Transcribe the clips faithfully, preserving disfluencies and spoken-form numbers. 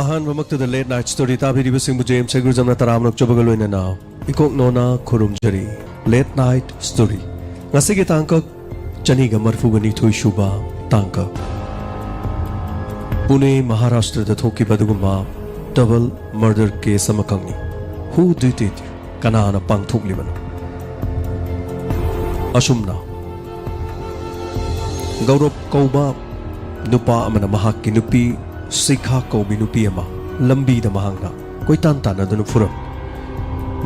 ꯑꯍꯥꯟꯕꯃꯛꯇꯗ Late Night Story ꯇꯥꯕꯤꯔꯤꯕꯁꯤꯡꯕꯨ James ꯍꯩꯒ꯭ꯔꯨꯖꯝꯅ ꯇꯔꯥꯝꯅ ꯑꯣꯛꯆꯕꯒ ꯂꯣꯏꯅꯅ ꯏꯀꯣꯛ ꯅꯣꯅ ꯈꯨꯔꯨꯝꯖꯔꯤ꯫ Late Night Story꯫ ꯉꯁꯤꯒꯤ ꯇꯥꯡꯀꯛ ꯆꯅꯤꯒ ꯃꯔꯤꯐꯨꯒ ꯅꯤꯊꯣꯏ ꯁꯨꯕ ꯇꯥꯡꯀꯛ꯫ ꯄꯨꯅꯦ, ꯃꯍꯥꯔꯥꯁꯇ꯭ꯔꯗ ꯊꯣꯛꯈꯤꯕ ꯑꯗꯨꯒꯨꯝꯕ double murder case ꯑꯃꯈꯛꯅꯤ꯫ Who did it? ꯀꯅꯥꯅ ꯄꯥꯡꯊꯣꯛꯂꯤꯕꯅꯣ? ꯑꯁꯨꯝꯅ ꯒꯧꯔꯕ ꯀꯧꯕ ꯅꯨꯄꯥ ꯑꯃꯅ ꯃꯍꯥꯛꯀꯤ ꯅꯨꯄꯤ ꯁꯤꯈꯥ ꯀꯧꯕꯤ ꯅꯨꯄꯤ ꯑꯃ ꯂꯝꯕꯤꯗ ꯃꯍꯥꯛꯅ ꯀꯣꯏꯇꯥꯟ ꯇꯥꯟꯅꯗꯨꯅ ꯐꯨꯔꯝꯃꯤ꯫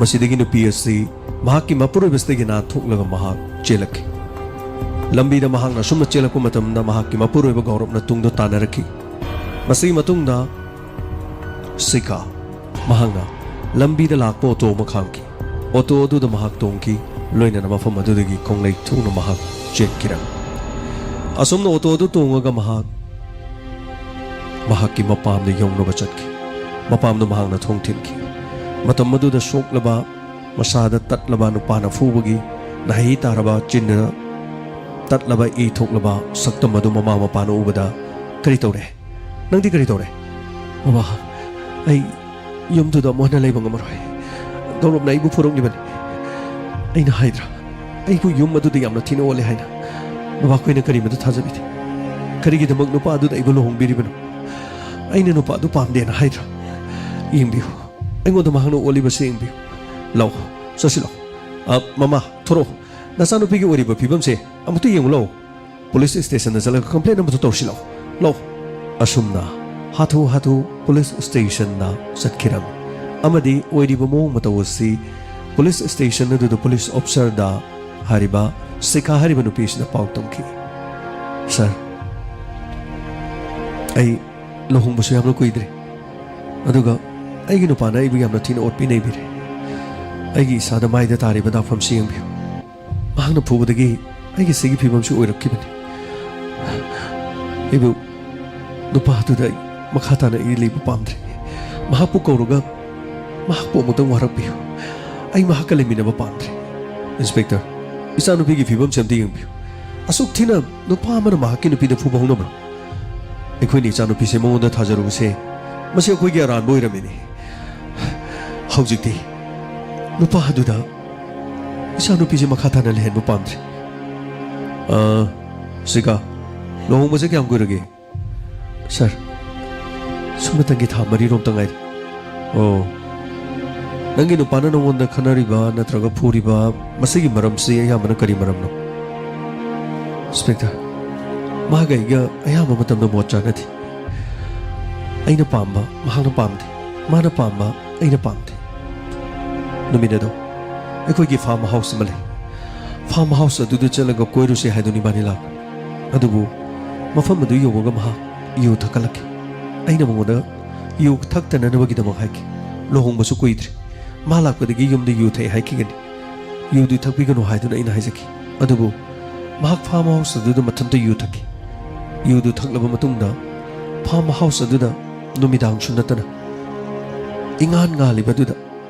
ꯃꯁꯤꯗꯒꯤ ꯅꯨꯄꯤ ꯑꯁꯤ ꯃꯍꯥꯛꯀꯤ ꯃꯄꯨꯔꯣꯏꯕꯁꯤꯗꯒꯤ ꯅꯥꯟꯊꯣꯛꯂꯒ ꯃꯍꯥꯛ ꯆꯦꯜꯂꯛꯈꯤ꯫ ꯂꯝꯕꯤꯗ ꯃꯍꯥꯛꯅ ꯑꯁꯨꯝꯅ ꯆꯦꯜꯂꯛꯄ ꯃꯇꯝꯗ ꯃꯍꯥꯛꯀꯤ ꯃꯄꯨꯔꯣꯏꯕ ꯒꯧꯔꯕꯅ ꯇꯨꯡꯗ ꯇꯥꯟꯅꯔꯛꯈꯤ꯫ ꯃꯁꯤꯒꯤ ꯃꯇꯨꯡꯗ ꯁꯤꯈꯥ ꯃꯍꯥꯛꯅ ꯂꯝꯕꯤꯗ ꯂꯥꯛꯄ ꯑꯣꯇꯣ ꯑꯃ ꯈꯥꯝꯈꯤ꯫ ꯑꯣꯇꯣ ꯑꯗꯨꯗ ꯃꯍꯥꯛ ꯇꯣꯡꯈꯤ, ꯂꯣꯏꯅꯅ ꯃꯐꯝ ꯑꯗꯨꯗꯒꯤ ꯈꯣꯡꯂꯩ ꯊꯨꯅ ꯃꯍꯥꯛ ꯆꯦꯟꯈꯤꯔꯝꯃꯤ꯫ ꯑꯁꯨꯝꯅ ꯑꯣꯇꯣ ꯑꯗꯨ ꯇꯣꯡꯉꯒ ꯃꯍꯥꯛ ꯃꯍꯥꯛꯀꯤ ꯃꯄꯥꯝꯗ ꯌꯧꯅꯕ ꯆꯠꯈꯤ꯫ ꯃꯄꯥꯝꯗ ꯃꯍꯥꯛꯅ ꯊꯣꯡ ꯊꯤꯟꯈꯤ꯫ ꯃꯇꯝ ꯑꯗꯨꯗ ꯁꯣꯛꯂꯕ, ꯃꯁꯥꯗ ꯇꯠꯂꯕ, ꯅꯨꯄꯥꯅ ꯐꯨꯕꯒꯤ ꯅꯥꯍꯩ ꯇꯥꯔꯕ, ꯆꯤꯟꯗ ꯇꯠꯂꯕ, ꯏ ꯊꯣꯛꯂꯕ ꯁꯛꯇꯝ ꯑꯗꯨ ꯃꯃꯥ ꯃꯄꯥꯅ ꯎꯕꯗ, "ꯀꯔꯤ ꯇꯧꯔꯦ? ꯅꯪꯗꯤ ꯀꯔꯤ ꯇꯧꯔꯦ?" "ꯕꯕꯥ, ꯑꯩ ꯌꯨꯝꯗꯨꯗ ꯑꯃꯨꯛ ꯍꯟꯅ ꯂꯩꯕ ꯉꯝꯃꯔꯣꯏ꯫ ꯒꯧꯔꯕꯅ ꯑꯩꯕꯨ ꯐꯨꯔꯛꯂꯤꯕꯅꯤ꯫ ꯑꯩꯅ ꯍꯥꯏꯗ꯭ꯔꯥ, ꯑꯩꯕꯨ ꯌꯨꯝ ꯑꯗꯨꯗ ꯌꯥꯝꯅ ꯊꯤꯅ ꯑꯣꯠꯂꯦ ꯍꯥꯏꯅ? ꯕꯕꯥ, ꯑꯩꯈꯣꯏꯅ ꯀꯔꯤꯃꯇ ꯊꯥꯖꯕꯤꯗꯦ꯫ ꯀꯔꯤꯒꯤꯗꯃꯛ ꯅꯨꯄꯥ ꯑꯗꯨꯗ ꯑꯩꯕꯨ ꯂꯨꯍꯣꯡꯕꯤꯔꯤꯕꯅꯣ? ꯑꯩꯅ ꯅꯨꯄꯥ ꯑꯗꯨ ꯄꯥꯝꯗꯦꯅ ꯍꯥꯏꯗ꯭ꯔꯥ? ꯌꯦꯡꯕꯤꯌꯨ, ꯑꯩꯉꯣꯟꯗ ꯃꯍꯥꯛꯅ ꯑꯣꯠꯂꯤꯕꯁꯦ ꯌꯦꯡꯕꯤꯌꯨ꯫ ꯂꯥꯛꯑꯣ, ꯆꯠꯁꯤ ꯂꯥꯛꯑꯣ꯫ ꯑ, ꯃꯃꯥ, ꯊꯣꯔꯛꯑꯣ꯫ ꯅꯆꯥꯅꯨꯄꯤꯒꯤ ꯑꯣꯏꯔꯤꯕ ꯐꯤꯕꯝꯁꯦ ꯑꯃꯨꯛꯇ ꯌꯦꯡꯉꯨ ꯂꯥꯛꯑꯣ꯫ ꯄꯨꯂꯤꯁ ꯁ꯭ꯇꯦꯁꯟꯗ ꯆꯠꯂꯒ ꯀꯝꯄ꯭ꯂꯦꯟ ꯑꯃꯁꯨ ꯇꯧꯔꯁꯤ ꯂꯥꯛꯑꯣ, ꯂꯥꯛꯑꯣ꯫" ꯑꯁꯨꯝꯅ ꯍꯥꯊꯨ ꯍꯥꯊꯨ ꯄꯨꯂꯤꯁ ꯁ꯭ꯇꯦꯁꯟꯗ ꯆꯠꯈꯤꯔꯝꯃꯤ꯫ ꯑꯃꯗꯤ ꯑꯣꯏꯔꯤꯕ ꯃꯑꯣꯡ ꯃꯇꯧ ꯑꯁꯤ ꯄꯨꯂꯤꯁ ꯁ꯭ꯇꯦꯁꯟ ꯑꯗꯨꯗ ꯄꯨꯂꯤꯁ ꯑꯣꯐꯤꯁꯔꯗ ꯍꯥꯏꯔꯤꯕ ꯁꯤꯈꯥ ꯍꯥꯏꯔꯤꯕ ꯅꯨꯄꯤꯁꯤꯅ ꯄꯥꯎ ꯇꯝꯈꯤ꯫ "ꯁꯥꯔ, ꯑꯩ ꯂꯨꯍꯣꯡꯕꯁꯨ ꯌꯥꯝꯅ ꯀꯨꯏꯗ꯭ꯔꯤ, ꯑꯗꯨꯒ ꯑꯩꯒꯤ ꯅꯨꯄꯥꯅ ꯑꯩꯕꯨ ꯌꯥꯝꯅ ꯊꯤꯅ ꯑꯣꯠꯄꯤ ꯅꯩꯕꯤꯔꯦ꯫ ꯑꯩꯒꯤ ꯏꯁꯥꯗ ꯃꯥꯏꯗ ꯇꯥꯔꯤꯕ ꯗꯥꯛꯐꯝꯁꯤ ꯌꯦꯡꯕꯤꯌꯨ꯫ ꯃꯍꯥꯛꯅ ꯐꯨꯕꯗꯒꯤ ꯑꯩꯒꯤ ꯁꯤꯒꯤ ꯐꯤꯕꯝꯁꯤ ꯑꯣꯏꯔꯛꯈꯤꯕꯅꯤ꯫ ꯑꯩꯕꯨ ꯅꯨꯄꯥ ꯑꯗꯨꯗ ꯑꯩ ꯃꯈꯥ ꯇꯥꯅ ꯑꯩ ꯂꯩꯕ ꯄꯥꯝꯗ꯭ꯔꯦ꯫ ꯃꯍꯥꯛꯄꯨ ꯀꯧꯔꯒ ꯃꯍꯥꯛꯄꯨ ꯑꯃꯨꯛꯇꯪ ꯋꯥꯔꯛꯄꯤꯌꯨ꯫ ꯑꯩ ꯃꯍꯥꯛꯀ ꯂꯩꯃꯤꯟꯅꯕ ꯄꯥꯝꯗ꯭ꯔꯦ꯫" "ꯏꯟꯁꯄꯦꯛꯇꯔ, ꯏꯆꯥꯅꯨꯄꯤꯒꯤ ꯐꯤꯕꯝꯁꯦ ꯑꯝꯇ ꯌꯦꯡꯕꯤꯌꯨ꯫ ꯑꯁꯨꯛ ꯊꯤꯅ ꯅꯨꯄꯥ ꯑꯃꯅ ꯃꯍꯥꯛꯀꯤ ꯅꯨꯄꯤꯗ ꯐꯨꯕ ꯍꯧꯅꯕ꯭ꯔꯣ? ꯑꯩꯈꯣꯏꯅ ꯏꯆꯥꯅꯨꯄꯤꯁꯦ ꯃꯉꯣꯟꯗ ꯊꯥꯖꯔꯨꯕꯁꯦ ꯃꯁꯤ ꯑꯩꯈꯣꯏꯒꯤ ꯑꯔꯥꯟꯕ ꯑꯣꯏꯔꯝꯃꯤꯅꯤ꯫ ꯍꯧꯖꯤꯛꯇꯤ ꯅꯨꯄꯥ ꯑꯗꯨꯗ ꯏꯆꯥꯅꯨꯄꯤꯁꯦ ꯃꯈꯥ ꯇꯥꯅ ꯂꯩꯍꯟꯕ ꯄꯥꯝꯗ꯭ꯔꯦ꯫ ꯑ, ꯁꯤꯀꯥ, ꯂꯨꯍꯣꯡꯕꯁꯦ ꯀꯌꯥꯝ ꯀꯨꯏꯔꯒꯦ? ꯁꯥꯔ, ꯁꯨꯞꯅꯇꯪꯒꯤ ꯊꯥ ꯃꯔꯤꯔꯣꯝꯇ ꯉꯥꯏꯔꯤ꯫ ꯑꯣ, ꯅꯪꯒꯤ ꯅꯨꯄꯥꯅ ꯅꯉꯣꯟꯗ ꯈꯠꯅꯔꯤꯕ ꯅꯠꯇ꯭ꯔꯒ ꯐꯨꯔꯤꯕ, ꯃꯁꯤꯒꯤ ꯃꯔꯝꯁꯤ ꯑꯌꯥꯝꯕꯅ ꯀꯔꯤ ꯃꯔꯝꯅꯣ? ꯏꯟꯁꯄꯦꯛꯇꯔ, ꯃꯥꯒ ꯑꯩꯒ ꯑꯌꯥꯝꯕ ꯃꯇꯝꯗ ꯃꯣꯠ ꯆꯥꯅꯗꯦ꯫ ꯑꯩꯅ ꯄꯥꯝꯕ ꯃꯍꯥꯛꯅ ꯄꯥꯝꯗꯦ, ꯃꯥꯅ ꯄꯥꯝꯕ ꯑꯩꯅ ꯄꯥꯝꯗꯦ꯫ ꯅꯨꯃꯤꯠ ꯑꯗꯣ ꯑꯩꯈꯣꯏꯒꯤ ꯐꯥꯔꯝ ꯍꯥꯎꯁ ꯑꯃ ꯂꯩ꯫ ꯐꯥꯔꯝ ꯍꯥꯎꯁ ꯑꯗꯨꯗ ꯆꯠꯂꯒ ꯀꯣꯏꯔꯨꯁꯦ ꯍꯥꯏꯗꯨꯅ ꯏꯕꯥꯅꯤ ꯂꯥꯛꯄ꯫ ꯑꯗꯨꯕꯨ ꯃꯐꯝ ꯑꯗꯨ ꯌꯧꯕꯒ ꯃꯍꯥꯛ ꯌꯨ ꯊꯛꯀꯠꯂꯛꯈꯤ꯫ ꯑꯩꯅ ꯃꯉꯣꯟꯗ ꯌꯨ ꯊꯛꯇꯅꯅꯕꯒꯤꯗꯃꯛ ꯍꯥꯏꯈꯤ꯫ ꯂꯨꯍꯣꯡꯕꯁꯨ ꯀꯨꯏꯗ꯭ꯔꯤ꯫ ꯃꯥ ꯂꯥꯛꯄꯗꯒꯤ ꯌꯨꯝꯗ ꯌꯨ ꯊꯛꯑꯦ ꯍꯥꯏꯈꯤꯒꯅꯤ꯫ ꯌꯨꯗꯨ ꯊꯛꯄꯤꯒꯅꯨ ꯍꯥꯏꯗꯨꯅ ꯑꯩꯅ ꯍꯥꯏꯖꯈꯤ꯫ ꯑꯗꯨꯕꯨ ꯃꯍꯥꯛ ꯐꯥꯔꯝ ꯍꯥꯎꯁ ꯑꯗꯨꯗ ꯃꯊꯟꯇ ꯌꯨ ꯊꯛꯈꯤ꯫ ꯌꯨꯗꯨ ꯊꯛꯂꯕ ꯃꯇꯨꯡꯗ ꯐꯥꯔꯝ ꯍꯥꯎꯁ ꯑꯗꯨꯗ ꯅꯨꯃꯤꯗꯥꯡꯁꯨ ꯅꯠꯇꯅ ꯏꯉꯥꯟ ꯉꯥꯜꯂꯤꯕ ꯑꯗꯨꯗ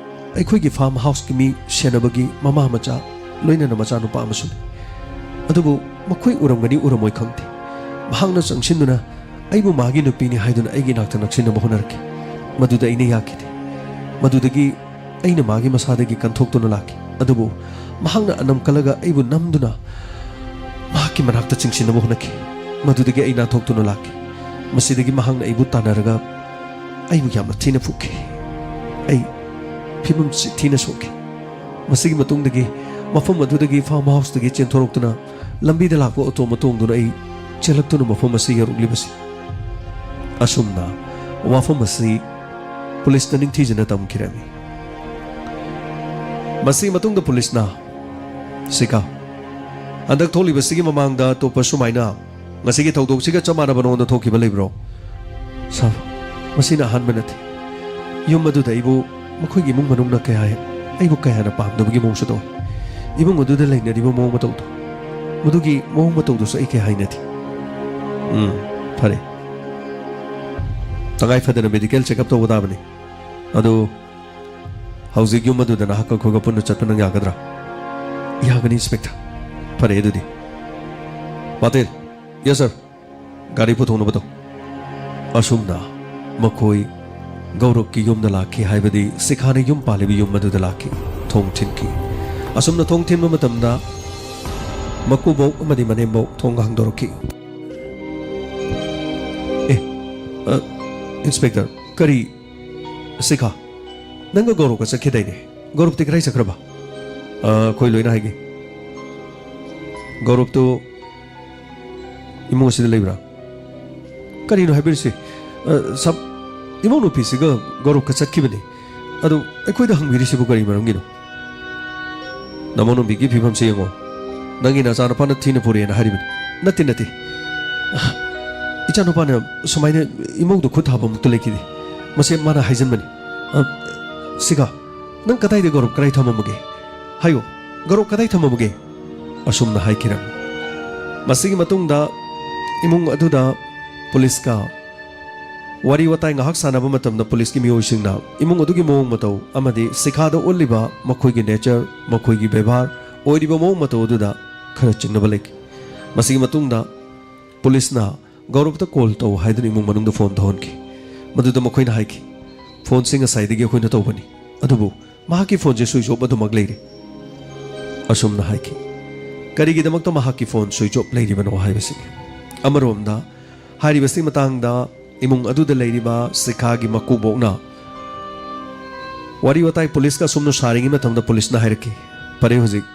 ꯑꯩꯈꯣꯏꯒꯤ ꯐꯥꯔꯝ ꯍꯥꯎꯁꯀꯤ ꯃꯤ ꯁꯦꯟꯅꯕꯒꯤ ꯃꯃꯥ ꯃꯆꯥ, ꯂꯣꯏꯅꯅ ꯃꯆꯥꯅꯨꯄꯥ ꯑꯃꯁꯨ ꯂꯩ꯫ ꯑꯗꯨꯕꯨ ꯃꯈꯣꯏ ꯎꯔꯝꯒꯅꯤ ꯎꯔꯝꯃꯣꯏ ꯈꯪꯗꯦ, ꯃꯍꯥꯛꯅ ꯆꯪꯁꯤꯟꯗꯨꯅ ꯑꯩꯕꯨ ꯃꯥꯒꯤ ꯅꯨꯄꯤꯅꯤ ꯍꯥꯏꯗꯨꯅ ꯑꯩꯒꯤ ꯏꯅꯥꯛꯇ ꯅꯛꯁꯤꯟꯅꯕ ꯍꯣꯠꯅꯔꯛꯈꯤ꯫ ꯃꯗꯨꯗ ꯑꯩꯅ ꯌꯥꯈꯤꯗꯦ꯫ ꯃꯗꯨꯗꯒꯤ ꯑꯩꯅ ꯃꯥꯒꯤ ꯃꯁꯥꯗꯒꯤ ꯀꯟꯊꯣꯛꯇꯨꯅ ꯂꯥꯛꯈꯤ꯫ ꯑꯗꯨꯕꯨ ꯃꯍꯥꯛꯅ ꯑꯅꯝ ꯀꯜꯂꯒ ꯑꯩꯕꯨ ꯅꯝꯗꯨꯅ ꯃꯍꯥꯛꯀꯤ ꯃꯅꯥꯛꯇ ꯆꯤꯡꯁꯤꯟꯅꯕ ꯍꯣꯠꯅꯈꯤ꯫ ꯃꯗꯨꯗꯒꯤ ꯑꯩ ꯅꯥꯟꯊꯣꯛꯇꯨꯅ ꯂꯥꯛꯈꯤ꯫ ꯃꯁꯤꯗꯒꯤ ꯃꯍꯥꯛꯅ ꯑꯩꯕꯨ ꯇꯥꯟꯅꯔꯒ ꯑꯩꯕꯨ ꯌꯥꯝꯅ ꯊꯤꯅ ꯐꯨꯈꯤ꯫ ꯑꯩ ꯐꯤꯕꯝꯁꯤ ꯊꯤꯅ ꯁꯣꯛꯈꯤ꯫ ꯃꯁꯤꯒꯤ ꯃꯇꯨꯡꯗꯒꯤ ꯃꯐꯝ ꯑꯗꯨꯗꯒꯤ ꯐꯥꯔꯝ ꯍꯥꯎꯁꯇꯒꯤ ꯆꯦꯟꯊꯣꯔꯛꯇꯨꯅ ꯂꯝꯕꯤꯗ ꯂꯥꯛꯄ ꯑꯣꯇꯣ ꯑꯃ ꯇꯣꯡꯗꯨꯅ ꯑꯩ ꯆꯦꯜꯂꯛꯇꯨꯅ ꯃꯐꯝ ꯑꯁꯤ ꯌꯧꯔꯛꯂꯤꯕꯁꯤ꯫ ꯑꯁꯨꯝꯅ ꯋꯥꯐꯝ ꯑꯁꯤ ꯄꯨꯂꯤꯁꯇ ꯅꯤꯡꯊꯤꯖꯅ ꯇꯝꯈꯤꯔꯝꯃꯤ꯫ ꯃꯁꯤꯒꯤ ꯃꯇꯨꯡꯗ ꯄꯨꯂꯤꯁꯅ, "ꯁꯤꯀꯥ, ꯍꯟꯗꯛ ꯊꯣꯛꯂꯤꯕꯁꯤꯒꯤ ꯃꯃꯥꯡꯗ ꯑꯇꯣꯞꯄ ꯁꯨꯃꯥꯏꯅ ꯉꯁꯤꯒꯤ ꯊꯧꯗꯣꯛꯁꯤꯒ ꯆꯞ ꯃꯥꯟꯅꯕ ꯅꯉꯣꯟꯗ ꯊꯣꯛꯈꯤꯕ ꯂꯩꯕ꯭ꯔꯣ?" "ꯁꯥꯔ, ꯃꯁꯤꯅ ꯑꯍꯥꯟꯕ ꯅꯠꯇꯦ꯫ ꯌꯨꯝ ꯑꯗꯨꯗ ꯑꯩꯕꯨ ꯃꯈꯣꯏꯒꯤ ꯏꯃꯨꯡ ꯃꯅꯨꯡꯅ ꯀꯌꯥ ꯍꯦ-, ꯑꯩꯕꯨ ꯀꯌꯥ ꯍꯦꯟꯅ ꯄꯥꯝꯗꯕꯒꯤ ꯃꯑꯣꯡꯁꯨ ꯇꯧꯏ꯫ ꯏꯃꯨꯡ ꯑꯗꯨꯗ ꯂꯩꯅꯔꯤꯕ ꯃꯑꯣꯡ ꯃꯇꯧꯗꯣ, ꯃꯗꯨꯒꯤ ꯃꯑꯣꯡ ꯃꯇꯧꯗꯨꯁꯨ ꯑꯩ ꯀꯌꯥ ꯍꯩꯅꯗꯦ꯫" "ꯎꯝ, ꯐꯔꯦ꯫ ꯇꯉꯥꯏ ꯐꯗꯅ ꯃꯦꯗꯤꯀꯦꯜ ꯆꯦꯛꯑꯞ ꯇꯧꯕ ꯇꯥꯕꯅꯤ꯫ ꯑꯗꯨ ꯍꯧꯖꯤꯛ ꯌꯨꯝ ꯑꯗꯨꯗ ꯅꯍꯥꯛꯀ ꯑꯩꯈꯣꯏꯒ ꯄꯨꯟꯅ ꯆꯠꯄ ꯅꯪ ꯌꯥꯒꯗ꯭ꯔꯥ?" "ꯌꯥꯒꯅꯤ, ꯏꯟꯁꯄꯦꯛꯇꯔ꯫" "ꯐꯔꯦ ꯑꯗꯨꯗꯤ꯫ ꯄꯥꯇꯤꯜ꯫" "ꯌꯦꯁ, ꯁꯥꯔ꯫" "ꯒꯥꯔꯤ ꯄꯨꯊꯣꯛꯅꯕ ꯇꯧ꯫" ꯑꯁꯨꯝꯅ ꯃꯈꯣꯏ ꯒꯧꯔꯕꯀꯤ ꯌꯨꯝꯗ ꯂꯥꯛꯈꯤ, ꯍꯥꯏꯕꯗꯤ ꯁꯤꯈꯥꯅ ꯌꯨꯝ ꯄꯥꯜꯂꯤꯕ ꯌꯨꯝ ꯑꯗꯨꯗ ꯂꯥꯛꯈꯤ꯫ ꯊꯣꯡ ꯊꯤꯟꯈꯤ꯫ ꯑꯁꯨꯝꯅ ꯊꯣꯡ ꯊꯤꯟꯕ ꯃꯇꯝꯗ ꯃꯀꯨꯕꯣꯛ ꯑꯃꯗꯤ ꯃꯅꯦꯝꯕꯣꯛ ꯊꯣꯡ ꯍꯥꯡꯗꯣꯔꯛꯈꯤ꯫ "ꯑꯦ, ꯑ, ꯏꯟꯁꯄꯦꯛꯇꯔ, ꯀꯔꯤ, ꯁꯤꯈꯥ, ꯅꯪꯒ ꯒꯧꯔꯕꯀ ꯆꯠꯈꯤꯗꯥꯏꯅꯦ? ꯒꯧꯔꯕꯇꯤ ꯀꯗꯥꯏ ꯆꯠꯈ꯭ꯔꯕ?" "ꯑ, ꯑꯩꯈꯣꯏ ꯂꯣꯏꯅ ꯍꯥꯏꯒꯦ꯫ ꯒꯧꯔꯕꯇꯨ ꯏꯃꯨꯡ ꯑꯁꯤꯗ ꯂꯩꯕ꯭ꯔꯥ?" "ꯀꯔꯤꯅꯣ ꯍꯥꯏꯕꯤꯔꯤꯁꯤ? ꯑ, ꯁꯥꯕ, ꯏꯃꯧ ꯅꯨꯄꯤꯁꯤꯒ ꯒꯧꯔꯕꯀ ꯆꯠꯈꯤꯕꯅꯤ꯫ ꯑꯗꯨ ꯑꯩꯈꯣꯏꯗ ꯍꯪꯕꯤꯔꯤꯁꯤꯕꯨ ꯀꯔꯤ ꯃꯔꯝꯒꯤꯅꯣ?" "ꯅꯃꯧ ꯅꯨꯄꯤꯒꯤ ꯐꯤꯕꯝꯁꯤ ꯌꯦꯡꯉꯣ꯫ ꯅꯪꯒꯤ ꯅꯆꯥꯅꯨꯄꯥꯅ ꯊꯤꯅ ꯄꯨꯔꯛꯑꯦꯅ ꯍꯥꯏꯔꯤꯕꯅꯤ꯫" "ꯅꯠꯇꯦ, ꯅꯠꯇꯦ꯫ ꯏꯆꯥꯅꯨꯄꯥꯅ ꯁꯨꯃꯥꯏꯅ ꯏꯃꯧꯗ ꯈꯨꯠ ꯊꯥꯕꯃꯛꯇ ꯂꯩꯈꯤꯗꯦ꯫ ꯃꯁꯦ ꯃꯥꯅ ꯍꯥꯏꯖꯤꯟꯕꯅꯤ꯫ ꯑ, ꯁꯤꯈꯥ, ꯅꯪ ꯀꯗꯥꯏꯗ ꯒꯧꯔꯕ ꯀꯗꯥꯏ ꯊꯝꯃꯝꯃꯒꯦ? ꯍꯥꯏꯌꯣ, ꯒꯧꯔꯕ ꯀꯗꯥꯏ ꯊꯝꯃꯝꯃꯒꯦ?" ꯑꯁꯨꯝꯅ ꯍꯥꯏꯈꯤꯔꯝꯃꯤ꯫ ꯃꯁꯤꯒꯤ ꯃꯇꯨꯡꯗ ꯏꯃꯨꯡ ꯑꯗꯨꯗ ꯄꯨꯂꯤꯁꯀ ꯋꯥꯔꯤ ꯋꯥꯇꯥꯏ ꯉꯥꯏꯍꯥꯛ ꯁꯥꯟꯅꯕ ꯃꯇꯝꯗ ꯄꯨꯂꯤꯁꯀꯤ ꯃꯤꯑꯣꯏꯁꯤꯡꯅ ꯏꯃꯨꯡ ꯑꯗꯨꯒꯤ ꯃꯑꯣꯡ ꯃꯇꯧ ꯑꯃꯗꯤ ꯁꯤꯈꯥꯗ ꯎꯠꯂꯤꯕ ꯃꯈꯣꯏꯒꯤ ꯅꯦꯆꯔ, ꯃꯈꯣꯏꯒꯤ ꯕꯦꯕꯥꯔ, ꯑꯣꯏꯔꯤꯕ ꯃꯑꯣꯡ ꯃꯇꯧ ꯑꯗꯨꯗ ꯈꯔ ꯆꯤꯡꯅꯕ ꯂꯩꯈꯤ꯫ ꯃꯁꯤꯒꯤ ꯃꯇꯨꯡꯗ ꯄꯨꯂꯤꯁꯅ ꯒꯧꯔꯕꯇ ꯀꯣꯜ ꯇꯧ ꯍꯥꯏꯗꯨꯅ ꯏꯃꯨꯡ ꯃꯅꯨꯡꯗ ꯐꯣꯟ ꯇꯧꯍꯟꯈꯤ꯫ ꯃꯗꯨꯗ ꯃꯈꯣꯏꯅ ꯍꯥꯏꯈꯤ, "ꯐꯣꯟꯁꯤ ꯉꯁꯥꯏꯗꯒꯤ ꯑꯩꯈꯣꯏꯅ ꯇꯧꯕꯅꯤ, ꯑꯗꯨꯕꯨ ꯃꯍꯥꯛꯀꯤ ꯐꯣꯟꯁꯦ ꯁ꯭ꯋꯤꯆ ꯑꯣꯐ ꯑꯗꯨꯃꯛ ꯂꯩꯔꯤ꯫" ꯑꯁꯨꯝꯅ ꯍꯥꯏꯈꯤ꯫ ꯀꯔꯤꯒꯤꯗꯃꯛꯇ ꯃꯍꯥꯛꯀꯤ ꯐꯣꯟ ꯁ꯭ꯋꯤꯆ ꯑꯣꯐ ꯂꯩꯔꯤꯕꯅꯣ ꯍꯥꯏꯕꯁꯤꯅꯤ꯫ ꯑꯃꯔꯣꯝꯗ ꯍꯥꯏꯔꯤꯕꯁꯤꯒꯤ ꯃꯇꯥꯡꯗ ꯏꯃꯨꯡ ꯑꯗꯨꯗ ꯂꯩꯔꯤꯕ ꯁꯤꯈꯥꯒꯤ ꯃꯀꯨꯕꯣꯛꯅ ꯋꯥꯔꯤ ꯋꯥꯇꯥꯏ ꯄꯨꯂꯤꯁꯀ ꯑꯁꯨꯝꯅ ꯁꯥꯔꯤꯉꯩ ꯃꯇꯝꯗ ꯄꯨꯂꯤꯁꯅ ꯍꯥꯏꯔꯛꯈꯤ, "ꯐꯔꯦ, ꯍꯧꯖꯤꯛ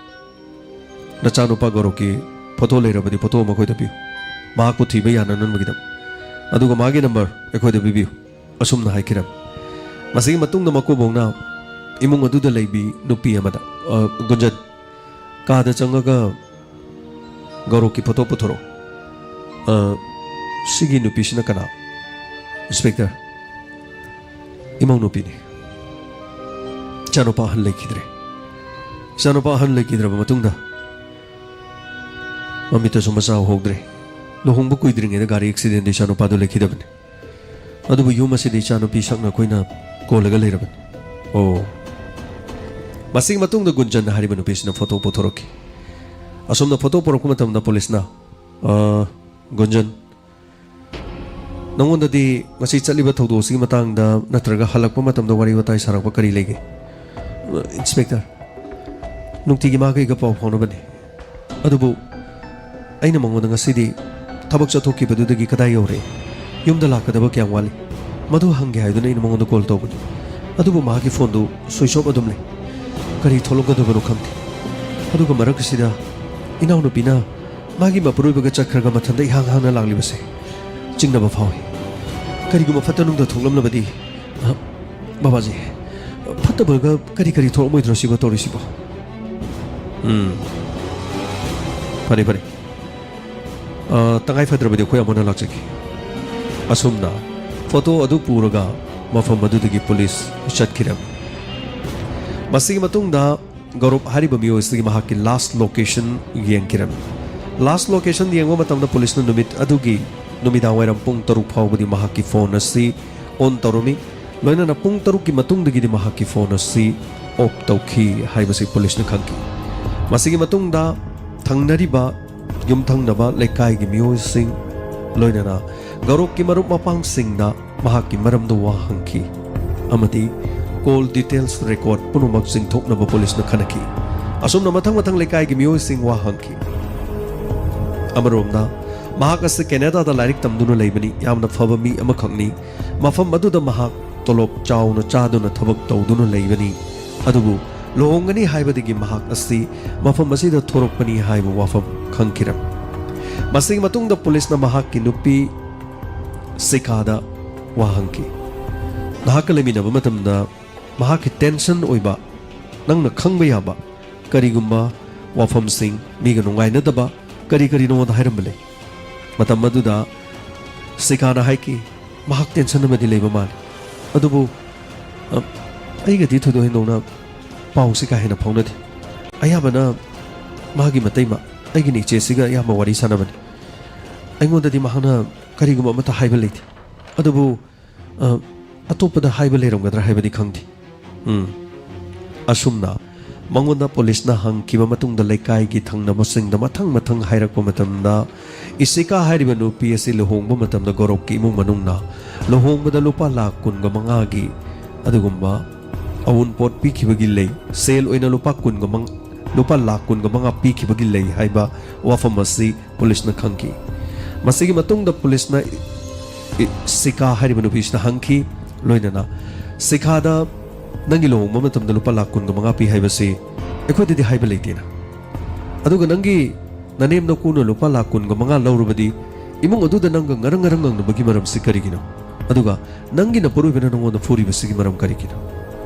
ꯅꯆꯥꯅꯨꯄꯥ ꯒꯧꯔꯕꯀꯤ ꯐꯣꯇꯣ ꯂꯩꯔꯕꯗꯤ ꯐꯣꯇꯣ ꯑꯃ ꯑꯩꯈꯣꯏꯗ ꯄꯤꯌꯨ, ꯃꯍꯥꯛꯄꯨ ꯊꯤꯕ ꯌꯥꯅꯅꯕꯒꯤꯗꯃꯛ꯫ ꯑꯗꯨꯒ ꯃꯥꯒꯤ ꯅꯝꯕꯔ ꯑꯩꯈꯣꯏꯗ ꯄꯤꯕꯤꯌꯨ꯫" ꯑꯁꯨꯝꯅ ꯍꯥꯏꯈꯤꯔꯝꯃꯤ꯫ ꯃꯁꯤꯒꯤ ꯃꯇꯨꯡꯗ ꯃꯀꯨꯕꯣꯛꯅ ꯏꯃꯨꯡ ꯑꯗꯨꯗ ꯂꯩꯕꯤ ꯅꯨꯄꯤ ꯑꯃꯗ, "ꯑ, ꯒꯨꯟꯖꯟ, ꯀꯥꯗ ꯆꯪꯉꯒ ꯒꯧꯔꯕꯀꯤ ꯐꯣꯇꯣ ꯄꯨꯊꯣꯔꯛꯑꯣ꯫" "ꯑ, ꯁꯤꯒꯤ ꯅꯨꯄꯤꯁꯤꯅ ꯀꯅꯥ?" "ꯏꯟꯁꯄꯦꯛꯇꯔ, ꯏꯃꯧ ꯅꯨꯄꯤꯅꯤ꯫ ꯏꯆꯥꯅꯨꯄꯥ ꯑꯍꯟ ꯂꯩꯈꯤꯗ꯭ꯔꯦ꯫ ꯏꯆꯥꯅꯨꯄꯥ ꯑꯍꯟ ꯂꯩꯈꯤꯗ꯭ꯔꯕ ꯃꯇꯨꯡꯗ ꯃꯃꯤꯠꯇꯁꯨ ꯃꯆꯥ ꯎꯍꯧꯗ꯭ꯔꯦ꯫ ꯂꯨꯍꯣꯡꯕ ꯀꯨꯏꯗ꯭ꯔꯤꯉꯩꯗ ꯒꯥꯔꯤ ꯑꯦꯛꯁꯤꯗꯦꯟꯗ ꯏꯆꯥꯅꯨꯄꯥꯗꯨ ꯂꯩꯈꯤꯗꯕꯅꯤ꯫ ꯑꯗꯨꯕꯨ ꯌꯨꯝ ꯑꯁꯤꯗꯤ ꯏꯆꯥꯅꯨꯄꯤ ꯁꯛꯅ ꯑꯩꯈꯣꯏꯅ ꯀꯣꯜꯂꯒ ꯂꯩꯔꯕꯅꯤ꯫" "ꯑꯣ꯫" ꯃꯁꯤꯒꯤ ꯃꯇꯨꯡꯗ ꯒꯨꯟꯖꯟ ꯍꯥꯏꯔꯤꯕ ꯅꯨꯄꯤꯁꯤꯅ ꯐꯣꯇꯣ ꯄꯨꯊꯣꯔꯛꯈꯤ꯫ ꯑꯁꯨꯝꯅ ꯐꯣꯇꯣ ꯄꯨꯔꯛꯄ ꯃꯇꯝꯗ ꯄꯨꯂꯤꯁꯅ, "ꯑ, ꯒꯨꯟꯖꯟ, ꯅꯉꯣꯟꯗꯗꯤ ꯉꯁꯤ ꯆꯠꯂꯤꯕ ꯊꯧꯗꯣꯛꯁꯤꯒꯤ ꯃꯇꯥꯡꯗ ꯅꯠꯇ꯭ꯔꯒ ꯍꯜꯂꯛꯄ ꯃꯇꯝꯗ ꯋꯥꯔꯤ ꯋꯥꯇꯥꯏ ꯁꯥꯔꯛꯄ ꯀꯔꯤ ꯂꯩꯒꯦ? ꯏꯟꯁꯄꯦꯛꯇꯔ, ꯅꯨꯡꯇꯤꯒꯤ ꯃꯥꯒ ꯑꯩꯒ ꯄꯥꯎ ꯐꯥꯎꯅꯕꯅꯤ꯫ ꯑꯗꯨꯕꯨ ꯑꯩꯅ ꯃꯉꯣꯟꯗ ꯉꯁꯤꯗꯤ ꯊꯕꯛ ꯆꯠꯊꯣꯛꯈꯤꯕꯗꯨꯗꯒꯤ ꯀꯗꯥꯏ ꯌꯧꯔꯦ, ꯌꯨꯝꯗ ꯂꯥꯛꯀꯗꯕ ꯀꯌꯥꯝ ꯋꯥꯠꯂꯤ, ꯃꯗꯨ ꯍꯪꯒꯦ ꯍꯥꯏꯗꯨꯅ ꯑꯩꯅ ꯃꯉꯣꯟꯗ ꯀꯣꯜ ꯇꯧꯕꯅꯤ꯫ ꯑꯗꯨꯕꯨ ꯃꯍꯥꯛꯀꯤ ꯐꯣꯟꯗꯨ ꯁ꯭ꯋꯤꯆ ꯑꯣꯐ ꯑꯗꯨꯝ ꯂꯩ꯫ ꯀꯔꯤ ꯊꯣꯛꯂꯛꯀꯗꯕꯅꯣ ꯈꯪꯗꯦ꯫ ꯑꯗꯨꯒ ꯃꯔꯛ ꯑꯁꯤꯗ ꯏꯅꯥꯎꯅꯨꯄꯤꯅ ꯃꯥꯒꯤ ꯃꯄꯨꯔꯣꯏꯕꯒ ꯆꯠꯈ꯭ꯔꯒ ꯃꯊꯟꯇ ꯏꯍꯥꯡ ꯍꯥꯡꯅ ꯂꯥꯛꯂꯤꯕꯁꯦ ꯆꯤꯡꯅꯕ ꯐꯥꯎꯏ꯫ ꯀꯔꯤꯒꯨꯝꯕ ꯐꯠꯇ ꯅꯨꯡꯗ ꯊꯣꯛꯂꯝꯂꯕꯗꯤ? ꯑ, ꯕꯕꯥꯖꯤ, ꯐꯠꯇꯕꯒ ꯀꯔꯤ ꯀꯔꯤ ꯊꯣꯛꯂꯝꯃꯣꯏꯗ꯭ꯔꯣ ꯁꯤꯕꯣ ꯇꯧꯔꯤꯁꯤꯕꯣ? ꯎꯝ꯫ ꯐꯔꯦ, ꯐꯔꯦ꯫ ꯑ, ꯇꯉꯥꯏ ꯐꯗ꯭ꯔꯕꯗꯤ ꯑꯩꯈꯣꯏ ꯑꯃꯨꯛ ꯍꯟꯅ ꯂꯥꯛꯆꯒꯦ꯫ ꯑꯁꯨꯝꯅ ꯐꯣꯇꯣ ꯑꯗꯨ ꯄꯨꯔꯒ ꯃꯐꯝ ꯑꯗꯨꯗꯒꯤ ꯄꯨꯂꯤꯁ ꯆꯠꯈꯤꯔꯝꯃꯤ꯫ ꯃꯁꯤꯒꯤ ꯃꯇꯨꯡꯗ ꯒꯧꯔꯕ ꯍꯥꯏꯔꯤꯕ ꯃꯤꯑꯣꯏ ꯑꯁꯤꯒꯤ ꯃꯍꯥꯛꯀꯤ ꯂꯥꯁ ꯂꯣꯀꯦꯁꯟ ꯌꯦꯡꯈꯤꯔꯝꯃꯤ꯫ ꯂꯥꯁ ꯂꯣꯀꯦꯁꯟ ꯌꯦꯡꯕ ꯃꯇꯝꯗ ꯄꯨꯂꯤꯁꯅ ꯅꯨꯃꯤꯠ ꯑꯗꯨꯒꯤ ꯅꯨꯃꯤꯗꯥꯡ ꯋꯥꯏꯔꯝ ꯄꯨꯡ ꯇꯔꯨꯛ ꯐꯥꯎꯕꯗꯤ ꯃꯍꯥꯛꯀꯤ ꯐꯣꯟ ꯑꯁꯤ ꯑꯣꯟ ꯇꯧꯔꯝꯃꯤ꯫ ꯂꯣꯏꯅꯅ ꯄꯨꯡ ꯇꯔꯨꯛꯀꯤ ꯃꯇꯨꯡꯗꯒꯤꯗꯤ ꯃꯍꯥꯛꯀꯤ ꯐꯣꯟ ꯑꯁꯤ ꯑꯣꯐ ꯇꯧꯈꯤ ꯍꯥꯏꯕꯁꯤ ꯄꯨꯂꯤꯁꯅ ꯈꯪꯈꯤ꯫ ꯃꯁꯤꯒꯤ ꯃꯇꯨꯡꯗ ꯊꯪꯅꯔꯤꯕ ꯌꯨꯝꯊꯪꯅꯕ ꯂꯩꯀꯥꯏꯒꯤ ꯃꯤꯑꯣꯏꯁꯤꯡ, ꯂꯣꯏꯅꯅ ꯒꯧꯔꯕꯀꯤ ꯃꯔꯨꯞ ꯃꯄꯥꯡꯁꯤꯡꯗ ꯃꯍꯥꯛꯀꯤ ꯃꯔꯝꯗ ꯋꯥ ꯍꯪꯈꯤ ꯑꯃꯗꯤ ꯀꯣꯜ ꯗꯤꯇꯦꯜꯁ ꯔꯦꯀꯣꯔꯗ ꯄꯨꯝꯅꯃꯛ ꯆꯤꯡꯊꯣꯛꯅꯕ ꯄꯨꯂꯤꯁꯅ ꯈꯟꯅꯈꯤ꯫ ꯑꯁꯨꯝꯅ ꯃꯊꯪ ꯃꯊꯪ ꯂꯩꯀꯥꯏꯒꯤ ꯃꯤꯑꯣꯏꯁꯤꯡ ꯋꯥ ꯍꯪꯈꯤ꯫ ꯑꯃꯔꯣꯝꯗ, ꯃꯍꯥꯛ ꯑꯁꯤ ꯀꯦꯅꯦꯗꯥꯗ ꯂꯥꯏꯔꯤꯛ ꯇꯝꯗꯨꯅ ꯂꯩꯕꯅꯤ, ꯌꯥꯝꯅ ꯐꯕ ꯃꯤ ꯑꯃꯈꯛꯅꯤ꯫ ꯃꯐꯝ ꯑꯗꯨꯗ ꯃꯍꯥꯛ ꯇꯣꯂꯣꯞ ꯆꯥꯎꯅ ꯆꯥꯗꯨꯅ ꯊꯕꯛ ꯇꯧꯗꯨꯅ ꯂꯩꯕꯅꯤ꯫ ꯑꯗꯨꯕꯨ ꯂꯨꯍꯣꯡꯒꯅꯤ ꯍꯥꯏꯕꯗꯒꯤ ꯃꯍꯥꯛ ꯑꯁꯤ ꯃꯐꯝ ꯑꯁꯤꯗ ꯊꯣꯔꯛꯄꯅꯤ ꯍꯥꯏꯕ ꯋꯥꯐꯝ ꯈꯪꯈꯤꯔꯝꯃꯤ꯫ ꯃꯁꯤꯒꯤ ꯃꯇꯨꯡꯗ ꯄꯨꯂꯤꯁꯅ ꯃꯍꯥꯛꯀꯤ ꯅꯨꯄꯤ ꯁꯤꯀꯥꯗ ꯋꯥ ꯍꯪꯈꯤ꯫ ꯅꯍꯥꯛꯀ ꯂꯩꯃꯤꯟꯅꯕ ꯃꯇꯝꯗ ꯃꯍꯥꯛꯀꯤ ꯇꯦꯟꯁꯟ ꯑꯣꯏꯕ, ꯅꯪꯅ ꯈꯪꯕ ꯌꯥꯕ ꯀꯔꯤꯒꯨꯝꯕ ꯋꯥꯐꯝꯁꯤꯡ, ꯃꯤꯒ ꯅꯨꯡꯉꯥꯏꯅꯗꯕ ꯀꯔꯤ ꯀꯔꯤ ꯅꯉꯣꯟꯗ ꯍꯥꯏꯔꯝꯕ ꯂꯩ? ꯃꯇꯝ ꯑꯗꯨꯗ ꯁꯤꯀꯥꯅ ꯍꯥꯏꯈꯤ, ꯃꯍꯥꯛ ꯇꯦꯟꯁꯟ ꯑꯃꯗꯤ ꯂꯩꯕ ꯃꯥꯜꯂꯤ, ꯑꯗꯨꯕꯨ, ꯑ, ꯑꯩꯒꯗꯤ ꯊꯣꯏꯗꯣꯛ ꯍꯦꯟꯗꯣꯛꯅ ꯄꯥꯎꯁꯤ ꯀꯥ ꯍꯦꯟꯅ ꯐꯥꯎꯅꯗꯦ꯫ ꯑꯌꯥꯝꯕꯅ ꯃꯥꯒꯤ ꯃꯇꯩꯃ, ꯑꯩꯒꯤ ꯏꯆꯦꯁꯤꯒ ꯑꯌꯥꯝꯕ ꯋꯥꯔꯤ ꯁꯥꯟꯅꯕꯅꯤ꯫ ꯑꯩꯉꯣꯟꯗꯗꯤ ꯃꯍꯥꯛꯅ ꯀꯔꯤꯒꯨꯝꯕ ꯑꯃꯠꯇ ꯍꯥꯏꯕ ꯂꯩꯇꯦ꯫ ꯑꯗꯨꯕꯨ, ꯑ, ꯑꯇꯣꯞꯄꯗ ꯍꯥꯏꯕ ꯂꯩꯔꯝꯒꯗ꯭ꯔꯥ ꯍꯥꯏꯕꯗꯤ ꯈꯪꯗꯦ꯫ ꯎꯝ꯫ ꯑꯁꯨꯝꯅ ꯃꯉꯣꯟꯗ ꯄꯨꯂꯤꯁꯅ ꯍꯪꯈꯤꯕ ꯃꯇꯨꯡꯗ ꯂꯩꯀꯥꯏꯒꯤ ꯊꯪꯅꯕꯁꯤꯡꯗ ꯃꯊꯪ ꯃꯊꯪ ꯍꯥꯏꯔꯛꯄ ꯃꯇꯝꯗ, ꯏꯁꯤꯀꯥ ꯍꯥꯏꯔꯤꯕ ꯅꯨꯄꯤ ꯑꯁꯤ ꯂꯨꯍꯣꯡꯕ ꯃꯇꯝꯗ ꯒꯧꯔꯕꯀꯤ ꯏꯃꯨꯡ ꯃꯅꯨꯡꯅ ꯂꯨꯍꯣꯡꯕꯗ ꯂꯨꯄꯥ ꯂꯥꯈ ꯀꯨꯟꯒ ꯃꯉꯥꯒꯤ ꯑꯗꯨꯒꯨꯝꯕ ꯑꯎꯟꯄꯣꯠ ꯄꯤꯈꯤꯕꯒꯤ ꯂꯩ, ꯁꯦꯜ ꯑꯣꯏꯅ ꯂꯨꯄꯥ ꯀꯨꯟꯒ ꯃꯉꯥ, ꯂꯨꯄꯥ ꯂꯥꯈ ꯀꯨꯟꯒ ꯃꯉꯥ ꯄꯤꯈꯤꯕꯒꯤ ꯂꯩ ꯍꯥꯏꯕ ꯋꯥꯐꯝ ꯑꯁꯤ ꯄꯨꯂꯤꯁꯅ ꯈꯪꯈꯤ꯫ ꯃꯁꯤꯒꯤ ꯃꯇꯨꯡꯗ ꯄꯨꯂꯤꯁꯅ ꯏ-, ꯏ-, ꯁꯤꯀꯥ ꯍꯥꯏꯔꯤꯕ ꯅꯨꯄꯤꯁꯤꯗ ꯍꯪꯈꯤ, ꯂꯣꯏꯅꯅ ꯁꯤꯀꯥꯗ ꯅꯪꯒꯤ ꯂꯨꯍꯣꯡꯕ ꯃꯇꯝꯗ ꯂꯨꯄꯥ ꯂꯥꯈ ꯀꯨꯟꯒ ꯃꯉꯥ ꯄꯤ ꯍꯥꯏꯕꯁꯤ ꯑꯩꯈꯣꯏꯗꯗꯤ ꯍꯥꯏꯕ ꯂꯩꯇꯦꯅ꯫ ꯑꯗꯨꯒ ꯅꯪꯒꯤ ꯅꯅꯦꯝ ꯅꯀꯨꯅ ꯂꯨꯄꯥ ꯂꯥꯈ ꯀꯨꯟꯒ ꯃꯉꯥ ꯂꯧꯔꯕꯗꯤ ꯏꯃꯨꯡ ꯑꯗꯨꯗ ꯅꯪꯒ ꯉꯔꯪ ꯉꯔꯪ ꯉꯪꯅꯕꯒꯤ ꯃꯔꯝꯁꯤ ꯀꯔꯤꯒꯤꯅꯣ? ꯑꯗꯨꯒ ꯅꯪꯒꯤ ꯅꯄꯨꯔꯣꯏꯕꯅ ꯅꯉꯣꯟꯗ ꯐꯨꯔꯤꯕꯁꯤꯒꯤ ꯃꯔꯝ ꯀꯔꯤꯒꯤꯅꯣ?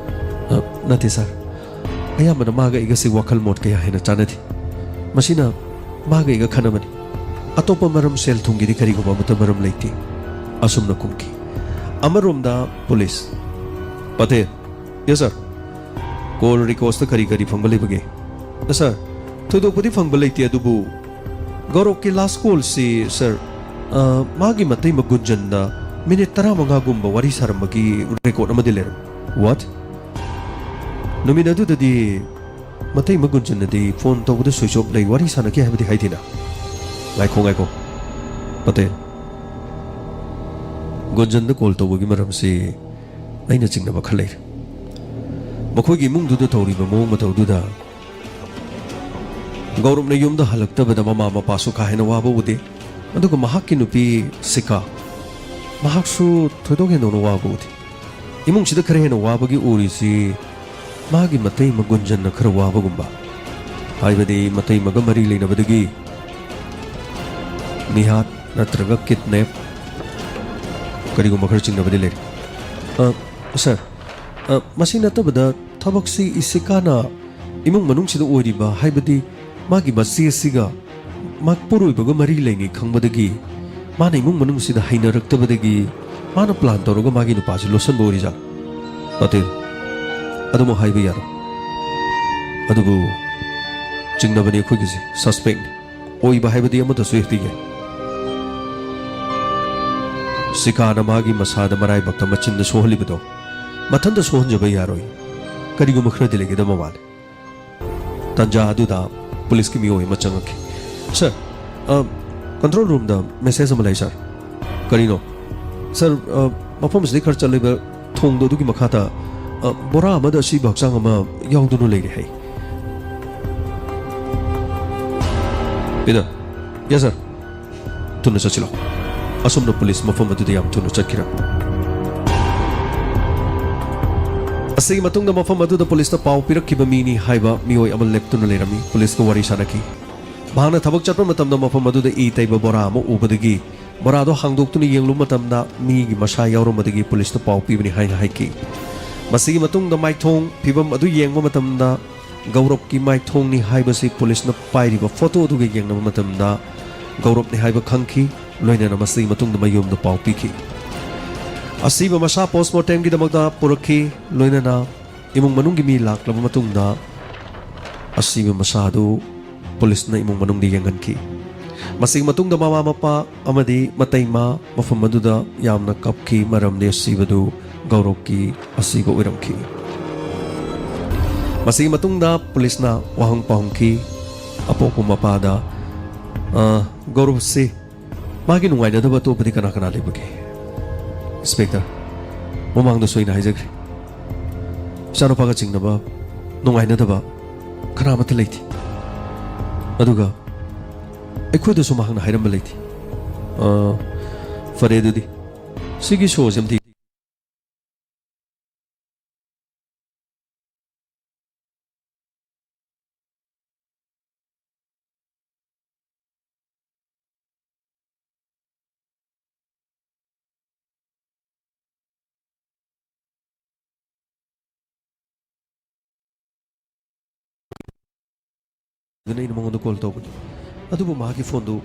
ꯑ, ꯅꯠꯇꯦ ꯁꯥꯔ, ꯑꯌꯥꯝꯕꯅ ꯃꯥꯒ ꯑꯩꯒꯁꯤ ꯋꯥꯈꯜ ꯃꯣꯠ ꯀꯌꯥ ꯍꯦꯟꯅ ꯆꯥꯟꯅꯗꯦ꯫ ꯃꯁꯤꯅ ꯃꯥꯒ ꯑꯩꯒ ꯈꯟꯅꯕꯅꯤ꯫ ꯑꯇꯣꯞꯄ ꯃꯔꯝ, ꯁꯦꯜ ꯊꯨꯝꯒꯤꯗꯤ ꯀꯔꯤꯒꯨꯝꯕ ꯑꯃꯠꯇ ꯃꯔꯝ ꯂꯩꯇꯦ꯫ ꯑꯁꯨꯝꯅ ꯈꯨꯝꯈꯤ꯫ ꯑꯃꯔꯣꯝꯗ ꯄꯨꯂꯤꯁ, ꯄꯇꯦꯜ꯫ ꯌꯦꯁ ꯁꯥꯔ꯫ ꯀꯣꯜ ꯔꯦꯀꯣꯔꯗꯁꯇ ꯀꯔꯤ ꯀꯔꯤ ꯐꯪꯕ ꯂꯩꯕꯒꯦ? ꯁꯥꯔ, ꯊꯣꯏꯗꯣꯛꯄꯗꯤ ꯐꯪꯕ ꯂꯩꯇꯦ, ꯑꯗꯨꯕꯨ ꯒꯧꯔꯕꯀꯤ ꯂꯥꯁ ꯀꯣꯜꯁꯤ, ꯁꯥꯔ, ꯑ, ꯃꯥꯒꯤ ꯃꯇꯩꯃ ꯒꯨꯟꯖꯟꯗ ꯃꯤꯅꯤꯠ ꯇꯔꯥꯃꯉꯥꯒꯨꯝꯕ ꯋꯥꯔꯤ ꯁꯥꯔꯝꯕꯒꯤ ꯔꯦꯀꯣꯔꯗ ꯑꯃꯗꯤ ꯂꯩꯔꯝꯃꯤ꯫ ꯋꯥꯠ? ꯅꯨꯃꯤꯠ ꯑꯗꯨꯗꯗꯤ ꯃꯇꯩꯃ ꯒꯨꯟꯖꯟꯅꯗꯤ ꯐꯣꯟ ꯇꯧꯕꯗ ꯁ꯭ꯋꯤꯆ ꯑꯣꯐ ꯂꯩ, ꯋꯥꯔꯤ ꯁꯥꯟꯅꯈꯤ ꯍꯥꯏꯕꯗꯤ ꯍꯥꯏꯗꯦꯅ? ꯉꯥꯏꯈꯣ, ꯉꯥꯏꯈꯣ꯫ ꯄꯇꯦꯜ, ꯒꯨꯟꯖꯟꯗ ꯀꯣꯜ ꯇꯧꯕꯒꯤ ꯃꯔꯝꯁꯤ ꯑꯩꯅ ꯆꯤꯡꯅꯕ ꯈꯔ ꯂꯩꯔꯦ꯫ ꯃꯈꯣꯏꯒꯤ ꯏꯃꯨꯡꯗꯨꯗ ꯇꯧꯔꯤꯕ ꯃꯑꯣꯡ ꯃꯇꯧꯗꯨꯗ ꯒꯧꯔꯕꯅ ꯌꯨꯝꯗ ꯍꯜꯂꯛꯇꯕꯗ ꯃꯃꯥ ꯃꯄꯥꯁꯨ ꯀꯥ ꯍꯦꯟꯅ ꯋꯥꯕ ꯎꯗꯦ꯫ ꯑꯗꯨꯒ ꯃꯍꯥꯛꯀꯤ ꯅꯨꯄꯤ ꯁꯤꯀꯥ, ꯃꯍꯥꯛꯁꯨ ꯊꯣꯏꯗꯣꯛ ꯍꯦꯟꯗꯣꯛꯅ ꯋꯥꯕ ꯎꯗꯦ꯫ ꯏꯃꯨꯡꯁꯤꯗ ꯈꯔ ꯍꯦꯟꯅ ꯋꯥꯕꯒꯤ ꯎꯔꯤꯁꯤ ꯃꯥꯒꯤ ꯃꯇꯩꯃ ꯒꯨꯟꯖꯟꯅ ꯈꯔ ꯋꯥꯕꯒꯨꯝꯕ꯫ ꯍꯥꯏꯕꯗꯤ ꯃꯇꯩꯃꯒ ꯃꯔꯤ ꯂꯩꯅꯕꯗꯒꯤ ꯃꯤꯍꯥꯠ ꯅꯠꯇ꯭ꯔꯒ ꯀꯤꯗꯅꯦꯞ ꯀꯔꯤꯒꯨꯝꯕ ꯈꯔ ꯆꯤꯡꯅꯕꯗꯤ ꯂꯩꯔꯤ꯫ ꯑ, ꯁꯥꯔ, ꯑ, ꯃꯁꯤ ꯅꯠꯇꯕꯗ ꯊꯕꯛꯁꯤ ꯏꯁꯤꯀꯥꯅ ꯏꯃꯨꯡ ꯃꯅꯨꯡꯁꯤꯗ ꯑꯣꯏꯔꯤꯕ, ꯍꯥꯏꯕꯗꯤ ꯃꯥꯒꯤ ꯃꯆꯦ ꯑꯁꯤꯒ ꯃꯄꯨꯔꯣꯏꯕꯒ ꯃꯔꯤ ꯂꯩꯅꯩ ꯈꯪꯕꯗꯒꯤ ꯃꯥꯅ ꯏꯃꯨꯡ ꯃꯅꯨꯡꯁꯤꯗ ꯍꯩꯅꯔꯛꯇꯕꯗꯒꯤ ꯃꯥꯅ ꯄ꯭ꯂꯥꯟ ꯇꯧꯔꯒ ꯃꯥꯒꯤ ꯅꯨꯄꯥꯁꯤ ꯂꯣꯠꯁꯟꯕ ꯑꯣꯏꯔꯤꯖꯥꯠꯂꯣ? ꯄꯇꯦꯜ, ꯑꯗꯨꯃꯛ ꯍꯥꯏꯕ ꯌꯥꯔꯣꯏ꯫ ꯑꯗꯨꯕꯨ ꯆꯤꯡꯅꯕꯅꯤ ꯑꯩꯈꯣꯏꯒꯤꯁꯦ, ꯁꯁꯄꯦꯛꯅꯤ꯫ ꯑꯣꯏꯕ ꯍꯥꯏꯕꯗꯤ ꯑꯃꯠꯇꯁꯨ ꯍꯦꯛꯇ ꯌꯥꯏ꯫ ꯁꯤꯀꯥꯅ ꯃꯥꯒꯤ ꯃꯁꯥꯗ ꯃꯔꯥꯏꯕꯛꯇ ꯃꯆꯤꯟꯗ ꯁꯣꯛꯍꯜꯂꯤꯕꯗꯣ ꯃꯊꯟꯇ ꯁꯣꯛꯍꯟꯖꯕ ꯌꯥꯔꯣꯏ꯫ ꯀꯔꯤꯒꯨꯝꯕ ꯈꯔꯗꯤ ꯂꯩꯒꯗꯕ ꯃꯥꯜꯂꯤ꯫ ꯇꯥꯟꯖꯥ ꯑꯗꯨꯗ ꯄꯨꯂꯤꯁꯀꯤ ꯃꯤꯑꯣꯏ ꯑꯃ ꯆꯪꯉꯛꯈꯤ꯫ "ꯁꯥꯔ, ꯑ, ꯀꯟꯇ꯭ꯔꯣꯜ ꯔꯨꯝꯗ ꯃꯦꯁꯦꯖ ꯑꯃ ꯂꯩ, ꯁꯥꯔ꯫" "ꯀꯔꯤꯅꯣ?" "ꯁꯥꯔ, ꯑ, ꯃꯐꯝ ꯑꯁꯤꯗꯒꯤ ꯈꯔ ꯆꯠꯂꯤꯕ ꯊꯣꯡꯗꯣ ꯑꯗꯨꯒꯤ ꯃꯈꯥꯗ, ꯑ, ꯕꯣꯔꯥ ꯑꯃꯗ ꯑꯁꯤꯕ ꯍꯛꯆꯥꯡ ꯑꯃ ꯌꯥꯎꯗꯨꯅ ꯂꯩꯔꯦ ꯍꯥꯏ꯫" "ꯄꯤꯗ, ꯌꯦꯁ, ꯁꯥꯔ꯫" "ꯊꯨꯅ ꯆꯠꯁꯤꯜꯂꯣ꯫" ꯑꯁꯨꯝꯅ ꯄꯨꯂꯤꯁ ꯃꯐꯝ ꯑꯗꯨꯗ ꯌꯥꯝ ꯊꯨꯅ ꯆꯠꯈꯤꯔꯝꯃꯤ꯫ ꯑꯁꯤꯒꯤ ꯃꯇꯨꯡꯗ ꯃꯐꯝ ꯑꯗꯨꯗ ꯄꯨꯂꯤꯁꯇ ꯄꯥꯎ ꯄꯤꯔꯛꯈꯤꯕ ꯃꯤꯅꯤ ꯍꯥꯏꯕ ꯃꯤꯑꯣꯏ ꯑꯃ ꯂꯦꯞꯇꯨꯅ ꯂꯩꯔꯝꯃꯤ꯫ ꯄꯨꯂꯤꯁꯀ ꯋꯥꯔꯤ ꯁꯥꯟꯅꯈꯤ꯫ ꯃꯍꯥꯛꯅ ꯊꯕꯛ ꯆꯠꯄ ꯃꯇꯝꯗ ꯃꯐꯝ ꯑꯗꯨꯗ ꯏ ꯇꯩꯕ ꯕꯣꯔꯥ ꯑꯃ ꯎꯕꯗꯒꯤ ꯕꯣꯔꯥꯗꯣ ꯍꯥꯡꯗꯣꯛꯇꯨꯅ ꯌꯦꯡꯂꯨꯕ ꯃꯇꯝꯗ ꯃꯤꯒꯤ ꯃꯁꯥ ꯌꯥꯎꯔꯝꯕꯗꯒꯤ ꯄꯨꯂꯤꯁꯇ ꯄꯥꯎ ꯄꯤꯕꯅꯤ ꯍꯥꯏꯅ ꯍꯥꯏꯈꯤ꯫ ꯃꯁꯤꯒꯤ ꯃꯇꯨꯡꯗ ꯃꯥꯏꯊꯣꯡ ꯐꯤꯕꯝ ꯑꯗꯨ ꯌꯦꯡꯕ ꯃꯇꯝꯗ ꯒꯧꯔꯕꯀꯤ ꯃꯥꯏꯊꯣꯡꯅꯤ ꯍꯥꯏꯕꯁꯤ ꯄꯨꯂꯤꯁꯅ ꯄꯥꯏꯔꯤꯕ ꯐꯣꯇꯣ ꯑꯗꯨꯒ ꯌꯦꯡꯅꯕ ꯃꯇꯝꯗ ꯒꯧꯔꯕꯅꯤ ꯍꯥꯏꯕ ꯈꯪꯈꯤ꯫ ꯂꯣꯏꯅꯅ ꯃꯁꯤꯒꯤ ꯃꯇꯨꯡꯗ ꯃꯌꯨꯝꯗ ꯄꯥꯎ ꯄꯤꯈꯤ꯫ ꯑꯁꯤꯕ ꯃꯁꯥ ꯄꯣꯁꯃꯣꯔꯇꯦꯝꯒꯤꯗꯃꯛꯇ ꯄꯨꯔꯛꯈꯤ꯫ ꯂꯣꯏꯅꯅ ꯏꯃꯨꯡ ꯃꯅꯨꯡꯒꯤ ꯃꯤ ꯂꯥꯛꯂꯕ ꯃꯇꯨꯡꯗ ꯑꯁꯤꯕ ꯃꯁꯥ ꯑꯗꯨ ꯄꯨꯂꯤꯁꯅ ꯏꯃꯨꯡ ꯃꯅꯨꯡꯗ ꯌꯦꯡꯍꯟꯈꯤ꯫ ꯃꯁꯤꯒꯤ ꯃꯇꯨꯡꯗ ꯃꯃꯥ ꯃꯄꯥ ꯑꯃꯗꯤ ꯃꯇꯩꯃ ꯃꯐꯝ ꯑꯗꯨꯗ ꯌꯥꯝꯅ ꯀꯞꯈꯤ, ꯃꯔꯝꯗꯤ ꯑꯁꯤꯕꯗꯨ ꯒꯧꯔꯕꯀꯤ ꯑꯁꯤꯕ ꯑꯣꯏꯔꯝꯈꯤ꯫ ꯃꯁꯤꯒꯤ ꯃꯇꯨꯡꯗ ꯄꯨꯂꯤꯁꯅ ꯋꯥꯍꯪ ꯄꯥꯎꯍꯪꯈꯤ꯫ ꯑꯄꯣꯛꯄ ꯃꯄꯥꯗ, "ꯑ, ꯒꯧꯔꯕꯁꯤ ꯃꯥꯒꯤ ꯅꯨꯡꯉꯥꯏꯅꯗꯕ ꯑꯇꯣꯞꯄꯗꯤ ꯀꯅꯥ ꯀꯅꯥ ꯂꯩꯕꯒꯦ?" "ꯏꯟꯁꯄꯦꯛꯇꯔ, ꯃꯃꯥꯡꯗꯁꯨ ꯑꯩꯅ ꯍꯥꯏꯖꯈ꯭ꯔꯦ, ꯏꯆꯥꯅꯨꯄꯥꯒ ꯆꯤꯡꯅꯕ ꯅꯨꯡꯉꯥꯏꯅꯗꯕ ꯀꯅꯥ ꯑꯃꯠꯇ ꯂꯩꯇꯦ꯫ ꯑꯗꯨꯒ ꯑꯩꯈꯣꯏꯗꯁꯨ ꯃꯍꯥꯛꯅ ꯍꯥꯏꯔꯝꯕ ꯂꯩꯇꯦ꯫" "ꯑ, ꯐꯔꯦ ꯑꯗꯨꯗꯤ, ꯁꯤꯒꯤ ꯁꯣꯁꯦ ꯑꯝꯇ ꯑꯗꯨꯅ ꯑꯩꯅ ꯃꯉꯣꯟꯗ ꯀꯣꯜ ꯇꯧꯕꯅꯤ, ꯑꯗꯨꯕꯨ ꯃꯍꯥꯛꯀꯤ ꯐꯣꯟꯗꯨ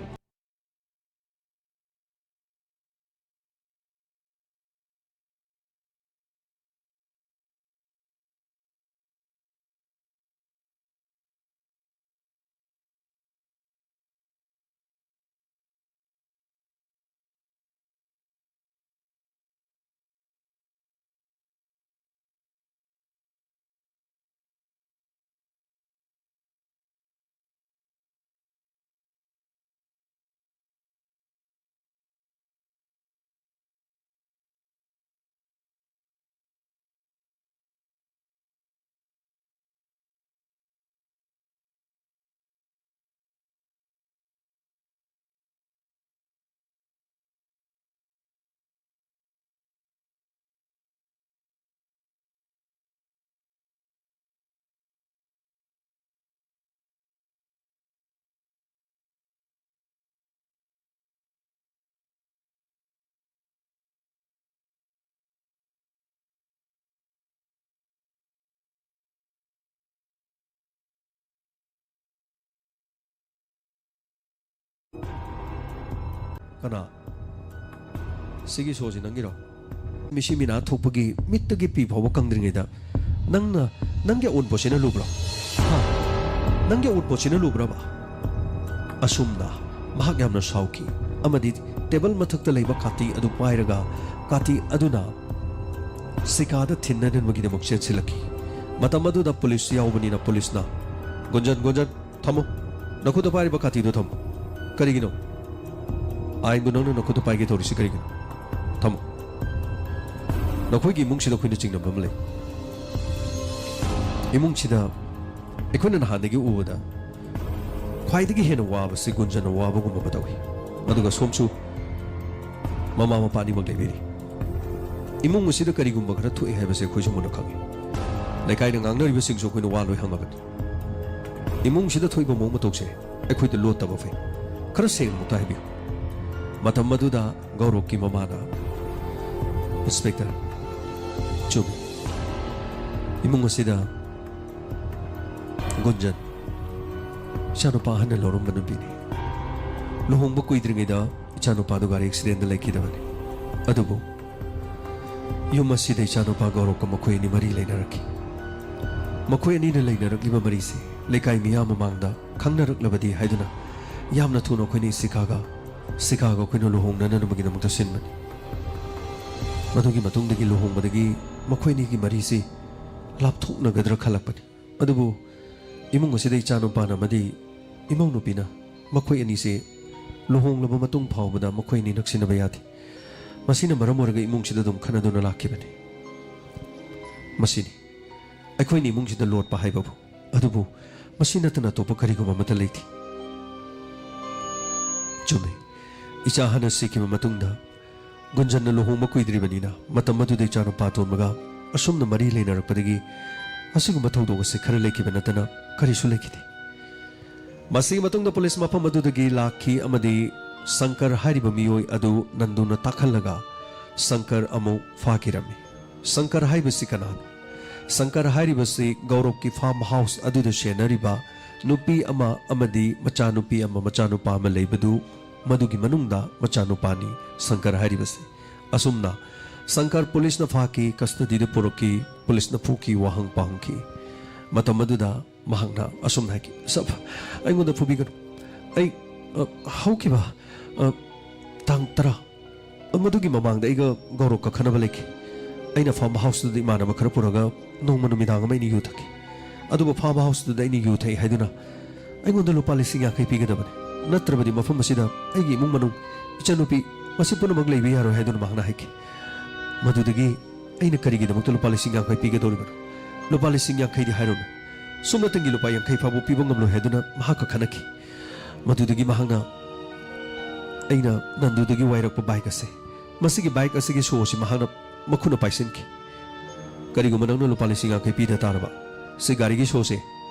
ꯀꯅꯥ? ꯁꯤꯒꯤ ꯁꯣꯁꯤ ꯅꯪꯒꯤꯔꯣ? ꯃꯤꯁꯤ ꯃꯤꯅꯥ ꯊꯣꯛꯄꯒꯤ ꯃꯤꯠꯇꯒꯤ ꯄꯤ ꯐꯥꯎꯕ ꯀꯪꯗ꯭ꯔꯤꯉꯩꯗ ꯅꯪꯅ, ꯅꯪꯒꯤ ꯑꯎꯟꯄꯣꯠꯁꯤꯅ ꯂꯨꯕ꯭ꯔꯣ? ꯍꯥ? ꯅꯪꯒꯤ ꯑꯎꯟꯄꯣꯠꯁꯤꯅ ꯂꯨꯕ꯭ꯔꯕ? ꯑꯁꯨꯝꯅ ꯃꯍꯥꯛ ꯌꯥꯝꯅ ꯁꯥꯎꯈꯤ ꯑꯃꯗꯤ ꯇꯦꯕꯜ ꯃꯊꯛꯇ ꯂꯩꯕ ꯀꯥꯇꯤ ꯑꯗꯨ ꯄꯥꯏꯔꯒ ꯀꯥꯇꯤ ꯑꯗꯨꯅ ꯁꯤꯀꯥꯗ ꯊꯤꯟꯅꯅꯕꯒꯤꯗꯃꯛ ꯆꯦꯟꯁꯤꯜꯂꯛꯈꯤ꯫ ꯃꯇꯝ ꯑꯗꯨꯗ ꯄꯨꯂꯤꯁ ꯌꯥꯎꯕꯅꯤꯅ ꯄꯨꯂꯤꯁꯅ, "ꯒꯨꯟꯖꯟ, ꯒꯨꯟꯖꯟ, ꯊꯝꯃꯨ꯫ ꯅꯈꯨꯠꯇ ꯄꯥꯏꯔꯤꯕ ꯀꯥꯇꯤꯗꯨ ꯊꯝꯃꯨ꯫ ꯀꯔꯤꯒꯤꯅꯣ? ꯑꯥꯏꯟꯕꯨ ꯅꯪꯅ ꯅꯈꯨꯠꯇ ꯄꯥꯏꯒꯦ ꯇꯧꯔꯤꯁꯤ ꯀꯔꯤꯒꯤꯅꯣ? ꯊꯝꯃꯨ꯫ ꯅꯈꯣꯏꯒꯤ ꯏꯃꯨꯡꯁꯤꯗ ꯑꯩꯈꯣꯏꯅ ꯆꯤꯡꯅꯕ ꯑꯃ ꯂꯩ꯫ ꯏꯃꯨꯡꯁꯤꯗ ꯑꯩꯈꯣꯏꯅ ꯅꯍꯥꯟꯗꯒꯤ ꯎꯕꯗ ꯈ꯭ꯋꯥꯏꯗꯒꯤ ꯍꯦꯟꯅ ꯋꯥꯕꯁꯤ ꯒꯨꯟꯖꯟꯅ ꯋꯥꯕꯒꯨꯝꯕ ꯑꯃ ꯇꯧꯏ꯫ ꯑꯗꯨꯒ ꯁꯣꯝꯁꯨ ꯃꯃꯥ ꯃꯄꯥ ꯑꯅꯤꯃꯛ ꯂꯩꯕꯤꯔꯤ꯫ ꯏꯃꯨꯡ ꯑꯁꯤꯗ ꯀꯔꯤꯒꯨꯝꯕ ꯈꯔ ꯊꯣꯛꯑꯦ ꯍꯥꯏꯕꯁꯦ ꯑꯩꯈꯣꯏꯁꯨ ꯃꯨꯟꯅ ꯈꯪꯉꯤ꯫ ꯂꯩꯀꯥꯏꯅ ꯉꯥꯡꯅꯔꯤꯕꯁꯤꯡꯁꯨ ꯑꯩꯈꯣꯏꯅ ꯋꯥ ꯂꯣꯏ ꯍꯪꯉꯕꯅꯤ꯫ ꯏꯃꯨꯡꯁꯤꯗ ꯊꯣꯛꯏꯕ ꯃꯑꯣꯡ ꯃꯇꯧꯁꯦ ꯑꯩꯈꯣꯏꯗ ꯂꯣꯠꯇꯕ ꯐꯩ꯫ ꯈꯔ ꯁꯦꯡꯅ ꯑꯃꯨꯛꯇ ꯍꯥꯏꯕꯤꯌꯨ, ꯃꯇꯝ ꯑꯗꯨꯗ ꯒꯧꯔꯕꯀꯤ ꯃꯃꯥꯅ, "ꯏꯟꯁꯄꯦꯛꯇꯔ, ꯆꯨꯝꯃꯤ꯫ ꯏꯃꯨꯡ ꯑꯁꯤꯗ ꯒꯨꯟꯖꯟ, ꯏꯆꯥꯅꯨꯄꯥ ꯑꯍꯟꯅ ꯂꯧꯔꯝꯕ ꯅꯨꯄꯤꯅꯤ꯫ ꯂꯨꯍꯣꯡꯕ ꯀꯨꯏꯗ꯭ꯔꯤꯉꯩꯗ ꯏꯆꯥꯅꯨꯄꯥꯗꯨ ꯒꯥꯔꯤ ꯑꯦꯛꯁꯤꯗꯦꯟꯗ ꯂꯩꯈꯤꯗꯕꯅꯤ꯫ ꯑꯗꯨꯕꯨ ꯌꯨꯝ ꯑꯁꯤꯗ ꯏꯆꯥꯅꯨꯄꯥ ꯒꯧꯔꯕꯀ ꯃꯈꯣꯏ ꯑꯅꯤ ꯃꯔꯤ ꯂꯩꯅꯔꯛꯈꯤ꯫ ꯃꯈꯣꯏ ꯑꯅꯤꯅ ꯂꯩꯅꯔꯛꯂꯤꯕ ꯃꯔꯤꯁꯤ ꯂꯩꯀꯥꯏ ꯃꯤꯌꯥꯝ ꯃꯃꯥꯡꯗ ꯈꯪꯅꯔꯛꯂꯕꯗꯤ ꯍꯥꯏꯗꯨꯅ ꯌꯥꯝꯅ ꯊꯨꯅ ꯑꯩꯈꯣꯏꯅ ꯁꯤꯀꯥꯒ, ꯁꯤꯀꯥꯒ ꯑꯩꯈꯣꯏꯅ ꯂꯨꯍꯣꯡꯅꯅꯕꯒꯤꯗꯃꯛꯇ ꯁꯤꯟꯕꯅꯤ꯫ ꯃꯗꯨꯒꯤ ꯃꯇꯨꯡꯗꯒꯤ ꯂꯨꯍꯣꯡꯕꯗꯒꯤ ꯃꯈꯣꯏ ꯑꯅꯤꯒꯤ ꯃꯔꯤꯁꯤ ꯂꯥꯞꯊꯣꯛꯅꯒꯗ꯭ꯔꯥ ꯈꯜꯂꯛꯄꯅꯤ꯫ ꯑꯗꯨꯕꯨ ꯏꯃꯨꯡ ꯑꯁꯤꯗ ꯏꯆꯥꯅꯨꯄꯥꯅ ꯑꯃꯗꯤ ꯏꯃꯧ ꯅꯨꯄꯤꯅ ꯃꯈꯣꯏ ꯑꯅꯤꯁꯦ ꯂꯨꯍꯣꯡꯂꯕ ꯃꯇꯨꯡ ꯐꯥꯎꯕꯗ ꯃꯈꯣꯏ ꯑꯅꯤ ꯅꯛꯁꯤꯟꯅꯕ ꯌꯥꯗꯦ꯫ ꯃꯁꯤꯅ ꯃꯔꯝ ꯑꯣꯏꯔꯒ ꯏꯃꯨꯡꯁꯤꯗ ꯑꯗꯨꯝ ꯈꯠꯅꯗꯨꯅ ꯂꯥꯛꯈꯤꯕꯅꯤ꯫ ꯃꯁꯤꯅꯤ ꯑꯩꯈꯣꯏꯅ ꯏꯃꯨꯡꯁꯤꯗ ꯂꯣꯠꯄ ꯍꯥꯏꯕꯕꯨ꯫ ꯑꯗꯨꯕꯨ ꯃꯁꯤ ꯅꯠꯇꯅ ꯑꯇꯣꯞꯄ ꯀꯔꯤꯒꯨꯝꯕ ꯑꯃꯠꯇ ꯂꯩꯇꯦ꯫" ꯆꯨꯝꯃꯤ꯫ ꯏꯆꯥ ꯍꯥꯟꯅ ꯁꯤꯈꯤꯕ ꯃꯇꯨꯡꯗ ꯒꯨꯟꯖꯟꯅ ꯂꯨꯍꯣꯡꯕ ꯀꯨꯏꯗ꯭ꯔꯤꯕꯅꯤꯅ ꯃꯇꯝ ꯑꯗꯨꯗ ꯏꯆꯥꯅꯨꯄꯥ ꯑꯇꯣꯟꯕꯒ ꯑꯁꯨꯝꯅ ꯃꯔꯤ ꯂꯩꯅꯔꯛꯄꯗꯒꯤ ꯑꯁꯤꯒꯨꯝꯕ ꯊꯧꯗꯣꯛ ꯑꯁꯤ ꯈꯔ ꯂꯩꯈꯤꯕ ꯅꯠꯇꯅ ꯀꯔꯤꯁꯨ ꯂꯩꯈꯤꯗꯦ꯫ ꯃꯁꯤꯒꯤ ꯃꯇꯨꯡꯗ ꯄꯨꯂꯤꯁ ꯃꯐꯝ ꯑꯗꯨꯗꯒꯤ ꯂꯥꯛꯈꯤ ꯑꯃꯗꯤ ꯁꯪꯀꯔ ꯍꯥꯏꯔꯤꯕ ꯃꯤꯑꯣꯏ ꯑꯗꯨ ꯅꯟꯗꯨꯅ ꯇꯥꯛꯍꯜꯂꯒ ꯁꯪꯀꯔ ꯑꯃꯨꯛ ꯐꯥꯈꯤꯔꯝꯃꯤ꯫ ꯁꯪꯀꯔ ꯍꯥꯏꯕꯁꯤ ꯀꯅꯥꯅꯣ? ꯁꯪꯀꯔ ꯍꯥꯏꯔꯤꯕꯁꯤ ꯒꯧꯔꯕꯀꯤ ꯐꯥꯔꯝ ꯍꯥꯎꯁ ꯑꯗꯨꯗ ꯁꯦꯟꯅꯔꯤꯕ ꯅꯨꯄꯤ ꯑꯃ ꯑꯃꯗꯤ ꯃꯆꯥꯅꯨꯄꯤ ꯑꯃ, ꯃꯆꯥꯅꯨꯄꯥ ꯑꯃ ꯂꯩꯕꯗꯨ ꯃꯗꯨꯒꯤ ꯃꯅꯨꯡꯗ ꯃꯆꯥꯅꯨꯄꯥꯅꯤ ꯁꯪꯀꯔ ꯍꯥꯏꯔꯤꯕꯁꯤ꯫ ꯑꯁꯨꯝꯅ ꯁꯪꯀꯔ ꯄꯨꯂꯤꯁꯅ ꯐꯥꯈꯤ, ꯀꯁꯇꯗꯤꯗ ꯄꯨꯔꯛꯈꯤ, ꯄꯨꯂꯤꯁꯅ ꯐꯨꯈꯤ, ꯋꯥꯍꯪ ꯄꯥꯎꯍꯪꯈꯤ꯫ ꯃꯇꯝ ꯑꯗꯨꯗ ꯃꯍꯥꯛꯅ ꯑꯁꯨꯝꯅ ꯍꯥꯏꯈꯤ, "ꯁꯥꯕ, ꯑꯩꯉꯣꯟꯗ ꯐꯨꯕꯤꯒꯅꯨ꯫ ꯑꯩ, ꯑ, ꯍꯧꯈꯤꯕ, ꯑ, ꯇꯥꯡ ꯇꯔꯥ, ꯃꯗꯨꯒꯤ ꯃꯃꯥꯡꯗ ꯑꯩꯒ ꯒꯧꯔꯕꯀ ꯈꯠꯅꯕ ꯂꯩꯈꯤ꯫ ꯑꯩꯅ ꯐꯥꯔꯝ ꯍꯥꯎꯁꯇꯨꯗ ꯏꯃꯥꯟꯅꯕ ꯈꯔ ꯄꯨꯔꯒ ꯅꯣꯡꯃ ꯅꯨꯃꯤꯗꯥꯡ ꯑꯃ ꯑꯩꯅ ꯌꯨ ꯊꯛꯈꯤ꯫ ꯑꯗꯨꯕꯨ ꯐꯥꯔꯝ ꯍꯥꯎꯁꯇꯨꯗ ꯑꯩꯅ ꯌꯨ ꯊꯛꯏ ꯍꯥꯏꯗꯨꯅ ꯑꯩꯉꯣꯟꯗ ꯂꯨꯄꯥ ꯂꯤꯁꯤꯡ ꯌꯥꯡꯈꯩ ꯄꯤꯒꯗꯕꯅꯤ, ꯅꯠꯇ꯭ꯔꯕꯗꯤ ꯃꯐꯝ ꯑꯁꯤꯗ ꯑꯩꯒꯤ ꯏꯃꯨꯡ ꯃꯅꯨꯡ, ꯏꯆꯟꯅꯨꯄꯤ, ꯃꯁꯤ ꯄꯨꯝꯅꯃꯛ ꯂꯩꯕ ꯌꯥꯔꯣꯏ" ꯍꯥꯏꯗꯨꯅ ꯃꯍꯥꯛꯅ ꯍꯥꯏꯈꯤ꯫ ꯃꯗꯨꯗꯒꯤ ꯑꯩꯅ ꯀꯔꯤꯒꯤꯗꯃꯛꯇ ꯂꯨꯄꯥ ꯂꯤꯁꯤꯡ ꯌꯥꯡꯈꯩ ꯄꯤꯒꯗꯧꯔꯤꯕꯅꯣ? ꯂꯨꯄꯥ ꯂꯤꯁꯤꯡ ꯌꯥꯡꯈꯩꯗꯤ ꯍꯥꯏꯔꯨꯅꯨ, ꯁꯨꯞꯅꯇꯪꯒꯤ ꯂꯨꯄꯥ ꯌꯥꯡꯈꯩ ꯐꯥꯎꯕ ꯄꯤꯕ ꯉꯝꯂꯣꯏ ꯍꯥꯏꯗꯨꯅ ꯃꯍꯥꯛꯀ ꯈꯟꯅꯈꯤ꯫ ꯃꯗꯨꯗꯒꯤ ꯃꯍꯥꯛꯅ ꯑꯩꯅ ꯅꯟꯗꯨꯗꯒꯤ ꯋꯥꯏꯔꯛꯄ ꯕꯥꯏꯛ ꯑꯁꯦ, ꯃꯁꯤꯒꯤ ꯕꯥꯏꯛ ꯑꯁꯤꯒꯤ ꯁꯣ ꯑꯁꯤ ꯃꯍꯥꯛꯅ ꯃꯈꯨꯠꯅ ꯄꯥꯏꯁꯤꯟꯈꯤ꯫ "ꯀꯔꯤꯒꯨꯝꯕ ꯅꯪꯅ ꯂꯨꯄꯥ ꯂꯤꯁꯤꯡ ꯌꯥꯡꯈꯩ ꯄꯤꯗ ꯇꯥꯔꯕ, ꯁꯤ ꯒꯥꯔꯤꯒꯤ ꯁꯣꯁꯦ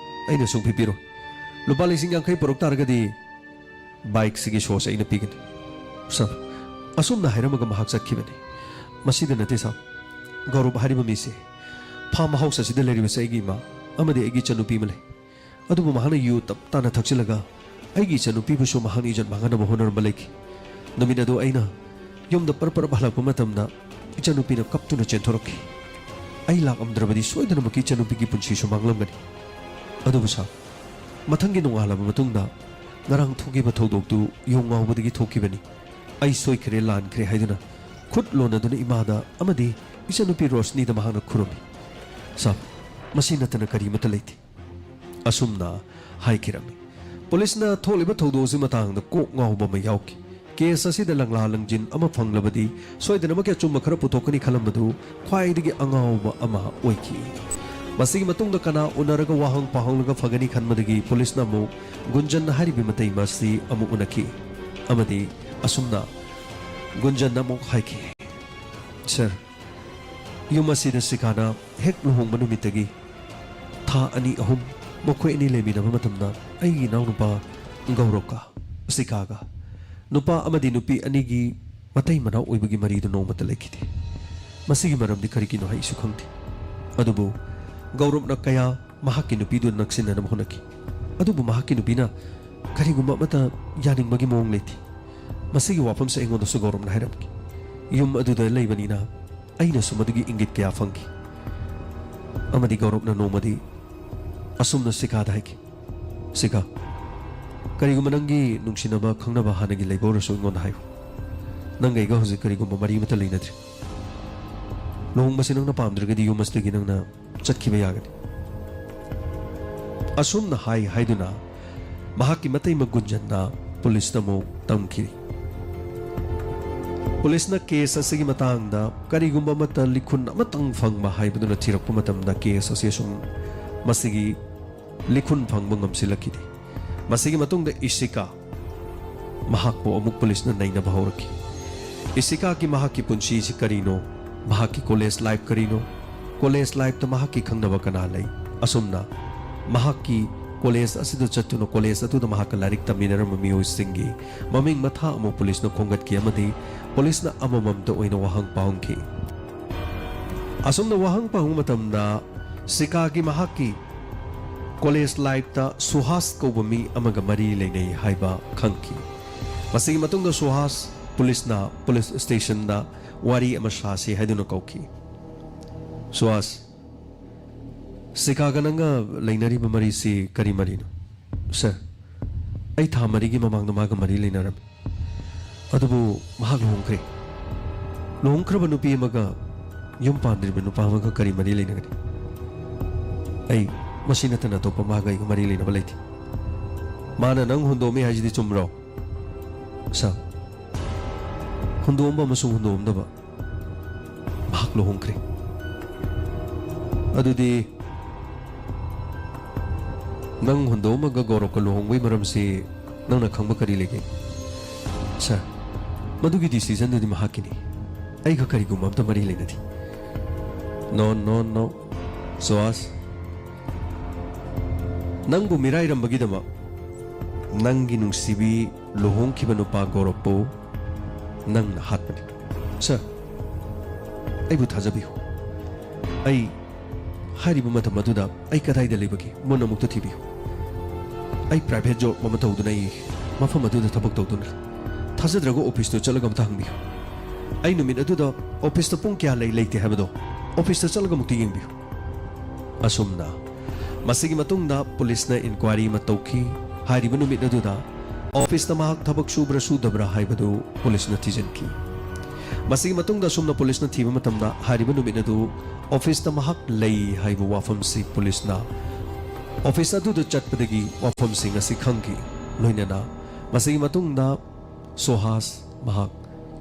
ꯑꯩꯅ ꯁꯨꯡꯄꯤ ꯄꯤꯔꯣꯏ꯫ ꯂꯨꯄꯥ ꯂꯤꯁꯤꯡ ꯌꯥꯡꯈꯩ ꯄꯨꯔꯛ ꯇꯥꯔꯒꯗꯤ ꯕꯥꯏꯛꯁꯤꯒꯤ ꯁꯣꯁꯦ ꯑꯩꯅ ꯄꯤꯒꯅꯤ, ꯁꯥꯔ꯫" ꯑꯁꯨꯝꯅ ꯍꯥꯏꯔꯝꯃꯒ ꯃꯍꯥꯛ ꯆꯠꯈꯤꯕꯅꯤ꯫ ꯃꯁꯤꯗ ꯅꯠꯇꯦ, ꯁꯥꯔ, ꯒꯧꯔꯕ ꯍꯥꯏꯔꯤꯕ ꯃꯤꯁꯦ ꯐꯥꯔꯝ ꯍꯥꯎꯁ ꯑꯁꯤꯗ ꯂꯩꯔꯤꯕꯁꯦ ꯑꯩꯒꯤ ꯏꯃꯥ ꯑꯃꯗꯤ ꯑꯩꯒꯤ ꯏꯆꯟꯅꯨꯄꯤ ꯑꯃ ꯂꯩ꯫ ꯑꯗꯨꯕꯨ ꯃꯍꯥꯛꯅ ꯌꯨ ꯇꯞ ꯇꯥꯅ ꯊꯛꯆꯤꯜꯂꯒ ꯑꯩꯒꯤ ꯏꯆꯟꯅꯨꯄꯤꯕꯨꯁꯨ ꯃꯍꯥꯛꯅ ꯏꯖꯠ ꯃꯥꯡꯍꯟꯅꯕ ꯍꯣꯠꯅꯔꯝꯕ ꯂꯩꯈꯤ꯫ ꯅꯨꯃꯤꯠ ꯑꯗꯨ ꯑꯩꯅ ꯌꯨꯝꯗ ꯄꯔꯞ ꯄꯔꯞ ꯍꯜꯂꯛꯄ ꯃꯇꯝꯗ ꯏꯆꯟꯅꯨꯄꯤꯅ ꯀꯞꯇꯨꯅ ꯆꯦꯟꯊꯣꯔꯛꯈꯤ꯫ ꯑꯩ ꯂꯥꯛꯂꯝꯗ꯭ꯔꯕꯗꯤ ꯁꯣꯏꯗꯅꯃꯛꯀꯤ ꯏꯆꯟꯅꯨꯄꯤꯒꯤ ꯄꯨꯟꯁꯤꯁꯨ ꯃꯥꯡꯂꯝꯒꯅꯤ꯫ ꯑꯗꯨꯕꯨ ꯁꯥꯔ, ꯃꯊꯪꯒꯤ ꯅꯣꯡꯉꯥꯜꯂꯕ ꯃꯇꯨꯡꯗ ꯉꯔꯥꯡ ꯊꯣꯛꯈꯤꯕ ꯊꯧꯗꯣꯛꯇꯨ ꯌꯨ ꯉꯥꯎꯕꯗꯒꯤ ꯊꯣꯛꯈꯤꯕꯅꯤ꯫ ꯑꯩ ꯁꯣꯏꯈ꯭ꯔꯦ, ꯂꯥꯟꯈ꯭ꯔꯦ ꯍꯥꯏꯗꯨꯅ ꯈꯨꯠ ꯂꯣꯟꯅꯗꯨꯅ ꯏꯃꯥꯗ ꯑꯃꯗꯤ ꯏꯆꯟꯅꯨꯄꯤ ꯔꯣꯁꯅꯤꯗ ꯃꯍꯥꯛꯅ ꯈꯨꯔꯨꯝꯃꯤ꯫ ꯁꯥꯔ, ꯃꯁꯤ ꯅꯠꯇꯅ ꯀꯔꯤ ꯑꯃꯠꯇ ꯂꯩꯇꯦ꯫ ꯑꯁꯨꯝꯅ ꯍꯥꯏꯈꯤꯔꯝꯃꯤ꯫ ꯄꯨꯂꯤꯁꯅ ꯊꯣꯛꯂꯤꯕ ꯊꯧꯗꯣꯛ ꯑꯁꯤ ꯃꯇꯥꯡꯗ ꯀꯣꯛ ꯉꯥꯎꯕ ꯑꯃ ꯌꯥꯎꯈꯤ꯫ ꯀꯦꯁ ꯑꯁꯤꯗ ꯂꯪꯂꯥ ꯂꯪꯖꯤꯟ ꯑꯃ ꯐꯪꯂꯕꯗꯤ ꯁꯣꯏꯗꯅꯃꯛꯀꯤ ꯑꯆꯨꯝꯕ ꯈꯔ ꯄꯨꯊꯣꯛꯀꯅꯤ ꯈꯜꯂꯝꯕꯗꯨ ꯈ꯭ꯋꯥꯏꯗꯒꯤ ꯑꯉꯥꯎꯕ ꯑꯃ ꯑꯣꯏꯈꯤ꯫ ꯃꯁꯤꯒꯤ ꯃꯇꯨꯡꯗ ꯀꯅꯥ ꯎꯅꯔꯒ ꯋꯥꯍꯪ ꯄꯥꯎꯍꯪꯂꯒ ꯐꯒꯅꯤ ꯈꯟꯕꯗꯒꯤ ꯄꯨꯂꯤꯁꯅ ꯑꯃꯨꯛ ꯒꯨꯟꯖꯟ ꯍꯥꯏꯔꯤꯕ ꯃꯇꯩ ꯃꯁꯤ ꯑꯃꯨꯛ ꯎꯅꯈꯤ ꯑꯃꯗꯤ ꯑꯁꯨꯝꯅ ꯒꯨꯟꯖꯟꯅ ꯑꯃꯨꯛ ꯍꯥꯏꯈꯤ, "ꯁꯥꯔ, ꯌꯨꯝ ꯑꯁꯤꯗ ꯁꯤꯀꯥꯅ ꯍꯦꯛ ꯂꯨꯍꯣꯡꯕ ꯅꯨꯃꯤꯠꯇꯒꯤ ꯊꯥ ꯑꯅꯤ ꯑꯍꯨꯝ ꯃꯈꯣꯏ ꯑꯅꯤ ꯂꯩꯃꯤꯟꯅꯕ ꯃꯇꯝꯗ ꯑꯩꯒꯤ ꯏꯅꯥꯎꯅꯨꯄꯥ ꯒꯧꯔꯕꯀ ꯁꯤꯀꯥꯒ ꯅꯨꯄꯥ ꯑꯃꯗꯤ ꯅꯨꯄꯤ ꯑꯅꯤꯒꯤ ꯃꯇꯩ ꯃꯅꯥꯎ ꯑꯣꯏꯕꯒꯤ ꯃꯔꯤꯗꯨ ꯅꯣꯡꯃꯇ ꯂꯩꯈꯤꯗꯦ꯫ ꯃꯁꯤꯒꯤ ꯃꯔꯝꯗꯤ ꯀꯔꯤꯒꯤꯅꯣ ꯑꯩꯁꯨ ꯈꯪꯗꯦ꯫ ꯑꯗꯨꯕꯨ ꯒꯧꯔꯕꯅ ꯀꯌꯥ ꯃꯍꯥꯛꯀꯤ ꯅꯨꯄꯤꯗꯨ ꯅꯛꯁꯤꯟꯅꯅꯕ ꯍꯣꯠꯅꯈꯤ꯫ ꯑꯗꯨꯕꯨ ꯃꯍꯥꯛꯀꯤ ꯅꯨꯄꯤꯅ ꯀꯔꯤꯒꯨꯝꯕ ꯑꯃꯠꯇ ꯌꯥꯅꯤꯡꯕꯒꯤ ꯃꯑꯣꯡ ꯂꯩꯇꯦ꯫ ꯃꯁꯤꯒꯤ ꯋꯥꯐꯝꯁꯦ ꯑꯩꯉꯣꯟꯗꯁꯨ ꯒꯧꯔꯕꯅ ꯍꯥꯏꯔꯝꯈꯤ꯫ ꯌꯨꯝ ꯑꯗꯨꯗ ꯂꯩꯕꯅꯤꯅ ꯑꯩꯅꯁꯨ ꯃꯗꯨꯒꯤ ꯏꯪꯒꯤꯠ ꯀꯌꯥ ꯐꯪꯈꯤ꯫ ꯑꯃꯗꯤ ꯒꯧꯔꯕꯅ ꯅꯣꯡꯃꯗꯤ ꯑꯁꯨꯝꯅ ꯁꯤꯈꯥꯗ ꯍꯥꯏꯈꯤ, "ꯁꯤꯈꯥ, ꯀꯔꯤꯒꯨꯝꯕ ꯅꯪꯒꯤ ꯅꯨꯡꯁꯤꯅꯕ ꯈꯪꯅꯕ ꯍꯥꯟꯅꯒꯤ ꯂꯩꯕ ꯑꯣꯏꯔꯁꯨ ꯑꯩꯉꯣꯟꯗ ꯍꯥꯏꯌꯨ꯫ ꯅꯪꯒ ꯑꯩꯒ ꯍꯧꯖꯤꯛ ꯀꯔꯤꯒꯨꯝꯕ ꯃꯔꯤ ꯑꯃꯠꯇ ꯂꯩꯅꯗ꯭ꯔꯤ꯫ ꯂꯨꯍꯣꯡꯕꯁꯤ ꯅꯪꯅ ꯄꯥꯝꯗ꯭ꯔꯒꯗꯤ ꯌꯨꯝ ꯑꯁꯤꯗꯒꯤ ꯅꯪꯅ ꯆꯠꯈꯤꯕ ꯌꯥꯒꯅꯤ"꯫ ꯑꯁꯨꯝꯅ ꯍꯥꯏ ꯍꯥꯏꯗꯨꯅ ꯃꯍꯥꯛꯀꯤ ꯃꯇꯩꯃ ꯒꯨꯟꯖꯟꯅ ꯄꯨꯂꯤꯁꯇ ꯑꯃꯨꯛ ꯇꯝꯈꯤ꯫ ꯄꯨꯂꯤꯁꯅ ꯀꯦꯁ ꯑꯁꯤꯒꯤ ꯃꯇꯥꯡꯗ ꯀꯔꯤꯒꯨꯝꯕ ꯑꯃꯠꯇ ꯂꯤꯈꯨꯟ ꯑꯃꯇꯪ ꯐꯪꯕ ꯍꯥꯏꯕꯗꯨꯅ ꯊꯤꯔꯛꯄ ꯃꯇꯝꯗ ꯀꯦꯁ ꯑꯁꯤ ꯑꯁꯨꯝ ꯃꯁꯤꯒꯤ ꯂꯤꯈꯨꯟ ꯐꯪꯕ ꯉꯝꯁꯤꯜꯂꯛꯈꯤꯗꯦ꯫ ꯃꯁꯤꯒꯤ ꯃꯇꯨꯡꯗ ꯏꯁꯤꯀꯥ ꯃꯍꯥꯛꯄꯨ ꯑꯃꯨꯛ ꯄꯨꯂꯤꯁꯅ ꯅꯩꯅꯕ ꯍꯧꯔꯛꯈꯤ꯫ ꯏꯁꯤꯀꯥꯒꯤ ꯃꯍꯥꯛꯀꯤ ꯄꯨꯟꯁꯤꯁꯤ ꯀꯔꯤꯅꯣ, ꯃꯍꯥꯛꯀꯤ ꯀꯣꯂꯦꯖ ꯂꯥꯏꯐ ꯀꯔꯤꯅꯣ, ꯀꯣꯂꯦꯖ ꯂꯥꯏꯐꯇ ꯃꯍꯥꯛꯀꯤ ꯈꯪꯅꯕ ꯀꯅꯥ ꯂꯩ, ꯑꯁꯨꯝꯅ ꯃꯍꯥꯛꯀꯤ ꯀꯣꯂꯦꯖ ꯑꯁꯤꯗ ꯆꯠꯇꯨꯅ ꯀꯣꯂꯦꯖ ꯑꯗꯨꯗ ꯃꯍꯥꯛꯀ ꯂꯥꯏꯔꯤꯛ ꯇꯝꯃꯤꯟꯅꯔꯝꯕ ꯃꯤꯑꯣꯏꯁꯤꯡꯒꯤ ꯃꯃꯤꯡ ꯃꯊꯥ ꯑꯃꯨꯛ ꯄꯨꯂꯤꯁꯅ ꯈꯣꯝꯒꯠꯈꯤ ꯑꯃꯗꯤ ꯄꯨꯂꯤꯁꯅ ꯑꯃꯃꯝꯇ ꯑꯣꯏꯅ ꯋꯥꯍꯪ ꯄꯥꯎꯍꯪꯈꯤ꯫ ꯑꯁꯨꯝꯅ ꯋꯥꯍꯪ ꯄꯥꯎꯍꯪ ꯃꯇꯝꯗ ꯁꯤꯀꯥꯒꯤ ꯃꯍꯥꯛꯀꯤ ꯀꯣꯂꯦꯖ ꯂꯥꯏꯐꯇ ꯁꯨꯍꯥꯁ ꯀꯧꯕ ꯃꯤ ꯑꯃꯒ ꯃꯔꯤ ꯂꯩꯅꯩ ꯍꯥꯏꯕ ꯈꯪꯈꯤ꯫ ꯃꯁꯤꯒꯤ ꯃꯇꯨꯡꯗ ꯁꯨꯍꯥꯁ ꯄꯨꯂꯤꯁꯅ ꯄꯨꯂꯤꯁ ꯁ꯭ꯇꯦꯁꯟꯗ ꯋꯥꯔꯤ ꯑꯃ ꯁꯥꯁꯤ ꯍꯥꯏꯗꯨꯅ ꯀꯧꯈꯤ꯫ "ꯁꯨꯍꯥꯁ, ꯁꯤꯀꯥꯒ ꯅꯪꯒ ꯂꯩꯅꯔꯤꯕ ꯃꯔꯤꯁꯤ ꯀꯔꯤ ꯃꯔꯤꯅꯣ?" "ꯁꯥꯔ, ꯑꯩ ꯊꯥ ꯃꯔꯤꯒꯤ ꯃꯃꯥꯡꯗ ꯃꯥꯒ ꯃꯔꯤ ꯂꯩꯅꯔꯝꯃꯤ꯫ ꯑꯗꯨꯕꯨ ꯃꯍꯥꯛ ꯂꯨꯍꯣꯡꯈ꯭ꯔꯦ꯫ ꯂꯨꯍꯣꯡꯈ꯭ꯔꯕ ꯅꯨꯄꯤ ꯑꯃꯒ ꯌꯨꯝ ꯄꯥꯟꯗ꯭ꯔꯤꯕ ꯅꯨꯄꯥ ꯑꯃꯒ ꯀꯔꯤ ꯃꯔꯤ ꯂꯩꯅꯒꯅꯤ? ꯑꯩ ꯃꯁꯤ ꯅꯠꯇꯅ ꯑꯇꯣꯞꯄ ꯃꯥꯒ ꯑꯩꯒ ꯃꯔꯤ ꯂꯩꯅꯕ ꯂꯩꯇꯦ꯫ ꯃꯥꯅ ꯅꯪ ꯍꯨꯟꯗꯣꯛꯑꯝꯃꯤ ꯍꯥꯏꯁꯤꯗꯤ ꯆꯨꯝꯕ꯭ꯔꯣ?" "ꯁꯥꯔ, ꯍꯨꯟꯗꯣꯛꯑꯝꯕ ꯑꯃꯁꯨꯡ ꯍꯨꯟꯗꯣꯛꯑꯝꯗꯕ, ꯃꯍꯥꯛ ꯂꯨꯍꯣꯡꯈ꯭ꯔꯦ꯫" "ꯑꯗꯨꯗꯤ ꯅꯪ ꯍꯨꯟꯗꯣꯛꯑꯝꯃꯒ ꯒꯧꯔꯕꯀ ꯂꯨꯍꯣꯡꯕꯒꯤ ꯃꯔꯝꯁꯤ ꯅꯪꯅ ꯈꯪꯕ ꯀꯔꯤ ꯂꯩꯒꯦ?" "ꯁꯥꯔ, ꯃꯗꯨꯒꯤ ꯗꯤꯁꯤꯖꯟꯗꯨꯗꯤ ꯃꯍꯥꯛꯀꯤꯅꯤ꯫ ꯑꯩꯒ ꯀꯔꯤꯒꯨꯝꯕ ꯑꯝꯇ ꯃꯔꯤ ꯂꯩꯅꯗꯦ꯫" "ꯅꯣ, ꯅꯣ, ꯅꯣ, ꯁꯨꯍꯥꯁ꯫ ꯅꯪꯕꯨ ꯃꯤꯔꯥꯏꯔꯝꯕꯒꯤꯗꯃꯛ ꯅꯪꯒꯤ ꯅꯨꯡꯁꯤꯕꯤ ꯂꯨꯍꯣꯡꯈꯤꯕ ꯅꯨꯄꯥ ꯒꯧꯔꯕꯄꯨ ꯅꯪꯅ ꯍꯥꯠꯄꯅꯤ꯫" "ꯁꯥꯔ, ꯑꯩꯕꯨ ꯊꯥꯖꯕꯤꯌꯨ꯫ ꯑꯩ ꯍꯥꯏꯔꯤꯕ ꯃꯇꯝ ꯑꯗꯨꯗ ꯑꯩ ꯀꯗꯥꯏꯗ ꯂꯩꯕꯒꯦ? ꯃꯨꯟꯅ ꯑꯃꯨꯛꯇ ꯊꯤꯕꯤꯌꯨ꯫ ꯑꯩ ꯄ꯭ꯔꯥꯏꯚꯦꯠ ꯖꯣꯕ ꯑꯃ ꯇꯧꯗꯨꯅ ꯑꯩ ꯃꯐꯝ ꯑꯗꯨꯗ ꯊꯕꯛ ꯇꯧꯗꯨꯅ ꯂꯩ꯫ ꯊꯥꯖꯗ꯭ꯔꯒ ꯑꯣꯐꯤꯁꯇꯨ ꯆꯠꯂꯒ ꯑꯝꯇ ꯍꯪꯕꯤꯌꯨ꯫ ꯑꯩ ꯅꯨꯃꯤꯠ ꯑꯗꯨꯗ ꯑꯣꯐꯤꯁꯇ ꯄꯨꯡ ꯀꯌꯥ ꯂꯩ ꯂꯩꯇꯦ ꯍꯥꯏꯕꯗꯣ ꯑꯣꯐꯤꯁꯇ ꯆꯠꯂꯒ ꯑꯃꯨꯛꯇ ꯌꯦꯡꯕꯤꯌꯨ꯫ ꯑꯁꯨꯝꯅ ꯃꯁꯤꯒꯤ ꯃꯇꯨꯡꯗ ꯄꯨꯂꯤꯁꯅ ꯏꯟꯀ꯭ꯋꯥꯏꯔꯤ ꯑꯃ ꯇꯧꯈꯤ꯫ ꯍꯥꯏꯔꯤꯕ ꯅꯨꯃꯤꯠ ꯑꯗꯨꯗ ꯑꯣꯐꯤꯁꯇ ꯃꯍꯥꯛ ꯊꯕꯛ ꯁꯨꯕ꯭ꯔꯥ ꯁꯨꯗꯕ꯭ꯔꯥ ꯍꯥꯏꯕꯗꯨ ꯄꯨꯂꯤꯁꯅ ꯊꯤꯖꯤꯟꯈꯤ꯫ ꯃꯁꯤꯒꯤ ꯃꯇꯨꯡꯗ ꯑꯁꯨꯝꯅ ꯄꯨꯂꯤꯁꯅ ꯊꯤꯕ ꯃꯇꯝꯗ ꯍꯥꯏꯔꯤꯕ ꯅꯨꯃꯤꯠ ꯑꯗꯨ ꯑꯣꯐꯤꯁꯇ ꯃꯍꯥꯛ ꯂꯩ ꯍꯥꯏꯕ ꯋꯥꯐꯝꯁꯤ ꯄꯨꯂꯤꯁꯅ ꯑꯣꯐꯤꯁ ꯑꯗꯨꯗ ꯆꯠꯄꯗꯒꯤ ꯋꯥꯐꯝꯁꯤꯡ ꯑꯁꯤ ꯈꯪꯈꯤ꯫ ꯂꯣꯏꯅꯅ ꯃꯁꯤꯒꯤ ꯃꯇꯨꯡꯗ ꯁꯣꯍꯥꯁ ꯃꯍꯥꯛ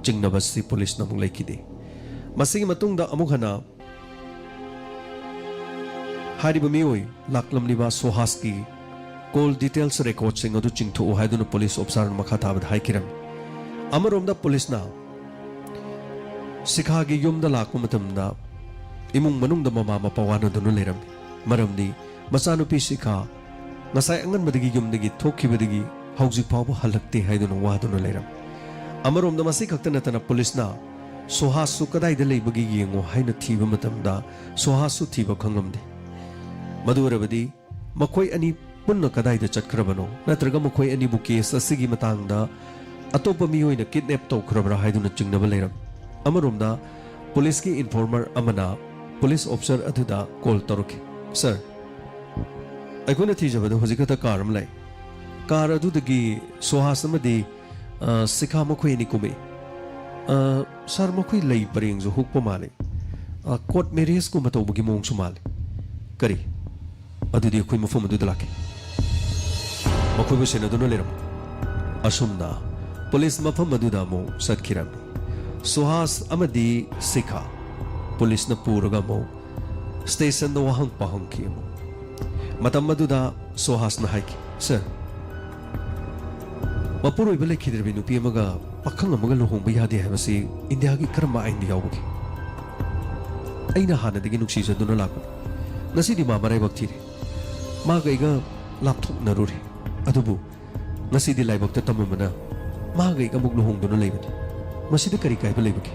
ꯆꯤꯡꯅꯕꯁꯤ ꯄꯨꯂꯤꯁꯅ ꯑꯃꯨꯛ ꯂꯩꯈꯤꯗꯦ꯫ ꯃꯁꯤꯒꯤ ꯃꯇꯨꯡꯗ ꯑꯃꯨꯛ ꯍꯟꯅ ꯍꯥꯏꯔꯤꯕ ꯃꯤꯑꯣꯏ ꯂꯥꯛꯂꯝꯂꯤꯕ ꯁꯣꯍꯥꯁꯀꯤ ꯀꯣꯜ ꯗꯤꯇꯦꯜꯁ ꯔꯦꯀꯣꯔꯗꯁꯤꯡ ꯑꯗꯨ ꯆꯤꯡꯊꯣꯛꯎ ꯍꯥꯏꯗꯨꯅ ꯄꯨꯂꯤꯁ ꯑꯣꯐꯤꯁꯥꯔꯅ ꯃꯈꯥ ꯇꯥꯕꯗ ꯍꯥꯏꯈꯤꯔꯝꯃꯤ꯫ ꯑꯃꯔꯣꯝꯗ ꯄꯨꯂꯤꯁꯅ ꯁꯤꯈꯥꯒꯤ ꯌꯨꯝꯗ ꯂꯥꯛꯄ ꯃꯇꯝꯗ ꯏꯃꯨꯡ ꯃꯅꯨꯡꯗ ꯃꯃꯥ ꯃꯄꯥ ꯋꯥꯅꯗꯨꯅ ꯂꯩꯔꯝꯃꯤ꯫ ꯃꯔꯝꯗꯤ ꯃꯆꯥꯅꯨꯄꯤ ꯁꯤꯈꯥ ꯉꯁꯥꯏ ꯑꯉꯟꯕꯗꯒꯤ ꯌꯨꯝꯗꯒꯤ ꯊꯣꯛꯈꯤꯕꯗꯒꯤ ꯍꯧꯖꯤꯛ ꯐꯥꯎꯕ ꯍꯜꯂꯛꯇꯦ ꯍꯥꯏꯗꯨꯅ ꯋꯥꯗꯨꯅ ꯂꯩꯔꯝꯃꯤ꯫ ꯑꯃꯔꯣꯝꯗ ꯃꯁꯤ ꯈꯛꯇ ꯅꯠꯇꯅ ꯄꯨꯂꯤꯁꯅ ꯁꯣꯍꯥꯁꯁꯨ ꯀꯗꯥꯏꯗ ꯂꯩꯕꯒꯦ ꯌꯦꯡꯉꯨ ꯍꯥꯏꯅ ꯊꯤꯕ ꯃꯇꯝꯗ ꯁꯣꯍꯥꯁꯁꯨ ꯊꯤꯕ ꯈꯪꯂꯝꯗꯦ꯫ ꯃꯗꯨ ꯑꯣꯏꯔꯕꯗꯤ ꯃꯈꯣꯏ ꯑꯅꯤ ꯄꯨꯟꯅ ꯀꯗꯥꯏꯗ ꯆꯠꯈ꯭ꯔꯕꯅꯣ, ꯅꯠꯇ꯭ꯔꯒ ꯃꯈꯣꯏ ꯑꯅꯤꯕꯨ ꯀꯦꯁ ꯑꯁꯤꯒꯤ ꯃꯇꯥꯡꯗ ꯑꯇꯣꯞꯄ ꯃꯤꯑꯣꯏꯅ ꯀꯤꯗꯅꯦꯞ ꯇꯧꯈ꯭ꯔꯕ꯭ꯔꯥ ꯍꯥꯏꯗꯨꯅ ꯆꯤꯡꯅꯕ ꯂꯩꯔꯝꯃꯤ꯫ ꯑꯃꯔꯣꯝꯗ ꯄꯨꯂꯤꯁꯀꯤ ꯏꯟꯐꯣꯔꯃꯔ ꯑꯃꯅ ꯄꯨꯂꯤꯁ ꯑꯣꯐꯤꯁꯔ ꯑꯗꯨꯗ ꯀꯣꯜ ꯇꯧꯔꯛꯈꯤ꯫ "ꯁꯥꯔ, ꯑꯩꯈꯣꯏꯅ ꯊꯤꯖꯕꯗ ꯍꯧꯖꯤꯛ ꯈꯛꯇ ꯀꯥꯔ ꯑꯃ ꯂꯥꯛꯏ꯫ ꯀꯥꯔ ꯑꯗꯨꯗꯒꯤ ꯁꯣꯍꯥꯁ ꯑꯃꯗꯤ, ꯑ, ꯁꯤꯈꯥ ꯃꯈꯣꯏ ꯑꯅꯤ ꯀꯨꯝꯃꯛꯏ꯫ ꯑ, ꯁꯥꯔ, ꯃꯈꯣꯏ ꯂꯩ ꯄꯔꯦꯡꯁꯨ ꯍꯨꯛꯄ ꯃꯥꯜꯂꯤ꯫ ꯑ, ꯀꯣꯔꯠ ꯃꯦꯔꯤꯌꯦꯖꯀꯨꯝꯕ ꯇꯧꯕꯒꯤ ꯃꯑꯣꯡꯁꯨ ꯃꯥꯜꯂꯤ꯫ ꯀꯔꯤ? ꯑꯗꯨꯗꯤ ꯑꯩꯈꯣꯏ ꯃꯐꯝ ꯑꯗꯨꯗ ꯂꯥꯛꯀꯦ꯫ ꯃꯈꯣꯏꯕꯨ ꯁꯦꯟꯅꯗꯨꯅ ꯂꯩꯔꯝꯃꯨ꯫" ꯑꯁꯨꯝꯅ ꯄꯨꯂꯤꯁ ꯃꯐꯝ ꯑꯗꯨꯗ ꯑꯃꯨꯛ ꯆꯠꯈꯤꯔꯝꯃꯤ꯫ ꯁꯨꯍꯥꯁ ꯑꯃꯗꯤ ꯁꯤꯈꯥ ꯄꯨꯂꯤꯁꯅ ꯄꯨꯔꯒ ꯑꯃꯨꯛ ꯁ꯭ꯇꯦꯁꯟꯗ ꯋꯥꯍꯪ ꯄꯥꯎꯍꯪꯈꯤ ꯑꯃꯨꯛ꯫ ꯃꯇꯝ ꯑꯗꯨꯗ ꯁꯨꯍꯥꯁꯅ ꯍꯥꯏꯈꯤ, "ꯁꯥꯔ, ꯃꯄꯨꯔꯣꯏꯕ ꯂꯩꯈꯤꯗ꯭ꯔꯕꯤ ꯅꯨꯄꯤ ꯑꯃꯒ ꯄꯥꯈꯪ ꯑꯃꯒ ꯂꯨꯍꯣꯡꯕ ꯌꯥꯗꯦ ꯍꯥꯏꯕꯁꯤ ꯏꯟꯗꯤꯌꯥꯒꯤ ꯀꯔꯝꯕ ꯑꯥꯏꯟꯗ ꯌꯥꯎꯕꯒꯦ? ꯑꯩꯅ ꯍꯥꯟꯅꯗꯒꯤ ꯅꯨꯡꯁꯤꯖꯗꯨꯅ ꯂꯥꯛꯄꯅꯤ꯫ ꯉꯁꯤꯗꯤ ꯃꯥ ꯃꯔꯥꯏꯕꯛ ꯊꯤꯔꯦ꯫ ꯃꯥꯒ ꯑꯩꯒ ꯂꯥꯞꯊꯣꯛꯅꯔꯨꯔꯦ꯫ ꯑꯗꯨꯕꯨ ꯉꯁꯤꯗꯤ ꯂꯥꯏꯕꯛꯇ ꯇꯝꯃꯝꯕꯅ ꯃꯥꯒ ꯑꯩꯒ ꯑꯃꯨꯛ ꯂꯨꯍꯣꯡꯗꯨꯅ ꯂꯩꯕꯅꯤ꯫ ꯃꯁꯤꯗ ꯀꯔꯤ ꯀꯥꯏꯕ ꯂꯩꯕꯒꯦ?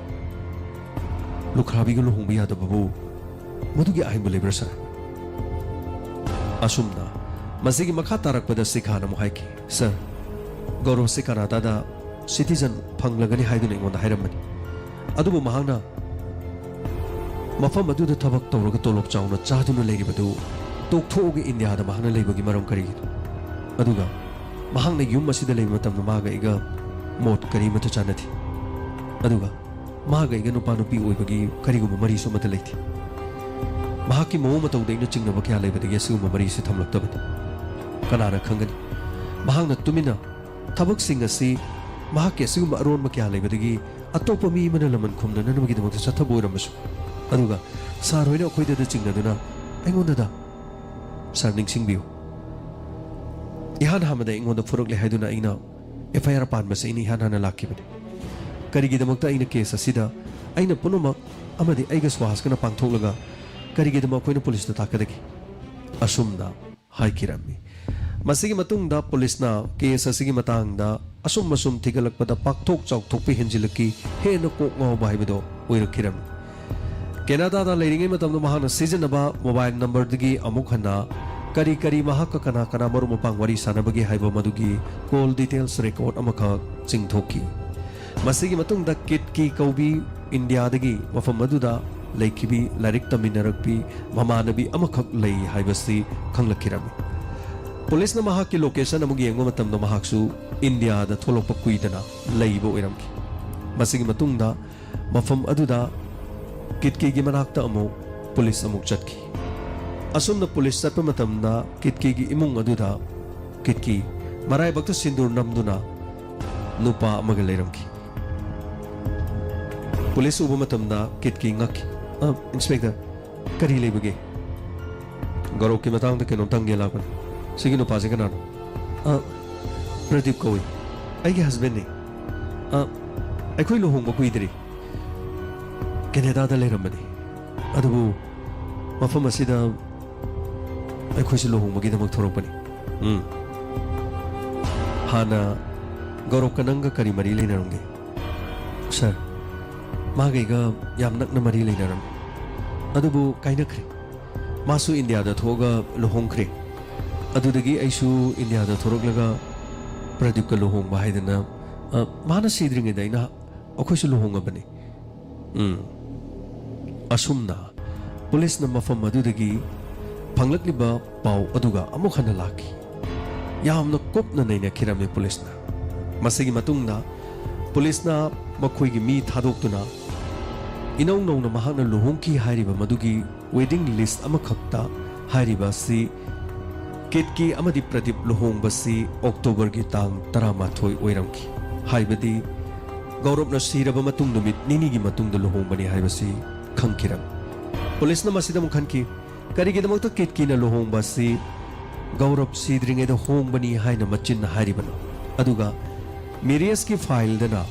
ꯂꯨꯈ꯭ꯔꯥꯕꯤꯒ ꯂꯨꯍꯣꯡꯕ ꯌꯥꯗꯕꯕꯨ ꯃꯗꯨꯒꯤ ꯑꯥꯏꯟꯕꯨ ꯂꯩꯕ꯭ꯔꯥ, ꯁꯥꯔ?" ꯑꯁꯨꯝꯅ ꯃꯁꯤꯒꯤ ꯃꯈꯥ ꯇꯥꯔꯛꯄꯗ ꯁꯤꯈꯥꯅ ꯑꯃꯨꯛ ꯍꯥꯏꯈꯤ, "ꯁꯥꯔ, ꯒꯧꯔꯕꯁꯤ ꯀꯅꯥꯗꯥꯗ ꯁꯤꯇꯤꯖꯟ ꯐꯪꯂꯒꯅꯤ ꯍꯥꯏꯗꯨꯅ ꯑꯩꯉꯣꯟꯗ ꯍꯥꯏꯔꯝꯕꯅꯤ꯫ ꯑꯗꯨꯕꯨ ꯃꯍꯥꯛꯅ ꯃꯐꯝ ꯑꯗꯨꯗ ꯊꯕꯛ ꯇꯧꯔꯒ ꯇꯣꯂꯣꯞ ꯆꯥꯎꯅ ꯆꯥꯗꯨꯅ ꯂꯩꯔꯤꯕꯗꯨ ꯇꯣꯛꯊꯣꯛꯑꯒ ꯏꯟꯗꯤꯌꯥꯗ ꯃꯍꯥꯛꯅ ꯂꯩꯕꯒꯤ ꯃꯔꯝ ꯀꯔꯤꯒꯤꯅꯣ? ꯑꯗꯨꯒ ꯃꯍꯥꯛꯅ ꯌꯨꯝ ꯑꯁꯤꯗ ꯂꯩꯕ ꯃꯇꯝꯗ ꯃꯥꯒ ꯑꯩꯒ ꯃꯣꯠ ꯀꯔꯤꯃꯠꯇ ꯆꯥꯟꯅꯗꯦ꯫ ꯑꯗꯨꯒ ꯃꯥꯒ ꯑꯩꯒ ꯅꯨꯄꯥ ꯅꯨꯄꯤ ꯑꯣꯏꯕꯒꯤ ꯀꯔꯤꯒꯨꯝꯕ ꯃꯔꯤꯁꯨ ꯑꯃꯠꯇ ꯂꯩꯇꯦ꯫ ꯃꯍꯥꯛꯀꯤ ꯃꯑꯣꯡ ꯃꯇꯧꯗ ꯑꯩꯅ ꯆꯤꯡꯅꯕ ꯀꯌꯥ ꯂꯩꯕꯗꯒꯤ ꯑꯁꯤꯒꯨꯝꯕ ꯃꯔꯤꯁꯤ ꯊꯝꯂꯛꯇꯕꯅꯤ꯫ ꯀꯅꯥꯅ ꯈꯪꯒꯅꯤ? ꯃꯍꯥꯛꯅ ꯇꯨꯃꯤꯟꯅ ꯊꯕꯛꯁꯤꯡ ꯑꯁꯤ ꯃꯍꯥꯛꯀꯤ ꯑꯁꯤꯒꯨꯝꯕ ꯑꯔꯣꯟꯕ ꯀꯌꯥ ꯂꯩꯕꯗꯒꯤ ꯑꯇꯣꯞꯄ ꯃꯤ ꯑꯃꯅ ꯂꯃꯟ ꯈꯨꯝꯅꯅꯕꯒꯤꯗꯃꯛꯇ ꯆꯠꯊꯕ ꯑꯣꯏꯔꯝꯕꯁꯨ꯫ ꯑꯗꯨꯒ ꯁꯥꯔ ꯍꯣꯏꯅ ꯑꯩꯈꯣꯏꯗꯗ ꯆꯤꯡꯅꯗꯨꯅ ꯑꯩꯉꯣꯟꯗꯗ, "ꯁꯥꯔ, ꯅꯤꯡꯁꯤꯡꯕꯤꯌꯨ, ꯏꯍꯥꯟ ꯍꯥꯟꯕꯗ ꯑꯩꯉꯣꯟꯗ ꯐꯨꯔꯛꯂꯦ ꯍꯥꯏꯗꯨꯅ ꯑꯩꯅ ꯑꯦꯐ ꯑꯥꯏ ꯑꯥꯔ ꯄꯥꯟꯕꯁꯦ ꯑꯩꯅ ꯏꯍꯥꯟ ꯍꯥꯟꯅ ꯂꯥꯛꯈꯤꯕꯅꯤ꯫ ꯀꯔꯤꯒꯤꯗꯃꯛꯇ ꯑꯩꯅ ꯀꯦꯁ ꯑꯁꯤꯗ ꯑꯩꯅ ꯄꯨꯝꯅꯃꯛ ꯑꯃꯗꯤ ꯑꯩꯒ ꯁꯨꯍꯥꯁꯀꯅ ꯄꯥꯡꯊꯣꯛꯂꯒ ꯀꯔꯤꯒꯤꯗꯃꯛ ꯑꯩꯈꯣꯏꯅ ꯄꯨꯂꯤꯁꯇ ꯇꯥꯛꯀꯗꯒꯦ?" ꯑꯁꯨꯝꯅ ꯍꯥꯏꯈꯤꯔꯝꯃꯤ꯫ ꯃꯁꯤꯒꯤ ꯃꯇꯨꯡꯗ ꯄꯨꯂꯤꯁꯅ ꯀꯦꯁ ꯑꯁꯤꯒꯤ ꯃꯇꯥꯡꯗ ꯑꯁꯨꯝ ꯑꯁꯨꯝ ꯊꯤꯒꯠꯂꯛꯄꯗ ꯄꯥꯛꯊꯣꯛ ꯆꯥꯎꯊꯣꯛꯄ ꯍꯦꯟꯖꯤꯜꯂꯛꯈꯤ, ꯍꯦꯟꯅ ꯀꯣꯛ ꯉꯥꯎꯕ ꯍꯥꯏꯕꯗꯣ ꯑꯣꯏꯔꯛꯈꯤꯔꯝꯃꯤ꯫ ꯀꯦꯅꯥꯗꯥꯗ ꯂꯩꯔꯤꯉꯩ ꯃꯇꯝꯗ ꯃꯍꯥꯛꯅ ꯁꯤꯖꯤꯟꯅꯕ ꯃꯣꯕꯥꯏꯜ ꯅꯝꯕꯔꯗꯒꯤ ꯑꯃꯨꯛ ꯍꯟꯅ ꯀꯔꯤ ꯀꯔꯤ ꯃꯍꯥꯛꯀ ꯀꯅꯥ ꯀꯅꯥ ꯃꯔꯨꯞ ꯃꯄꯥꯡ ꯋꯥꯔꯤ ꯁꯥꯟꯅꯕꯒꯦ ꯍꯥꯏꯕ ꯃꯗꯨꯒꯤ ꯀꯣꯜ ꯗꯤꯇꯦꯜꯁ ꯔꯦꯀꯣꯔꯗ ꯑꯃꯈꯛ ꯆꯤꯡꯊꯣꯛꯈꯤ꯫ ꯃꯁꯤꯒꯤ ꯃꯇꯨꯡꯗ ꯀꯤꯠꯀꯤ ꯀꯧꯕꯤ ꯏꯟꯗꯤꯌꯥꯗꯒꯤ ꯃꯐꯝ ꯑꯗꯨꯗ ꯂꯩꯈꯤꯕꯤ ꯂꯥꯏꯔꯤꯛ ꯇꯝꯃꯤꯟꯅꯔꯛꯄꯤ ꯃꯃꯥꯟꯅꯕꯤ ꯑꯃꯈꯛ ꯂꯩ ꯍꯥꯏꯕꯁꯤ ꯈꯪꯂꯛꯈꯤꯔꯝꯃꯤ꯫ ꯄꯨꯂꯤꯁꯅ ꯃꯍꯥꯛꯀꯤ ꯂꯣꯀꯦꯁꯟ ꯑꯃꯨꯛ ꯌꯦꯡꯕ ꯃꯇꯝꯗ ꯃꯍꯥꯛꯁꯨ ꯏꯟꯗꯤꯌꯥꯗ ꯊꯣꯛꯂꯛꯄ ꯀꯨꯏꯗꯅ ꯂꯩꯕ ꯑꯣꯏꯔꯝꯈꯤ꯫ ꯃꯁꯤꯒꯤ ꯃꯇꯨꯡꯗ ꯃꯐꯝ ꯑꯗꯨꯗ ꯀꯤꯠꯀꯤꯒꯤ ꯃꯅꯥꯛꯇ ꯑꯃꯨꯛ ꯄꯨꯂꯤꯁ ꯑꯃꯨꯛ ꯆꯠꯈꯤ꯫ ꯑꯁꯨꯝꯅ ꯄꯨꯂꯤꯁ ꯆꯠꯄ ꯃꯇꯝꯗ ꯀꯤꯠꯀꯤꯒꯤ ꯏꯃꯨꯡ ꯑꯗꯨꯗ ꯀꯤꯠꯀꯤ ꯃꯔꯥꯏꯕꯛꯇ ꯁꯤꯟꯗꯨꯔ ꯅꯝꯗꯨꯅ ꯅꯨꯄꯥ ꯑꯃꯒ ꯂꯩꯔꯝꯈꯤ꯫ ꯄꯨꯂꯤꯁ ꯎꯕ ꯃꯇꯝꯗ ꯀꯤꯠꯀꯤ ꯉꯛꯈꯤ꯫ "ꯑ, ꯏꯟꯁꯄꯦꯛꯇꯔ, ꯀꯔꯤ ꯂꯩꯕꯒꯦ?" "ꯒꯧꯔꯕꯀꯤ ꯃꯇꯥꯡꯗ ꯀꯩꯅꯣꯝꯇ ꯍꯪꯒꯦ ꯂꯥꯛꯄꯅꯤ꯫ ꯁꯤꯒꯤ ꯅꯨꯄꯥꯁꯦ ꯀꯅꯥꯅꯣ?" "ꯑ, ꯄ꯭ꯔꯗꯤꯞ ꯀꯧꯏ꯫ ꯑꯩꯒꯤ ꯍꯁꯕꯦꯟꯅꯤ꯫ ꯑ, ꯑꯩꯈꯣꯏ ꯂꯨꯍꯣꯡꯕ ꯀꯨꯏꯗ꯭ꯔꯤ꯫ ꯀꯦꯅꯦꯗꯥꯗ ꯂꯩꯔꯝꯕꯅꯤ꯫ ꯑꯗꯨꯕꯨ ꯃꯐꯝ ꯑꯁꯤꯗ ꯑꯩꯈꯣꯏꯁꯨ ꯂꯨꯍꯣꯡꯕꯒꯤꯗꯃꯛ ꯊꯣꯔꯛꯄꯅꯤ꯫" "ꯎꯝ꯫ ꯍꯥꯟꯅ ꯒꯧꯔꯕꯀ ꯅꯪꯒ ꯀꯔꯤ ꯃꯔꯤ ꯂꯩꯅꯔꯝꯒꯦ?" "ꯁꯥꯔ, ꯃꯥꯒ ꯑꯩꯒ ꯌꯥꯝ ꯅꯛꯅ ꯃꯔꯤ ꯂꯩꯅꯔꯝꯃꯤ꯫ ꯑꯗꯨꯕꯨ ꯀꯥꯏꯅꯈ꯭ꯔꯦ꯫ ꯃꯥꯁꯨ ꯏꯟꯗꯤꯌꯥꯗ ꯊꯣꯛꯑꯒ ꯂꯨꯍꯣꯡꯈ꯭ꯔꯦ꯫ ꯑꯗꯨꯗꯒꯤ ꯑꯩꯁꯨ ꯏꯟꯗꯤꯌꯥꯗ ꯊꯣꯔꯛꯂꯒ ꯄ꯭ꯔꯗꯤꯞꯀ ꯂꯨꯍꯣꯡꯕ ꯍꯥꯏꯗꯅ "ꯑ, ꯃꯥꯅ ꯁꯤꯗ꯭ꯔꯤꯉꯩꯗ ꯑꯩꯅ, ꯑꯩꯈꯣꯏꯁꯨ ꯂꯨꯍꯣꯡꯉꯕꯅꯤ"꯫ ꯎꯝ꯫ ꯑꯁꯨꯝꯅ ꯄꯨꯂꯤꯁꯅ ꯃꯐꯝ ꯑꯗꯨꯗꯒꯤ ꯐꯪꯂꯛꯂꯤꯕ ꯄꯥꯎ ꯑꯗꯨꯒ ꯑꯃꯨꯛ ꯍꯟꯅ ꯂꯥꯛꯈꯤ꯫ ꯌꯥꯝꯅ ꯀꯨꯞꯅ ꯅꯩꯅꯈꯤꯔꯝꯃꯤ ꯄꯨꯂꯤꯁꯅ꯫ ꯃꯁꯤꯒꯤ ꯃꯇꯨꯡꯗ ꯄꯨꯂꯤꯁꯅ ꯃꯈꯣꯏꯒꯤ ꯃꯤ ꯊꯥꯗꯣꯛꯇꯨꯅ ꯏꯅꯧ ꯅꯧꯅ ꯃꯍꯥꯛꯅ ꯂꯨꯍꯣꯡꯈꯤ ꯍꯥꯏꯔꯤꯕ ꯃꯗꯨꯒꯤ ꯋꯦꯗꯤꯡ ꯂꯤꯁ ꯑꯃꯈꯛꯇ ꯍꯥꯏꯔꯤꯕ ꯑꯁꯤ ꯀꯤꯠꯀꯤ ꯑꯃꯗꯤ ꯄ꯭ꯔꯗꯤꯞ ꯂꯨꯍꯣꯡꯕꯁꯤ ꯑꯣꯛꯇꯣꯕꯔꯒꯤ ꯇꯥꯡ ꯇꯔꯥꯃꯥꯊꯣꯏ ꯑꯣꯏꯔꯝꯈꯤ꯫ ꯍꯥꯏꯕꯗꯤ ꯒꯧꯔꯕꯅ ꯁꯤꯔꯕ ꯃꯇꯨꯡ ꯅꯨꯃꯤꯠ ꯅꯤꯅꯤꯒꯤ ꯃꯇꯨꯡꯗ ꯂꯨꯍꯣꯡꯕꯅꯤ ꯍꯥꯏꯕꯁꯤ ꯈꯪꯈꯤꯔꯝꯃꯤ꯫ ꯄꯨꯂꯤꯁꯅ ꯃꯁꯤꯗ ꯑꯃꯨꯛ ꯈꯟꯈꯤ, ꯀꯔꯤꯒꯤꯗꯃꯛꯇ ꯀꯤꯠꯀꯤꯅ ꯂꯨꯍꯣꯡꯕ ꯑꯁꯤ ꯒꯧꯔꯕ ꯁꯤꯗ꯭ꯔꯤꯉꯩꯗ ꯍꯣꯡꯕꯅꯤ ꯍꯥꯏꯅ ꯃꯆꯤꯟꯅ ꯍꯥꯏꯔꯤꯕꯅꯣ? ꯑꯗꯨꯒ ꯃꯦꯔꯤꯌꯁꯀꯤ ꯐꯥꯏꯜꯗꯅ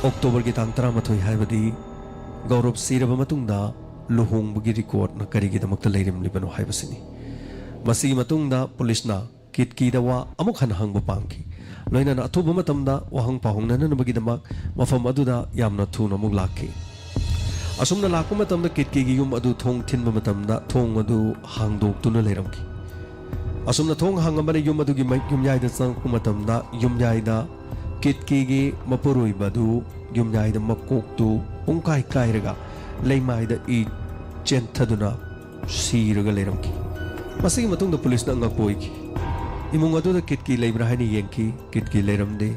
ꯑꯣꯛꯇꯣꯕꯔꯒꯤ ꯇꯥꯡ ꯇꯔꯥꯃꯥꯊꯣꯏ ꯍꯥꯏꯕꯗꯤ ꯒꯧꯔꯕ ꯁꯤꯔꯕ ꯃꯇꯨꯡꯗ ꯂꯨꯍꯣꯡꯕꯒꯤ ꯔꯦꯀꯣꯔꯗꯅ ꯀꯔꯤꯒꯤꯗꯃꯛꯇ ꯂꯩꯔꯝꯂꯤꯕꯅꯣ ꯍꯥꯏꯕꯁꯤꯅꯤ꯫ ꯃꯁꯤꯒꯤ ꯃꯇꯨꯡꯗ ꯄꯨꯂꯤꯁꯅ ꯀꯤꯠꯀꯤꯗ ꯋꯥ ꯑꯃꯨꯛ ꯍꯟꯅ ꯍꯪꯕ ꯄꯥꯝꯈꯤ꯫ ꯂꯣꯏꯅꯅ ꯑꯊꯨꯕ ꯃꯇꯝꯗ ꯋꯥꯍꯪ ꯄꯥꯎꯍꯪꯅꯅꯕꯒꯤꯗꯃꯛ ꯃꯐꯝ ꯑꯗꯨꯗ ꯌꯥꯝꯅ ꯊꯨꯅ ꯑꯃꯨꯛ ꯂꯥꯛꯈꯤ꯫ ꯑꯁꯨꯝꯅ ꯂꯥꯛꯄ ꯃꯇꯝꯗ ꯀꯤꯠꯀꯤꯒꯤ ꯌꯨꯝ ꯑꯗꯨ ꯊꯣꯡ ꯊꯤꯟꯕ ꯃꯇꯝꯗ ꯊꯣꯡ ꯑꯗꯨ ꯍꯥꯡꯗꯣꯛꯇꯨꯅ ꯂꯩꯔꯝꯈꯤ꯫ ꯑꯁꯨꯝꯅ ꯊꯣꯡ ꯍꯥꯡꯉꯝꯕꯅ ꯌꯨꯝ ꯑꯗꯨꯒꯤ ꯃꯩ-, ꯌꯨꯝꯌꯥꯏꯗ ꯆꯪꯂꯛꯄ ꯃꯇꯝꯗ ꯌꯨꯝꯌꯥꯏꯗ ꯀꯤꯠꯀꯤꯒꯤ ꯃꯄꯨꯔꯣꯏꯕ ꯑꯗꯨ ꯌꯨꯝꯌꯥꯏꯗ ꯃꯀꯣꯛꯇꯨ ꯄꯨꯡꯀꯥꯏ ꯀꯥꯏꯔꯒ ꯂꯩꯃꯥꯏꯗ ꯏ ꯆꯦꯟꯊꯗꯨꯅ ꯁꯤꯔꯒ ꯂꯩꯔꯝꯈꯤ꯫ ꯃꯁꯤꯒꯤ ꯃꯇꯨꯡꯗ ꯄꯨꯂꯤꯁꯅ ꯑꯉꯛꯄ ꯑꯣꯏꯈꯤ꯫ ꯏꯃꯨꯡ ꯑꯗꯨꯗ ꯀꯤꯠꯀꯤ ꯂꯩꯕ꯭ꯔꯥ ꯍꯥꯏꯅ ꯌꯦꯡꯈꯤ, ꯀꯤꯠꯀꯤ ꯂꯩꯔꯝꯗꯦ꯫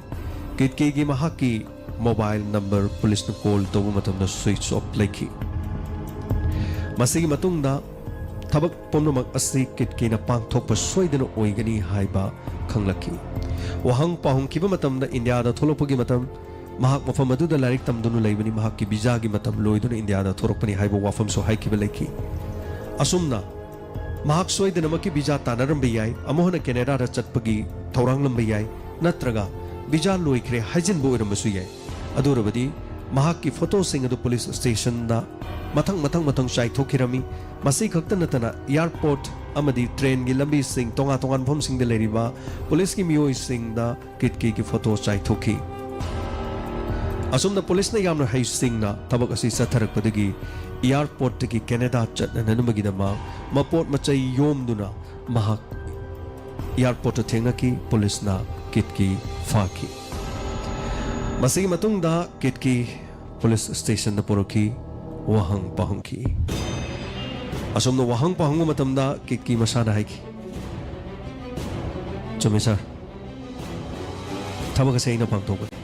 ꯀꯤꯠꯀꯤꯒꯤ ꯃꯍꯥꯛꯀꯤ ꯃꯣꯕꯥꯏꯜ ꯅꯝꯕꯔ ꯄꯨꯂꯤꯁꯅ ꯀꯣꯜ ꯇꯧꯕ ꯃꯇꯝꯗ ꯁ꯭ꯋꯤꯆ ꯑꯣꯐ ꯂꯩꯈꯤ꯫ ꯃꯁꯤꯒꯤ ꯃꯇꯨꯡꯗ ꯊꯕꯛ ꯄꯨꯝꯅꯃꯛ ꯑꯁꯤ ꯀꯤꯠꯀꯤꯅ ꯄꯥꯡꯊꯣꯛꯄ ꯁꯣꯏꯗꯅ ꯑꯣꯏꯒꯅꯤ ꯍꯥꯏꯕ ꯈꯪꯂꯛꯈꯤ꯫ ꯋꯥꯍꯪ ꯄꯥꯎꯍꯪꯈꯤꯕ ꯃꯇꯝꯗ ꯏꯟꯗꯤꯌꯥꯗ ꯊꯣꯛꯂꯛꯄꯒꯤ ꯃꯇꯝ, ꯃꯍꯥꯛ ꯃꯐꯝ ꯑꯗꯨꯗ ꯂꯥꯏꯔꯤꯛ ꯇꯝꯗꯨꯅ ꯂꯩꯕꯅꯤ, ꯃꯍꯥꯛꯀꯤ ꯚꯤꯖꯥꯒꯤ ꯃꯇꯝ ꯂꯣꯏꯗꯨꯅ ꯏꯟꯗꯤꯌꯥꯗ ꯊꯣꯔꯛꯄꯅꯤ ꯍꯥꯏꯕ ꯋꯥꯐꯝꯁꯨ ꯍꯥꯏꯈꯤꯕ ꯂꯩꯈꯤ꯫ ꯑꯁꯨꯝꯅ ꯃꯍꯥꯛ ꯁꯣꯏꯗꯅꯃꯛꯀꯤ ꯚꯤꯖꯥ ꯇꯥꯟꯅꯔꯝꯕ ꯌꯥꯏ, ꯑꯃꯨꯛ ꯍꯟꯅ ꯀꯦꯅꯦꯗꯥꯗ ꯆꯠꯄꯒꯤ ꯊꯧꯔꯥꯡꯂꯝꯕ ꯌꯥꯏ, ꯅꯠꯇ꯭ꯔꯒ ꯚꯤꯖꯥ ꯂꯣꯏꯈ꯭ꯔꯦ ꯍꯥꯏꯖꯤꯟꯕ ꯑꯣꯏꯔꯝꯕꯁꯨ ꯌꯥꯏ꯫ ꯑꯗꯨ ꯑꯣꯏꯔꯕꯗꯤ ꯃꯍꯥꯛꯀꯤ ꯐꯣꯇꯣꯁꯤꯡ ꯑꯗꯨ ꯄꯨꯂꯤꯁ ꯁ꯭ꯇꯦꯁꯟꯗ ꯃꯊꯪ ꯃꯊꯪ ꯃꯊꯪ ꯆꯥꯏꯊꯣꯛꯈꯤꯔꯝꯃꯤ꯫ ꯃꯁꯤ ꯈꯛꯇ ꯅꯠꯇꯅ ꯑꯦꯌꯥꯔꯄꯣꯔꯠ ꯑꯃꯗꯤ ꯇ꯭ꯔꯦꯟꯒꯤ ꯂꯝꯕꯤꯁꯤꯡ, ꯇꯣꯉꯥꯟ ꯇꯣꯉꯥꯟꯕ ꯃꯐꯝꯁꯤꯡꯗ ꯂꯩꯔꯤꯕ ꯄꯨꯂꯤꯁꯀꯤ ꯃꯤꯑꯣꯏꯁꯤꯡꯗ ꯀꯤꯠꯀꯤꯒꯤ ꯐꯣꯇꯣ ꯆꯥꯏꯊꯣꯛꯈꯤ꯫ ꯑꯁꯨꯝꯅ ꯄꯨꯂꯤꯁꯅ ꯌꯥꯝꯅ ꯍꯩꯁꯤꯡꯅ ꯊꯕꯛ ꯑꯁꯤ ꯆꯠꯊꯔꯛꯄꯗꯒꯤ ꯑꯦꯌꯥꯔꯄꯣꯔꯠꯇꯒꯤ ꯀꯦꯅꯦꯗꯥ ꯆꯠꯅꯅꯕꯒꯤꯗꯃꯛ ꯃꯄꯣꯠ ꯃꯆꯩ ꯌꯣꯝꯗꯨꯅ ꯃꯍꯥꯛ ꯑꯦꯌꯥꯔꯄꯣꯔꯠꯇ ꯊꯦꯡꯅꯈꯤ꯫ ꯄꯨꯂꯤꯁꯅ ꯀꯤꯠꯀꯤ ꯐꯥꯈꯤ꯫ ꯃꯁꯤꯒꯤ ꯃꯇꯨꯡꯗ ꯀꯤꯠꯀꯤ ꯄꯨꯂꯤꯁ ꯁ꯭ꯇꯦꯁꯟꯗ ꯄꯨꯔꯛꯈꯤ, ꯋꯥꯍꯪ ꯄꯥꯎꯍꯪꯈꯤ꯫ ꯑꯁꯨꯝꯅ ꯋꯥꯍꯪ ꯄꯥꯎꯍꯪꯕ ꯃꯇꯝꯗ ꯀꯤꯠꯀꯤ ꯃꯁꯥꯅ ꯍꯥꯏꯈꯤ, "ꯆꯨꯝꯃꯤ ꯁꯥꯔ, ꯊꯕꯛ ꯑꯁꯦ ꯑꯩꯅ ꯄꯥꯡꯊꯣꯛꯄꯅꯤ꯫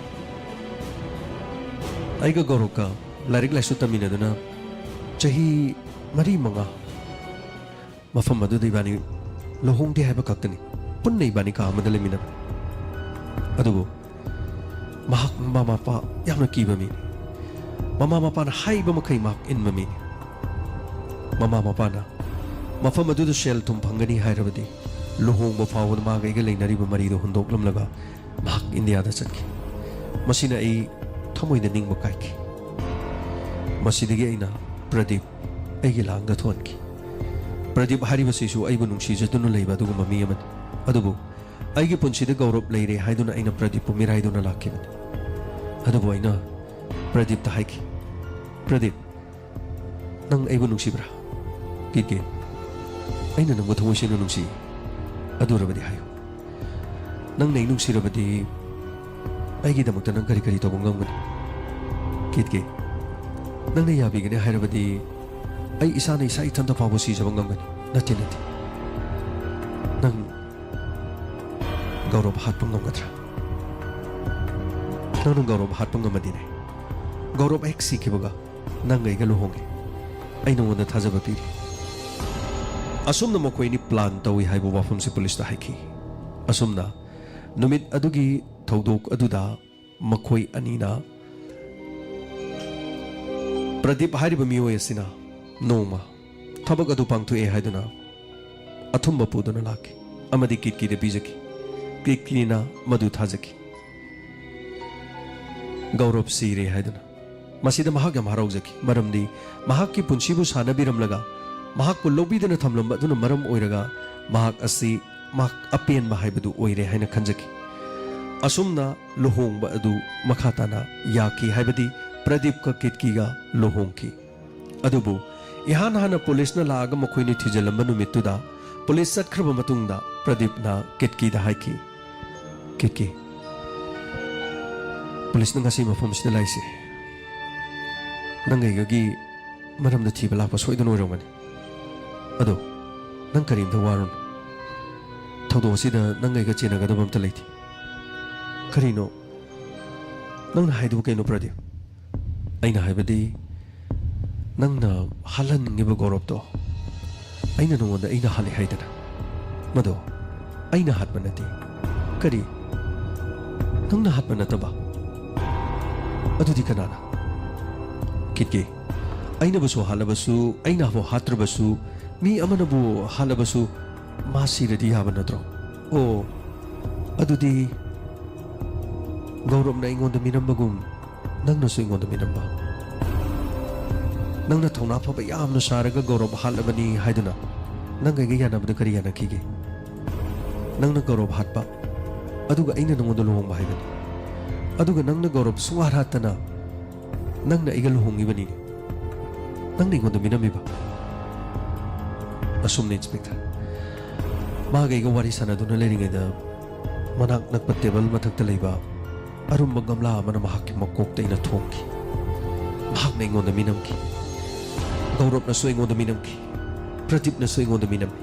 ꯑꯩꯒ ꯒꯧꯔꯕꯀ ꯂꯥꯏꯔꯤꯛ ꯂꯥꯏꯁꯨ ꯇꯝꯃꯤꯟꯅꯗꯨꯅ ꯆꯍꯤ ꯃꯔꯤ ꯃꯉꯥ ꯃꯐꯝ ꯑꯗꯨꯗ ꯏꯕꯥꯅꯤ ꯂꯨꯍꯣꯡꯗꯦ ꯍꯥꯏꯕ ꯈꯛꯇꯅꯤ꯫ ꯄꯨꯟꯅ ꯏꯕꯥꯅꯤ ꯀꯥ ꯑꯃꯗ ꯂꯩꯃꯤꯟꯅꯕ꯫ ꯑꯗꯨꯕꯨ ꯃꯍꯥꯛ ꯃꯃꯥ ꯃꯄꯥ ꯌꯥꯝꯅ ꯀꯤꯕ ꯃꯤꯅꯤ꯫ ꯃꯃꯥ ꯃꯄꯥꯅ ꯍꯥꯏꯕ ꯃꯈꯩ ꯃꯍꯥꯛ ꯏꯟꯕ ꯃꯤꯅꯤ꯫ ꯃꯃꯥ ꯃꯄꯥꯅ ꯃꯐꯝ ꯑꯗꯨꯗ ꯁꯦꯜ ꯊꯨꯝ ꯐꯪꯒꯅꯤ ꯍꯥꯏꯔꯕꯗꯤ ꯂꯨꯍꯣꯡꯕ ꯐꯥꯎꯕꯗ ꯃꯥꯒ ꯑꯩꯒ ꯂꯩꯅꯔꯤꯕ ꯃꯔꯤꯗꯣ ꯍꯨꯟꯗꯣꯛꯂꯝꯂꯒ ꯃꯍꯥꯛ ꯏꯟꯗꯤꯌꯥꯗ ꯆꯠꯈꯤ꯫ ꯃꯁꯤꯅ ꯑꯩ ꯊꯃꯣꯏꯗ ꯅꯤꯡꯕ ꯀꯥꯏꯈꯤ꯫ ꯃꯁꯤꯗꯒꯤ ꯑꯩꯅ ꯄ꯭ꯔꯗꯤꯞ ꯑꯩꯒꯤ ꯂꯥꯡꯗ ꯊꯣꯟꯈꯤ꯫ ꯄ꯭ꯔꯗꯤꯞ ꯍꯥꯏꯔꯤꯕꯁꯤꯁꯨ ꯑꯩꯕꯨ ꯅꯨꯡꯁꯤꯖꯗꯨꯅ ꯂꯩꯕ ꯑꯗꯨꯒꯨꯝꯕ ꯃꯤ ꯑꯃꯅꯤ꯫ ꯑꯗꯨꯕꯨ ꯑꯩꯒꯤ ꯄꯨꯟꯁꯤꯗ ꯒꯧꯔꯕ ꯂꯩꯔꯦ ꯍꯥꯏꯗꯨꯅ ꯑꯩꯅ ꯄ꯭ꯔꯗꯤꯞꯄꯨ ꯃꯤꯔꯥꯏꯗꯨꯅ ꯂꯥꯛꯈꯤꯕꯅꯤ꯫ ꯑꯗꯨꯕꯨ ꯑꯩꯅ ꯄ꯭ꯔꯗꯤꯞꯇ ꯍꯥꯏꯈꯤ, "ꯄ꯭ꯔꯗꯤꯞ, ꯅꯪ ꯑꯩꯕꯨ ꯅꯨꯡꯁꯤꯕ꯭ꯔꯥ?" "ꯀꯤꯠꯀꯤ, ꯑꯩꯅ ꯅꯪꯕꯨ ꯊꯃꯣꯏ ꯁꯦꯡꯅ ꯅꯨꯡꯁꯤ꯫ ꯑꯗꯨ ꯑꯣꯏꯔꯕꯗꯤ ꯍꯥꯏꯌꯨ, ꯅꯪꯅ ꯑꯩ ꯅꯨꯡꯁꯤꯔꯕꯗꯤ ꯑꯩꯒꯤꯗꯃꯛꯇ ꯅꯪ ꯀꯔꯤ ꯀꯔꯤ ꯇꯧꯕ ꯉꯝꯒꯅꯤ?" "ꯀꯤꯠꯀꯤ, ꯅꯪꯅ ꯌꯥꯕꯤꯒꯅꯤ ꯍꯥꯏꯔꯕꯗꯤ ꯑꯩ ꯏꯁꯥꯅ ꯏꯁꯥ ꯏꯊꯟꯇ ꯐꯥꯎꯕ ꯁꯤꯖꯕ ꯉꯝꯒꯅꯤ꯫" "ꯅꯠꯇꯦ, ꯅꯠꯇꯦ꯫ ꯅꯪ ꯒꯧꯔꯕ ꯍꯥꯠꯄ ꯉꯝꯒꯗ꯭ꯔꯥ? ꯅꯪꯅ ꯒꯧꯔꯕ ꯍꯥꯠꯄ ꯉꯝꯃꯗꯤꯅꯦ, ꯒꯧꯔꯕ ꯍꯦꯛ ꯁꯤꯈꯤꯕꯒ ꯅꯪ ꯑꯩꯒ ꯂꯨꯍꯣꯡꯒꯦ꯫ ꯑꯩ ꯅꯉꯣꯟꯗ ꯊꯥꯖꯕ ꯄꯤꯔꯤ꯫" ꯑꯁꯨꯝꯅ ꯃꯈꯣꯏ ꯑꯅꯤ ꯄ꯭ꯂꯥꯟ ꯇꯧꯏ ꯍꯥꯏꯕ ꯋꯥꯐꯝꯁꯤ ꯄꯨꯂꯤꯁꯇ ꯍꯥꯏꯈꯤ꯫ ꯑꯁꯨꯝꯅ ꯅꯨꯃꯤꯠ ꯑꯗꯨꯒꯤ ꯊꯧꯗꯣꯛ ꯑꯗꯨꯗ ꯃꯈꯣꯏ ꯑꯅꯤꯅ, ꯄ꯭ꯔꯗꯤꯞ ꯍꯥꯏꯔꯤꯕ ꯃꯤꯑꯣꯏ ꯑꯁꯤꯅ ꯅꯣꯡꯃ ꯊꯕꯛ ꯑꯗꯨ ꯄꯥꯡꯊꯣꯛꯑꯦ ꯍꯥꯏꯗꯨꯅ ꯑꯊꯨꯝꯕ ꯄꯨꯗꯨꯅ ꯂꯥꯛꯈꯤ ꯑꯃꯗꯤ ꯀꯤꯠꯀꯤꯗ ꯄꯤꯖꯈꯤ꯫ ꯀꯤꯠꯀꯤꯅ ꯃꯗꯨ ꯊꯥꯖꯈꯤ꯫ ꯒꯧꯔꯕ ꯁꯤꯔꯦ ꯍꯥꯏꯗꯨꯅ꯫ ꯃꯁꯤꯗ ꯃꯍꯥꯛ ꯌꯥꯝ ꯍꯔꯥꯎꯖꯈꯤ, ꯃꯔꯝꯗꯤ ꯃꯍꯥꯛꯀꯤ ꯄꯨꯟꯁꯤꯕꯨ ꯁꯥꯟꯅꯕꯤꯔꯝꯂꯒ ꯃꯍꯥꯛꯄꯨ ꯂꯧꯕꯤꯗꯅ ꯊꯝꯂꯝꯕ ꯑꯗꯨꯅ ꯃꯔꯝ ꯑꯣꯏꯔꯒ ꯃꯍꯥꯛ ꯑꯁꯤ ꯃꯍꯥꯛ ꯑꯄꯦꯟꯕ ꯍꯥꯏꯕꯗꯨ ꯑꯣꯏꯔꯦ ꯍꯥꯏꯅ ꯈꯟꯖꯈꯤ꯫ ꯑꯁꯨꯝꯅ ꯂꯨꯍꯣꯡꯕ ꯑꯗꯨ ꯃꯈꯥ ꯇꯥꯅ ꯌꯥꯈꯤ, ꯍꯥꯏꯕꯗꯤ ꯄ꯭ꯔꯗꯤꯞꯀ ꯀꯤꯠꯀꯤꯒ ꯂꯨꯍꯣꯡꯈꯤ꯫ ꯑꯗꯨꯕꯨ ꯏꯍꯥꯟ ꯍꯥꯟꯅ ꯄꯨꯂꯤꯁꯅ ꯂꯥꯛꯑꯒ ꯃꯈꯣꯏꯅꯤ ꯊꯤꯖꯤꯜꯂꯝꯕ ꯅꯨꯃꯤꯠꯇꯨꯗ, ꯄꯨꯂꯤꯁ ꯆꯠꯈ꯭ꯔꯕ ꯃꯇꯨꯡꯗ ꯄ꯭ꯔꯗꯤꯞꯅ ꯀꯤꯠꯀꯤꯗ ꯍꯥꯏꯈꯤ, "ꯀꯤꯠꯀꯤ, ꯄꯨꯂꯤꯁꯅ ꯉꯁꯤ ꯃꯐꯝꯁꯤꯗ ꯂꯥꯛꯏꯁꯦ ꯅꯪ ꯑꯩꯒꯒꯤ ꯃꯔꯝꯗ ꯊꯤꯕ ꯂꯥꯛꯄ ꯁꯣꯏꯗꯅ ꯑꯣꯏꯔꯝꯒꯅꯤ꯫ ꯑꯗꯣ ꯅꯪ ꯀꯔꯤꯝꯇ ꯋꯥꯔꯨꯅꯨ꯫ ꯊꯧꯗꯣꯛ ꯑꯁꯤꯗ ꯅꯪ ꯑꯩꯒ ꯆꯦꯟꯅꯒꯗꯕ ꯑꯝꯇ ꯂꯩꯇꯦ꯫ ꯀꯔꯤꯅꯣ? ꯅꯪꯅ ꯍꯥꯏꯗꯨꯕꯨ ꯀꯩꯅꯣ, ꯄ꯭ꯔꯗꯤꯞ? ꯑꯩꯅ ꯍꯥꯏꯕꯗꯤ, ꯅꯪꯅ ꯍꯥꯠꯍꯟꯅꯤꯡꯉꯤꯕ ꯒꯧꯔꯕꯇꯣ ꯑꯩꯅ ꯅꯉꯣꯟꯗ ꯑꯩꯅ ꯍꯥꯠꯂꯦ ꯍꯥꯏꯗꯅ? ꯃꯗꯣ ꯑꯩꯅ ꯍꯥꯠꯄ ꯅꯠꯇꯦ꯫ ꯀꯔꯤ? ꯅꯪꯅ ꯍꯥꯠꯄ ꯅꯠꯇꯕ? ꯑꯗꯨꯗꯤ ꯀꯅꯥꯅ? ꯀꯤꯠꯀꯤ, ꯑꯩꯅꯕꯨꯁꯨ ꯍꯥꯠꯂꯕꯁꯨ, ꯑꯩꯅꯕꯨ ꯍꯥꯠꯇ꯭ꯔꯕꯁꯨ, ꯃꯤ ꯑꯃꯅꯕꯨ ꯍꯥꯠꯂꯕꯁꯨ, ꯃꯥ ꯁꯤꯔꯗꯤ ꯌꯥꯕ ꯅꯠꯇ꯭ꯔꯣ? ꯑꯣ, ꯑꯗꯨꯗꯤ ꯒꯧꯔꯕꯅ ꯑꯩꯉꯣꯟꯗ ꯃꯤꯅꯝꯕꯒꯨꯝ ꯅꯪꯅꯁꯨ ꯑꯩꯉꯣꯟꯗ ꯃꯤꯅꯝꯕ꯫ ꯅꯪꯅ ꯊꯧꯅꯥ ꯐꯕ ꯌꯥꯝꯅ ꯁꯥꯔꯒ ꯒꯧꯔꯕ ꯍꯥꯠꯂꯕꯅꯤ ꯍꯥꯏꯗꯨꯅ ꯅꯪ ꯑꯩꯒ ꯌꯥꯅꯕꯗ ꯀꯔꯤ ꯌꯥꯅꯈꯤꯒꯦ? ꯅꯪꯅ ꯒꯧꯔꯕ ꯍꯥꯠꯄ, ꯑꯗꯨꯒ ꯑꯩꯅ ꯅꯉꯣꯟꯗ ꯂꯨꯍꯣꯡꯕ ꯍꯥꯏꯕꯅꯤ꯫ ꯑꯗꯨꯒ ꯅꯪꯅ ꯒꯧꯔꯕ ꯁꯨꯡꯍꯥꯠ ꯍꯥꯠꯇꯅ ꯅꯪꯅ ꯑꯩꯒ ꯂꯨꯍꯣꯡꯉꯤꯕꯅꯤꯅꯦ꯫ ꯅꯪꯅ ꯑꯩꯉꯣꯟꯗ ꯃꯤꯅꯝꯃꯤꯕ꯫ ꯑꯁꯨꯝꯅ, ꯏꯟꯁꯄꯦꯛꯇꯔ, ꯃꯥꯒ ꯑꯩꯒ ꯋꯥꯔꯤ ꯁꯥꯟꯅꯗꯨꯅ ꯂꯩꯔꯤꯉꯩꯗ ꯃꯅꯥꯛ ꯅꯛꯄ ꯇꯦꯕꯜ ꯃꯊꯛꯇ ꯂꯩꯕ ꯑꯔꯨꯝꯕ ꯒꯝꯂꯥ ꯑꯃꯅ ꯃꯍꯥꯛꯀꯤ ꯃꯀꯣꯛꯇ ꯑꯩꯅ ꯊꯣꯝꯈꯤ꯫ ꯃꯍꯥꯛꯅ ꯑꯩꯉꯣꯟꯗ ꯃꯤꯅꯝꯈꯤ꯫ ꯒꯧꯔꯕꯅꯁꯨ ꯑꯩꯉꯣꯟꯗ ꯃꯤꯅꯝꯈꯤ꯫ ꯄ꯭ꯔꯗꯤꯞꯅꯁꯨ ꯑꯩꯉꯣꯟꯗ ꯃꯤꯅꯝꯃꯤ꯫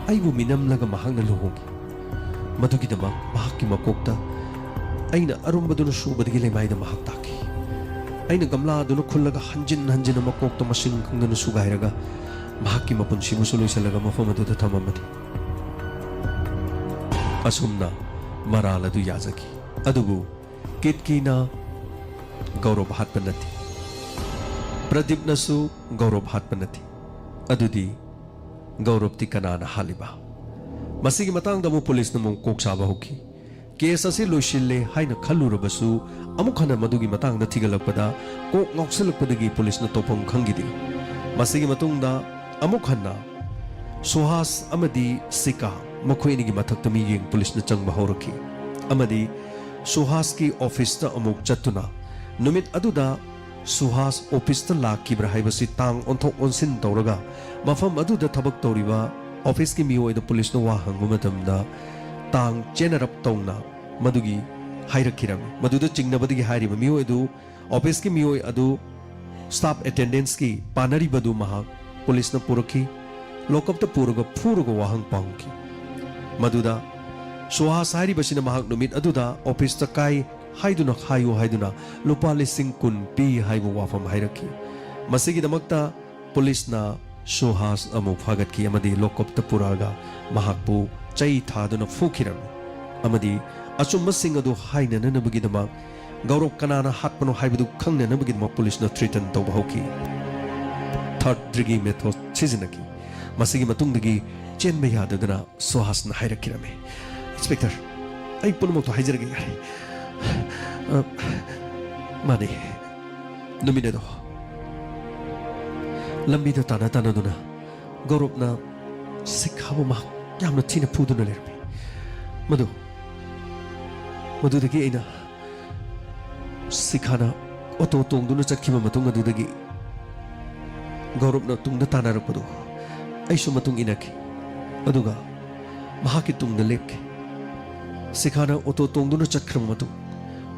ꯑꯩꯕꯨ ꯃꯤꯅꯝꯂꯒ ꯃꯍꯥꯛꯅ ꯂꯨꯍꯣꯡꯈꯤ꯫ ꯃꯗꯨꯒꯤꯗꯃꯛ ꯃꯍꯥꯛꯀꯤ ꯃꯀꯣꯛꯇ ꯑꯩꯅ ꯑꯔꯨꯝꯕꯗꯨꯅ ꯁꯨꯕꯗꯒꯤ ꯂꯩꯃꯥꯏꯗ ꯃꯍꯥꯛ ꯇꯥꯈꯤ꯫ ꯑꯩꯅ ꯒꯝꯂꯥ ꯑꯗꯨꯅ ꯈꯨꯜꯂꯒ ꯍꯟꯖꯤꯟ ꯍꯟꯖꯤꯟꯅ ꯃꯀꯣꯛꯇ ꯃꯁꯤꯡ ꯈꯪꯗꯅ ꯁꯨꯒꯥꯏꯔꯒ ꯃꯍꯥꯛꯀꯤ ꯃꯄꯨꯟꯁꯤꯕꯨꯁꯨ ꯂꯣꯏꯁꯤꯜꯂꯒ ꯃꯐꯝ ꯑꯗꯨꯗ ꯊꯝꯃꯝꯕꯅꯤ꯫ ꯑꯁꯨꯝꯅ ꯃꯔꯥꯜ ꯑꯗꯨ ꯌꯥꯖꯈꯤ꯫ ꯑꯗꯨꯕꯨ ꯀꯤꯠꯀꯤꯅ ꯒꯧꯔꯕ ꯍꯥꯠꯄ ꯅꯠꯇꯦ꯫ ꯄ꯭ꯔꯗꯤꯞꯅꯁꯨ ꯒꯧꯔꯕ ꯍꯥꯠꯄ ꯅꯠꯇꯦ꯫ ꯑꯗꯨꯗꯤ ꯒꯧꯔꯕꯇꯤ ꯀꯅꯥꯅ ꯍꯥꯠꯂꯤꯕ? ꯃꯁꯤꯒꯤ ꯃꯇꯥꯡꯗ ꯑꯃꯨꯛ ꯄꯨꯂꯤꯁꯅ ꯑꯃꯨꯛ ꯀꯣꯛ ꯁꯥꯕ ꯍꯧꯈꯤ꯫ ꯀꯦꯁ ꯑꯁꯤ ꯂꯣꯏꯁꯤꯜꯂꯦ ꯍꯥꯏꯅ ꯈꯜꯂꯨꯔꯕꯁꯨ ꯑꯃꯨꯛ ꯍꯟꯅ ꯃꯗꯨꯒꯤ ꯃꯇꯥꯡꯗ ꯊꯤꯒꯠꯂꯛꯄꯗ ꯀꯣꯛ ꯉꯥꯎꯁꯤꯜꯂꯛꯄꯗꯒꯤ ꯄꯨꯂꯤꯁꯅ ꯇꯧꯐꯝ ꯈꯪꯈꯤꯗꯦ꯫ ꯃꯁꯤꯒꯤ ꯃꯇꯨꯡꯗ ꯑꯃꯨꯛ ꯍꯟꯅ ꯁꯨꯍꯥꯁ ꯑꯃꯗꯤ ꯁꯤꯀꯥ ꯃꯈꯣꯏ ꯑꯅꯤꯒꯤ ꯃꯊꯛꯇ ꯃꯤꯠꯌꯦꯡ ꯄꯨꯂꯤꯁꯅ ꯆꯪꯕ ꯍꯧꯔꯛꯈꯤ ꯑꯃꯗꯤ ꯁꯨꯍꯥꯁꯀꯤ ꯑꯣꯐꯤꯁꯇ ꯑꯃꯨꯛ ꯆꯠꯇꯨꯅ ꯅꯨꯃꯤꯠ ꯑꯗꯨꯗ ꯁꯨꯍꯥꯁ ꯑꯣꯐꯤꯁꯇ ꯂꯥꯛꯈꯤꯕ꯭ꯔꯥ ꯍꯥꯏꯕꯁꯤ ꯇꯥꯡ ꯑꯣꯟꯊꯣꯛ ꯑꯣꯟꯁꯤꯟ ꯇꯧꯔꯒ ꯃꯐꯝ ꯑꯗꯨꯗ ꯊꯕꯛ ꯇꯧꯔꯤꯕ ꯑꯣꯐꯤꯁꯀꯤ ꯃꯤꯑꯣꯏꯗ ꯄꯨꯂꯤꯁꯅ ꯋꯥ ꯍꯪꯕ ꯃꯇꯝꯗ ꯇꯥꯡ ꯆꯦꯟꯅꯔꯞ ꯇꯧꯅ ꯃꯗꯨꯒꯤ ꯍꯥꯏꯔꯛꯈꯤꯔꯝꯃꯤ꯫ ꯃꯗꯨꯗ ꯆꯤꯡꯅꯕꯗꯒꯤ ꯍꯥꯏꯔꯤꯕ ꯃꯤꯑꯣꯏ ꯑꯗꯨ, ꯑꯣꯐꯤꯁꯀꯤ ꯃꯤꯑꯣꯏ ꯑꯗꯨ, ꯁ꯭ꯇꯥꯐ ꯑꯦꯇꯦꯟꯗꯦꯟꯁꯀꯤ ꯄꯥꯅꯔꯤꯕꯗꯨ ꯃꯍꯥꯛ ꯄꯨꯂꯤꯁꯅ ꯄꯨꯔꯛꯈꯤ꯫ ꯂꯣꯀꯞꯇ ꯄꯨꯔꯒ ꯐꯨꯔꯒ ꯋꯥꯍꯪ ꯄꯥꯎꯈꯤ꯫ ꯃꯗꯨꯗ ꯁꯨꯍꯥꯁ ꯍꯥꯏꯔꯤꯕꯁꯤꯅ ꯃꯍꯥꯛ ꯅꯨꯃꯤꯠ ꯑꯗꯨꯗ ꯑꯣꯐꯤꯁꯇ ꯀꯥꯏ ꯍꯥꯏꯗꯨꯅ ꯍꯥꯏꯌꯨ ꯍꯥꯏꯗꯨꯅ ꯂꯨꯄꯥ ꯂꯤꯁꯤꯡ ꯀꯨꯟ ꯄꯤ ꯍꯥꯏꯕ ꯋꯥꯐꯝ ꯍꯥꯏꯔꯛꯈꯤ꯫ ꯃꯁꯤꯒꯤꯗꯃꯛꯇ ꯄꯨꯂꯤꯁꯅ ꯁꯨꯍꯥꯁ ꯑꯃꯨꯛ ꯐꯥꯒꯠꯈꯤ ꯑꯃꯗꯤ ꯂꯣꯀꯞꯇ ꯄꯨꯔꯛꯑꯒ ꯃꯍꯥꯛꯄꯨ ꯆꯩ ꯊꯥꯗꯨꯅ ꯐꯨꯈꯤꯔꯝꯃꯤ꯫ ꯑꯃꯗꯤ ꯑꯆꯨꯝꯕꯁꯤꯡ ꯑꯗꯨ ꯍꯥꯏꯅꯅꯅꯕꯒꯤꯗꯃꯛ, ꯒꯧꯔꯕ ꯀꯅꯥꯅ ꯍꯥꯠꯄꯅꯣ ꯍꯥꯏꯕꯗꯨ ꯈꯪꯅꯅꯕꯒꯤꯗꯃꯛ ꯄꯨꯂꯤꯁꯅ ꯊ꯭ꯔꯤꯇꯟ ꯇꯧꯕ ꯍꯧꯈꯤ꯫ ꯊꯥꯔꯗ ꯗꯤꯒ꯭ꯔꯤ ꯃꯦꯊꯣꯗ ꯁꯤꯖꯤꯟꯅꯈꯤ꯫ ꯃꯁꯤꯒꯤ ꯃꯇꯨꯡꯗꯒꯤ ꯆꯦꯟꯕ ꯌꯥꯗꯗꯅ ꯁꯨꯍꯥꯁꯅ ꯍꯥꯏꯔꯛꯈꯤꯔꯝꯃꯤ, "ꯏꯟꯁꯄꯦꯛꯇꯔ, ꯑꯩ ꯄꯨꯝꯅꯃꯛꯇꯣ ꯍꯥꯏꯖꯔꯒꯦ ꯌꯥꯔꯦ꯫ ꯑ, ꯃꯥꯅꯦ, ꯅꯨꯃꯤꯠ ꯑꯗꯣ ꯂꯝꯕꯤꯗ ꯇꯥꯟꯅ ꯇꯥꯟꯅꯗꯨꯅ ꯒꯧꯔꯕꯅ ꯁꯤꯈꯥꯕꯨ ꯃꯍꯥꯛ ꯌꯥꯝꯅ ꯊꯤꯅ ꯐꯨꯗꯨꯅ ꯂꯩꯔꯝꯃꯤ꯫ ꯃꯗꯨ, ꯃꯗꯨꯗꯒꯤ ꯑꯩꯅ ꯁꯤꯈꯥꯅ ꯑꯣꯇꯣ ꯇꯣꯡꯗꯨꯅ ꯆꯠꯈꯤꯕ ꯃꯇꯨꯡ ꯑꯗꯨꯗꯒꯤ ꯒꯧꯔꯕꯅ ꯇꯨꯡꯗ ꯇꯥꯟꯅꯔꯛꯄꯗꯨ ꯑꯩꯁꯨ ꯃꯇꯨꯡ ꯏꯟꯅꯈꯤ꯫ ꯑꯗꯨꯒ ꯃꯍꯥꯛꯀꯤ ꯇꯨꯡꯗ ꯂꯦꯞꯈꯤ꯫ ꯁꯤꯈꯥꯅ ꯑꯣꯇꯣ ꯇꯣꯡꯗꯨꯅ ꯆꯠꯈ꯭ꯔꯕ ꯃꯇꯨꯡ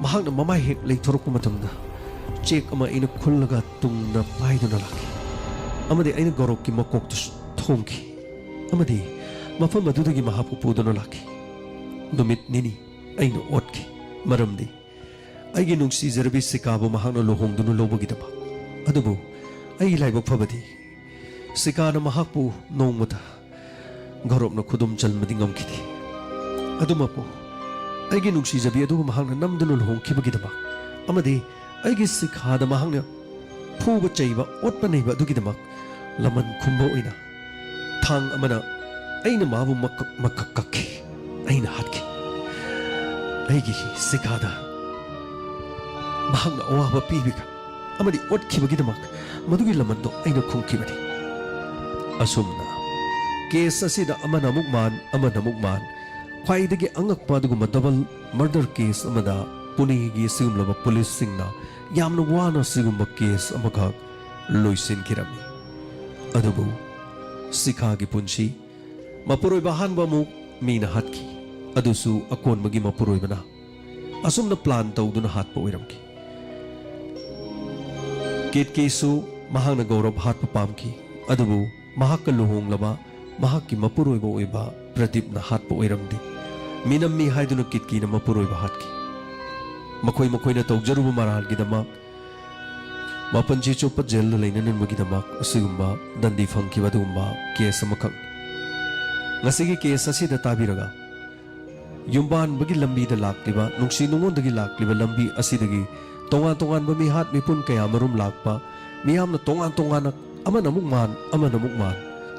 ꯃꯍꯥꯛꯅ ꯃꯃꯥꯏ ꯍꯦꯛ ꯂꯩꯊꯣꯔꯛꯄ ꯃꯇꯝꯗ ꯆꯦꯛ ꯑꯃ ꯑꯩꯅ ꯈꯨꯜꯂꯒ ꯇꯨꯡꯗ ꯄꯥꯏꯗꯨꯅ ꯂꯥꯛꯈꯤ ꯑꯃꯗꯤ ꯑꯩꯅ ꯒꯧꯔꯕꯀꯤ ꯃꯀꯣꯛꯇ ꯊꯣꯝꯈꯤ ꯑꯃꯗꯤ ꯃꯐꯝ ꯑꯗꯨꯗꯒꯤ ꯃꯍꯥꯛꯄꯨ ꯄꯨꯗꯨꯅ ꯂꯥꯛꯈꯤ꯫ ꯅꯨꯃꯤꯠ ꯅꯤꯅꯤ ꯑꯩꯅ ꯑꯣꯠꯈꯤ, ꯃꯔꯝꯗꯤ ꯑꯩꯒꯤ ꯅꯨꯡꯁꯤꯖꯔꯕꯤ ꯁꯤꯀꯥꯕꯨ ꯃꯍꯥꯛꯅ ꯂꯨꯍꯣꯡꯗꯨꯅ ꯂꯧꯕꯒꯤꯗꯃꯛ꯫ ꯑꯗꯨꯕꯨ ꯑꯩꯒꯤ ꯂꯥꯏꯕꯛ ꯐꯕꯗꯤ ꯁꯤꯀꯥꯅ ꯃꯍꯥꯛꯄꯨ ꯅꯣꯡꯃꯇ ꯒꯧꯔꯕꯅ ꯈꯨꯗꯨꯝ ꯆꯟꯕꯗꯤ ꯉꯝꯈꯤꯗꯦ꯫ ꯑꯗꯨꯃꯛꯄꯨ ꯑꯩꯒꯤ ꯅꯨꯡꯁꯤꯖꯕꯤ ꯑꯗꯨꯕꯨ ꯃꯍꯥꯛꯅ ꯅꯝꯗꯨꯅ ꯂꯨꯍꯣꯡꯈꯤꯕꯒꯤꯗꯃꯛ ꯑꯃꯗꯤ ꯑꯩꯒꯤ ꯁꯤꯀꯥꯗ ꯃꯍꯥꯛꯅ ꯐꯨꯕ ꯆꯩꯕ ꯑꯣꯠꯄ ꯅꯩꯕ ꯑꯗꯨꯒꯤꯗꯃꯛ ꯂꯃꯟ ꯈꯨꯝꯕ ꯑꯣꯏꯅ ꯊꯥꯡ ꯑꯃꯅ ꯑꯩꯅ ꯃꯥꯕꯨ ꯃꯀꯛ ꯃꯀꯛ ꯀꯛꯈꯤ꯫ ꯑꯩꯅ ꯍꯥꯠꯈꯤ꯫ ꯑꯩꯒꯤ ꯁꯤꯀꯥꯗ ꯃꯍꯥꯛꯅ ꯑꯋꯥꯕ ꯄꯤꯕꯤꯕ ꯑꯃꯗꯤ ꯑꯣꯠꯈꯤꯕꯒꯤꯗꯃꯛ ꯃꯗꯨꯒꯤ ꯂꯃꯟꯗꯣ ꯑꯩꯅ ꯈꯨꯝꯈꯤꯕꯅꯤ꯫ ꯑꯁꯨꯝꯅ ꯀꯦꯁ ꯑꯁꯤꯗ ꯑꯃꯅ ꯑꯃꯨꯛ ꯃꯥꯟ, ꯑꯃꯅ ꯑꯃꯨꯛ ꯃꯥꯟ, ꯈ꯭ꯋꯥꯏꯗꯒꯤ ꯑꯉꯛꯄ ꯑꯗꯨꯒꯨꯝꯕ ꯗꯕꯜ ꯃꯔꯗꯔ ꯀꯦꯁ ꯑꯃꯗ ꯄꯨꯅꯦꯒꯤ ꯑꯁꯤꯒꯨꯝꯂꯕ ꯄꯨꯂꯤꯁꯁꯤꯡꯅ ꯌꯥꯝꯅ ꯋꯥꯅ ꯑꯁꯤꯒꯨꯝꯕ ꯀꯦꯁ ꯑꯃꯈꯛ ꯂꯣꯏꯁꯤꯟꯈꯤꯔꯝꯃꯤ꯫ ꯑꯗꯨꯕꯨ ꯁꯤꯈꯥꯒꯤ ꯄꯨꯟꯁꯤ, ꯃꯄꯨꯔꯣꯏꯕ ꯑꯍꯥꯟꯕ ꯑꯃꯨꯛ ꯃꯤꯅ ꯍꯥꯠꯈꯤ꯫ ꯑꯗꯨꯁꯨ ꯑꯀꯣꯟꯕꯒꯤ ꯃꯄꯨꯔꯣꯏꯕꯅ ꯑꯁꯨꯝꯅ ꯄ꯭ꯂꯥꯟ ꯇꯧꯗꯨꯅ ꯍꯥꯠꯄ ꯑꯣꯏꯔꯝꯈꯤ꯫ ꯀꯦꯠꯀꯤꯁꯨ ꯃꯍꯥꯛꯅ ꯒꯧꯔꯕ ꯍꯥꯠꯄ ꯄꯥꯝꯈꯤ, ꯑꯗꯨꯕꯨ ꯃꯍꯥꯛꯀ ꯂꯨꯍꯣꯡꯂꯕ ꯃꯍꯥꯛꯀꯤ ꯃꯄꯨꯔꯣꯏꯕ ꯑꯣꯏꯕ ꯄ꯭ꯔꯗꯤꯞꯅ ꯍꯥꯠꯄ ꯑꯣꯏꯔꯝꯗꯦ꯫ ꯃꯤꯅꯝꯃꯤ ꯍꯥꯏꯗꯨꯅ ꯀꯤꯠꯀꯤꯅ ꯃꯄꯨꯔꯣꯏꯕ ꯍꯥꯠꯈꯤ꯫ ꯃꯈꯣꯏ ꯃꯈꯣꯏꯅ ꯇꯧꯖꯔꯨꯕ ꯃꯔꯥꯜꯒꯤꯗꯃꯛ ꯃꯥꯄꯟꯁꯤ ꯆꯨꯞꯄ ꯖꯦꯜꯗ ꯂꯩꯅꯅꯤꯡꯕꯒꯤꯗꯃꯛ ꯑꯁꯤꯒꯨꯝꯕ ꯗꯟꯗꯤ ꯐꯪꯈꯤꯕ ꯑꯗꯨꯒꯨꯝꯕ ꯀꯦꯁ ꯑꯃꯈꯛ꯫ ꯉꯁꯤꯒꯤ ꯀꯦꯁ ꯑꯁꯤꯗ ꯇꯥꯕꯤꯔꯒ ꯌꯨꯝꯕꯥꯟꯕꯒꯤ ꯂꯝꯕꯤꯗ ꯂꯥꯛꯂꯤꯕ, ꯅꯨꯡꯁꯤ ꯅꯨꯡꯉꯣꯟꯗꯒꯤ ꯂꯥꯛꯂꯤꯕ ꯂꯝꯕꯤ ꯑꯁꯤꯗꯒꯤ ꯇꯣꯉꯥꯟ ꯇꯣꯉꯥꯟꯕ ꯃꯤꯍꯥꯠ ꯃꯤꯄꯨꯟ ꯀꯌꯥ ꯃꯔꯨꯝ ꯂꯥꯛꯄ, ꯃꯤꯌꯥꯝꯅ ꯇꯣꯉꯥꯟ ꯇꯣꯉꯥꯟꯅ ꯑꯃꯅ ꯑꯃꯨꯛ ꯃꯥꯟ, ꯑꯃꯅ ꯑꯃꯨꯛ ꯃꯥꯟ,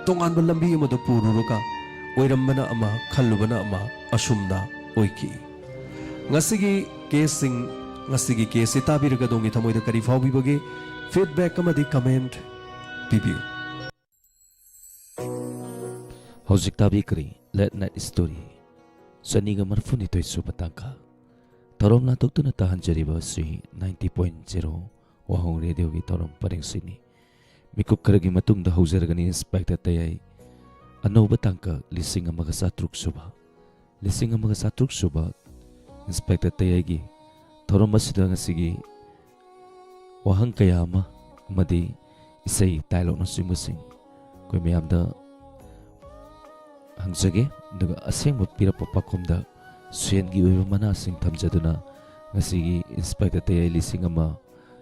ꯇꯣꯉꯥꯟꯕ ꯂꯝꯕꯤ ꯑꯃꯗ ꯄꯨꯔꯨꯔꯒ ꯑꯣꯏꯔꯝꯕꯅ ꯑꯃ, ꯈꯜꯂꯨꯕꯅ ꯑꯃ, ꯑꯁꯨꯝꯅ ꯑꯣꯏꯈꯤ꯫ ꯉꯁꯤꯒꯤ ꯀꯦꯁꯁꯤꯡ, ꯉꯁꯤꯒꯤ ꯀꯦꯁꯁꯤ ꯇꯥꯕꯤꯔꯒ ꯑꯗꯣꯝꯒꯤ ꯊꯃꯣꯏꯗ ꯀꯔꯤ ꯐꯥꯎꯕꯤꯕꯒꯦ? ꯐꯤꯗꯕꯦꯛ ꯑꯃꯗꯤ ꯀꯃꯦꯟꯠ ꯄꯤꯕꯤꯌꯨ꯫ ꯍꯧꯖꯤꯛ ꯇꯥꯕꯤꯈ꯭ꯔꯤ ꯂꯦꯠ ꯅꯥꯏꯠ ꯁ꯭ꯇꯣꯔꯤ ꯆꯅꯤꯒ ꯃꯔꯤꯐꯨꯅꯤꯊꯣꯏ ꯁꯨꯕ ꯇꯥꯡꯀꯛ꯫ ꯊꯧꯔꯝ ꯂꯥꯟꯊꯣꯛꯇꯨꯅ ꯇꯥꯍꯟꯖꯔꯤꯕ ꯑꯁꯤ ꯅꯥꯏꯟꯇꯤ ꯄꯣꯏꯟꯠ ꯖꯦꯔꯣ ꯋꯥꯍꯣꯡ ꯔꯦꯗꯤꯑꯣꯒꯤ ꯊꯧꯔꯝ ꯄꯔꯦꯡꯁꯤꯡꯅꯤ꯫ ꯃꯤꯀꯨꯞ ꯈꯔꯒꯤ ꯃꯇꯨꯡꯗ ꯍꯧꯖꯔꯒꯅꯤ ꯏꯟꯁꯄꯦꯛꯇꯔ ꯇꯌꯥꯏ ꯑꯅꯧꯕ ꯇꯥꯡꯀꯛ ꯂꯤꯁꯤꯡ ꯑꯃꯒ ꯆꯥꯇ꯭ꯔꯨꯛ ꯁꯨꯕ꯫ ꯂꯤꯁꯤꯡ ꯑꯃꯒ ꯆꯥꯇ꯭ꯔꯨꯛ ꯁꯨꯕ ꯏꯟꯁꯄꯦꯛꯇꯔ ꯇꯌꯥꯏꯒꯤ ꯊꯧꯔꯝ ꯑꯁꯤꯗ ꯉꯁꯤꯒꯤ ꯋꯥꯍꯪ ꯀꯌꯥ ꯑꯃ ꯑꯃꯗꯤ ꯏꯁꯩ ꯗꯥꯏꯂꯣꯛꯅꯆꯤꯡꯕꯁꯤꯡ ꯑꯩꯈꯣꯏ ꯃꯌꯥꯝꯗ ꯍꯪꯖꯒꯦ꯫ ꯑꯗꯨꯒ ꯑꯁꯦꯡꯕ ꯄꯤꯔꯛꯄ ꯄꯥꯎꯈꯨꯝꯗ ꯁꯦꯟꯒꯤ ꯑꯣꯏꯕ ꯃꯅꯥꯁꯤꯡ ꯊꯝꯖꯗꯨꯅ ꯉꯁꯤꯒꯤ ꯏꯟꯁꯄꯦꯛꯇꯔ ꯇꯌꯥꯏ ꯂꯤꯁꯤꯡ ꯑꯃ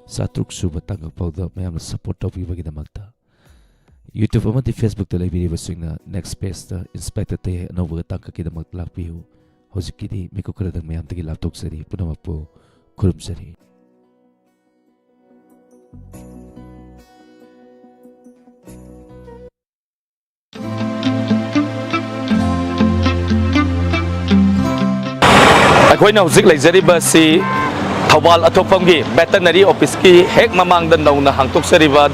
ꯆꯥꯇ꯭ꯔꯨꯛ ꯁꯨꯕ ꯇꯥꯡꯀꯛ ꯐꯥꯎꯗ ꯃꯌꯥꯝꯅ ꯁꯄꯣꯔꯠ ꯇꯧꯕꯤꯕꯒꯤꯗꯃꯛꯇ꯫ YouTube ꯑꯃꯗꯤ Facebookꯇ ꯂꯩꯕꯤꯔꯤꯕꯁꯤꯡꯅ ꯅꯦꯛꯁ ꯄꯦꯖꯇ ꯏꯟꯁꯄꯦꯛꯇꯔ ꯇꯌꯥꯏ ꯑꯅꯧꯕꯒ ꯇꯥꯡꯀꯛꯀꯤꯗꯃꯛ ꯂꯥꯛꯄꯤꯌꯨ꯫ ꯍꯧꯖꯤꯛꯀꯤꯗꯤ ꯃꯤꯀꯨꯞ ꯈꯔꯗꯪ ꯃꯌꯥꯝꯗꯒꯤ ꯂꯥꯞꯊꯣꯛꯆꯔꯤ꯫ ꯄꯨꯝꯅꯃꯛꯄꯨ ꯈꯨꯔꯨꯝꯖꯔꯤ꯫ ꯑꯩꯈꯣꯏꯅ ꯍꯧꯖꯤꯛ ꯂꯩꯖꯔꯤꯕ ꯑꯁꯤ ꯊꯧꯕꯥꯜ ꯑꯊꯣꯛꯐꯝꯒꯤ ꯚꯦꯇꯅꯔꯤ ꯑꯣꯐꯤꯁꯀꯤ ꯍꯦꯛ ꯃꯃꯥꯡꯗ ꯅꯧꯅ ꯍꯥꯡꯗꯣꯛꯆꯔꯤꯕ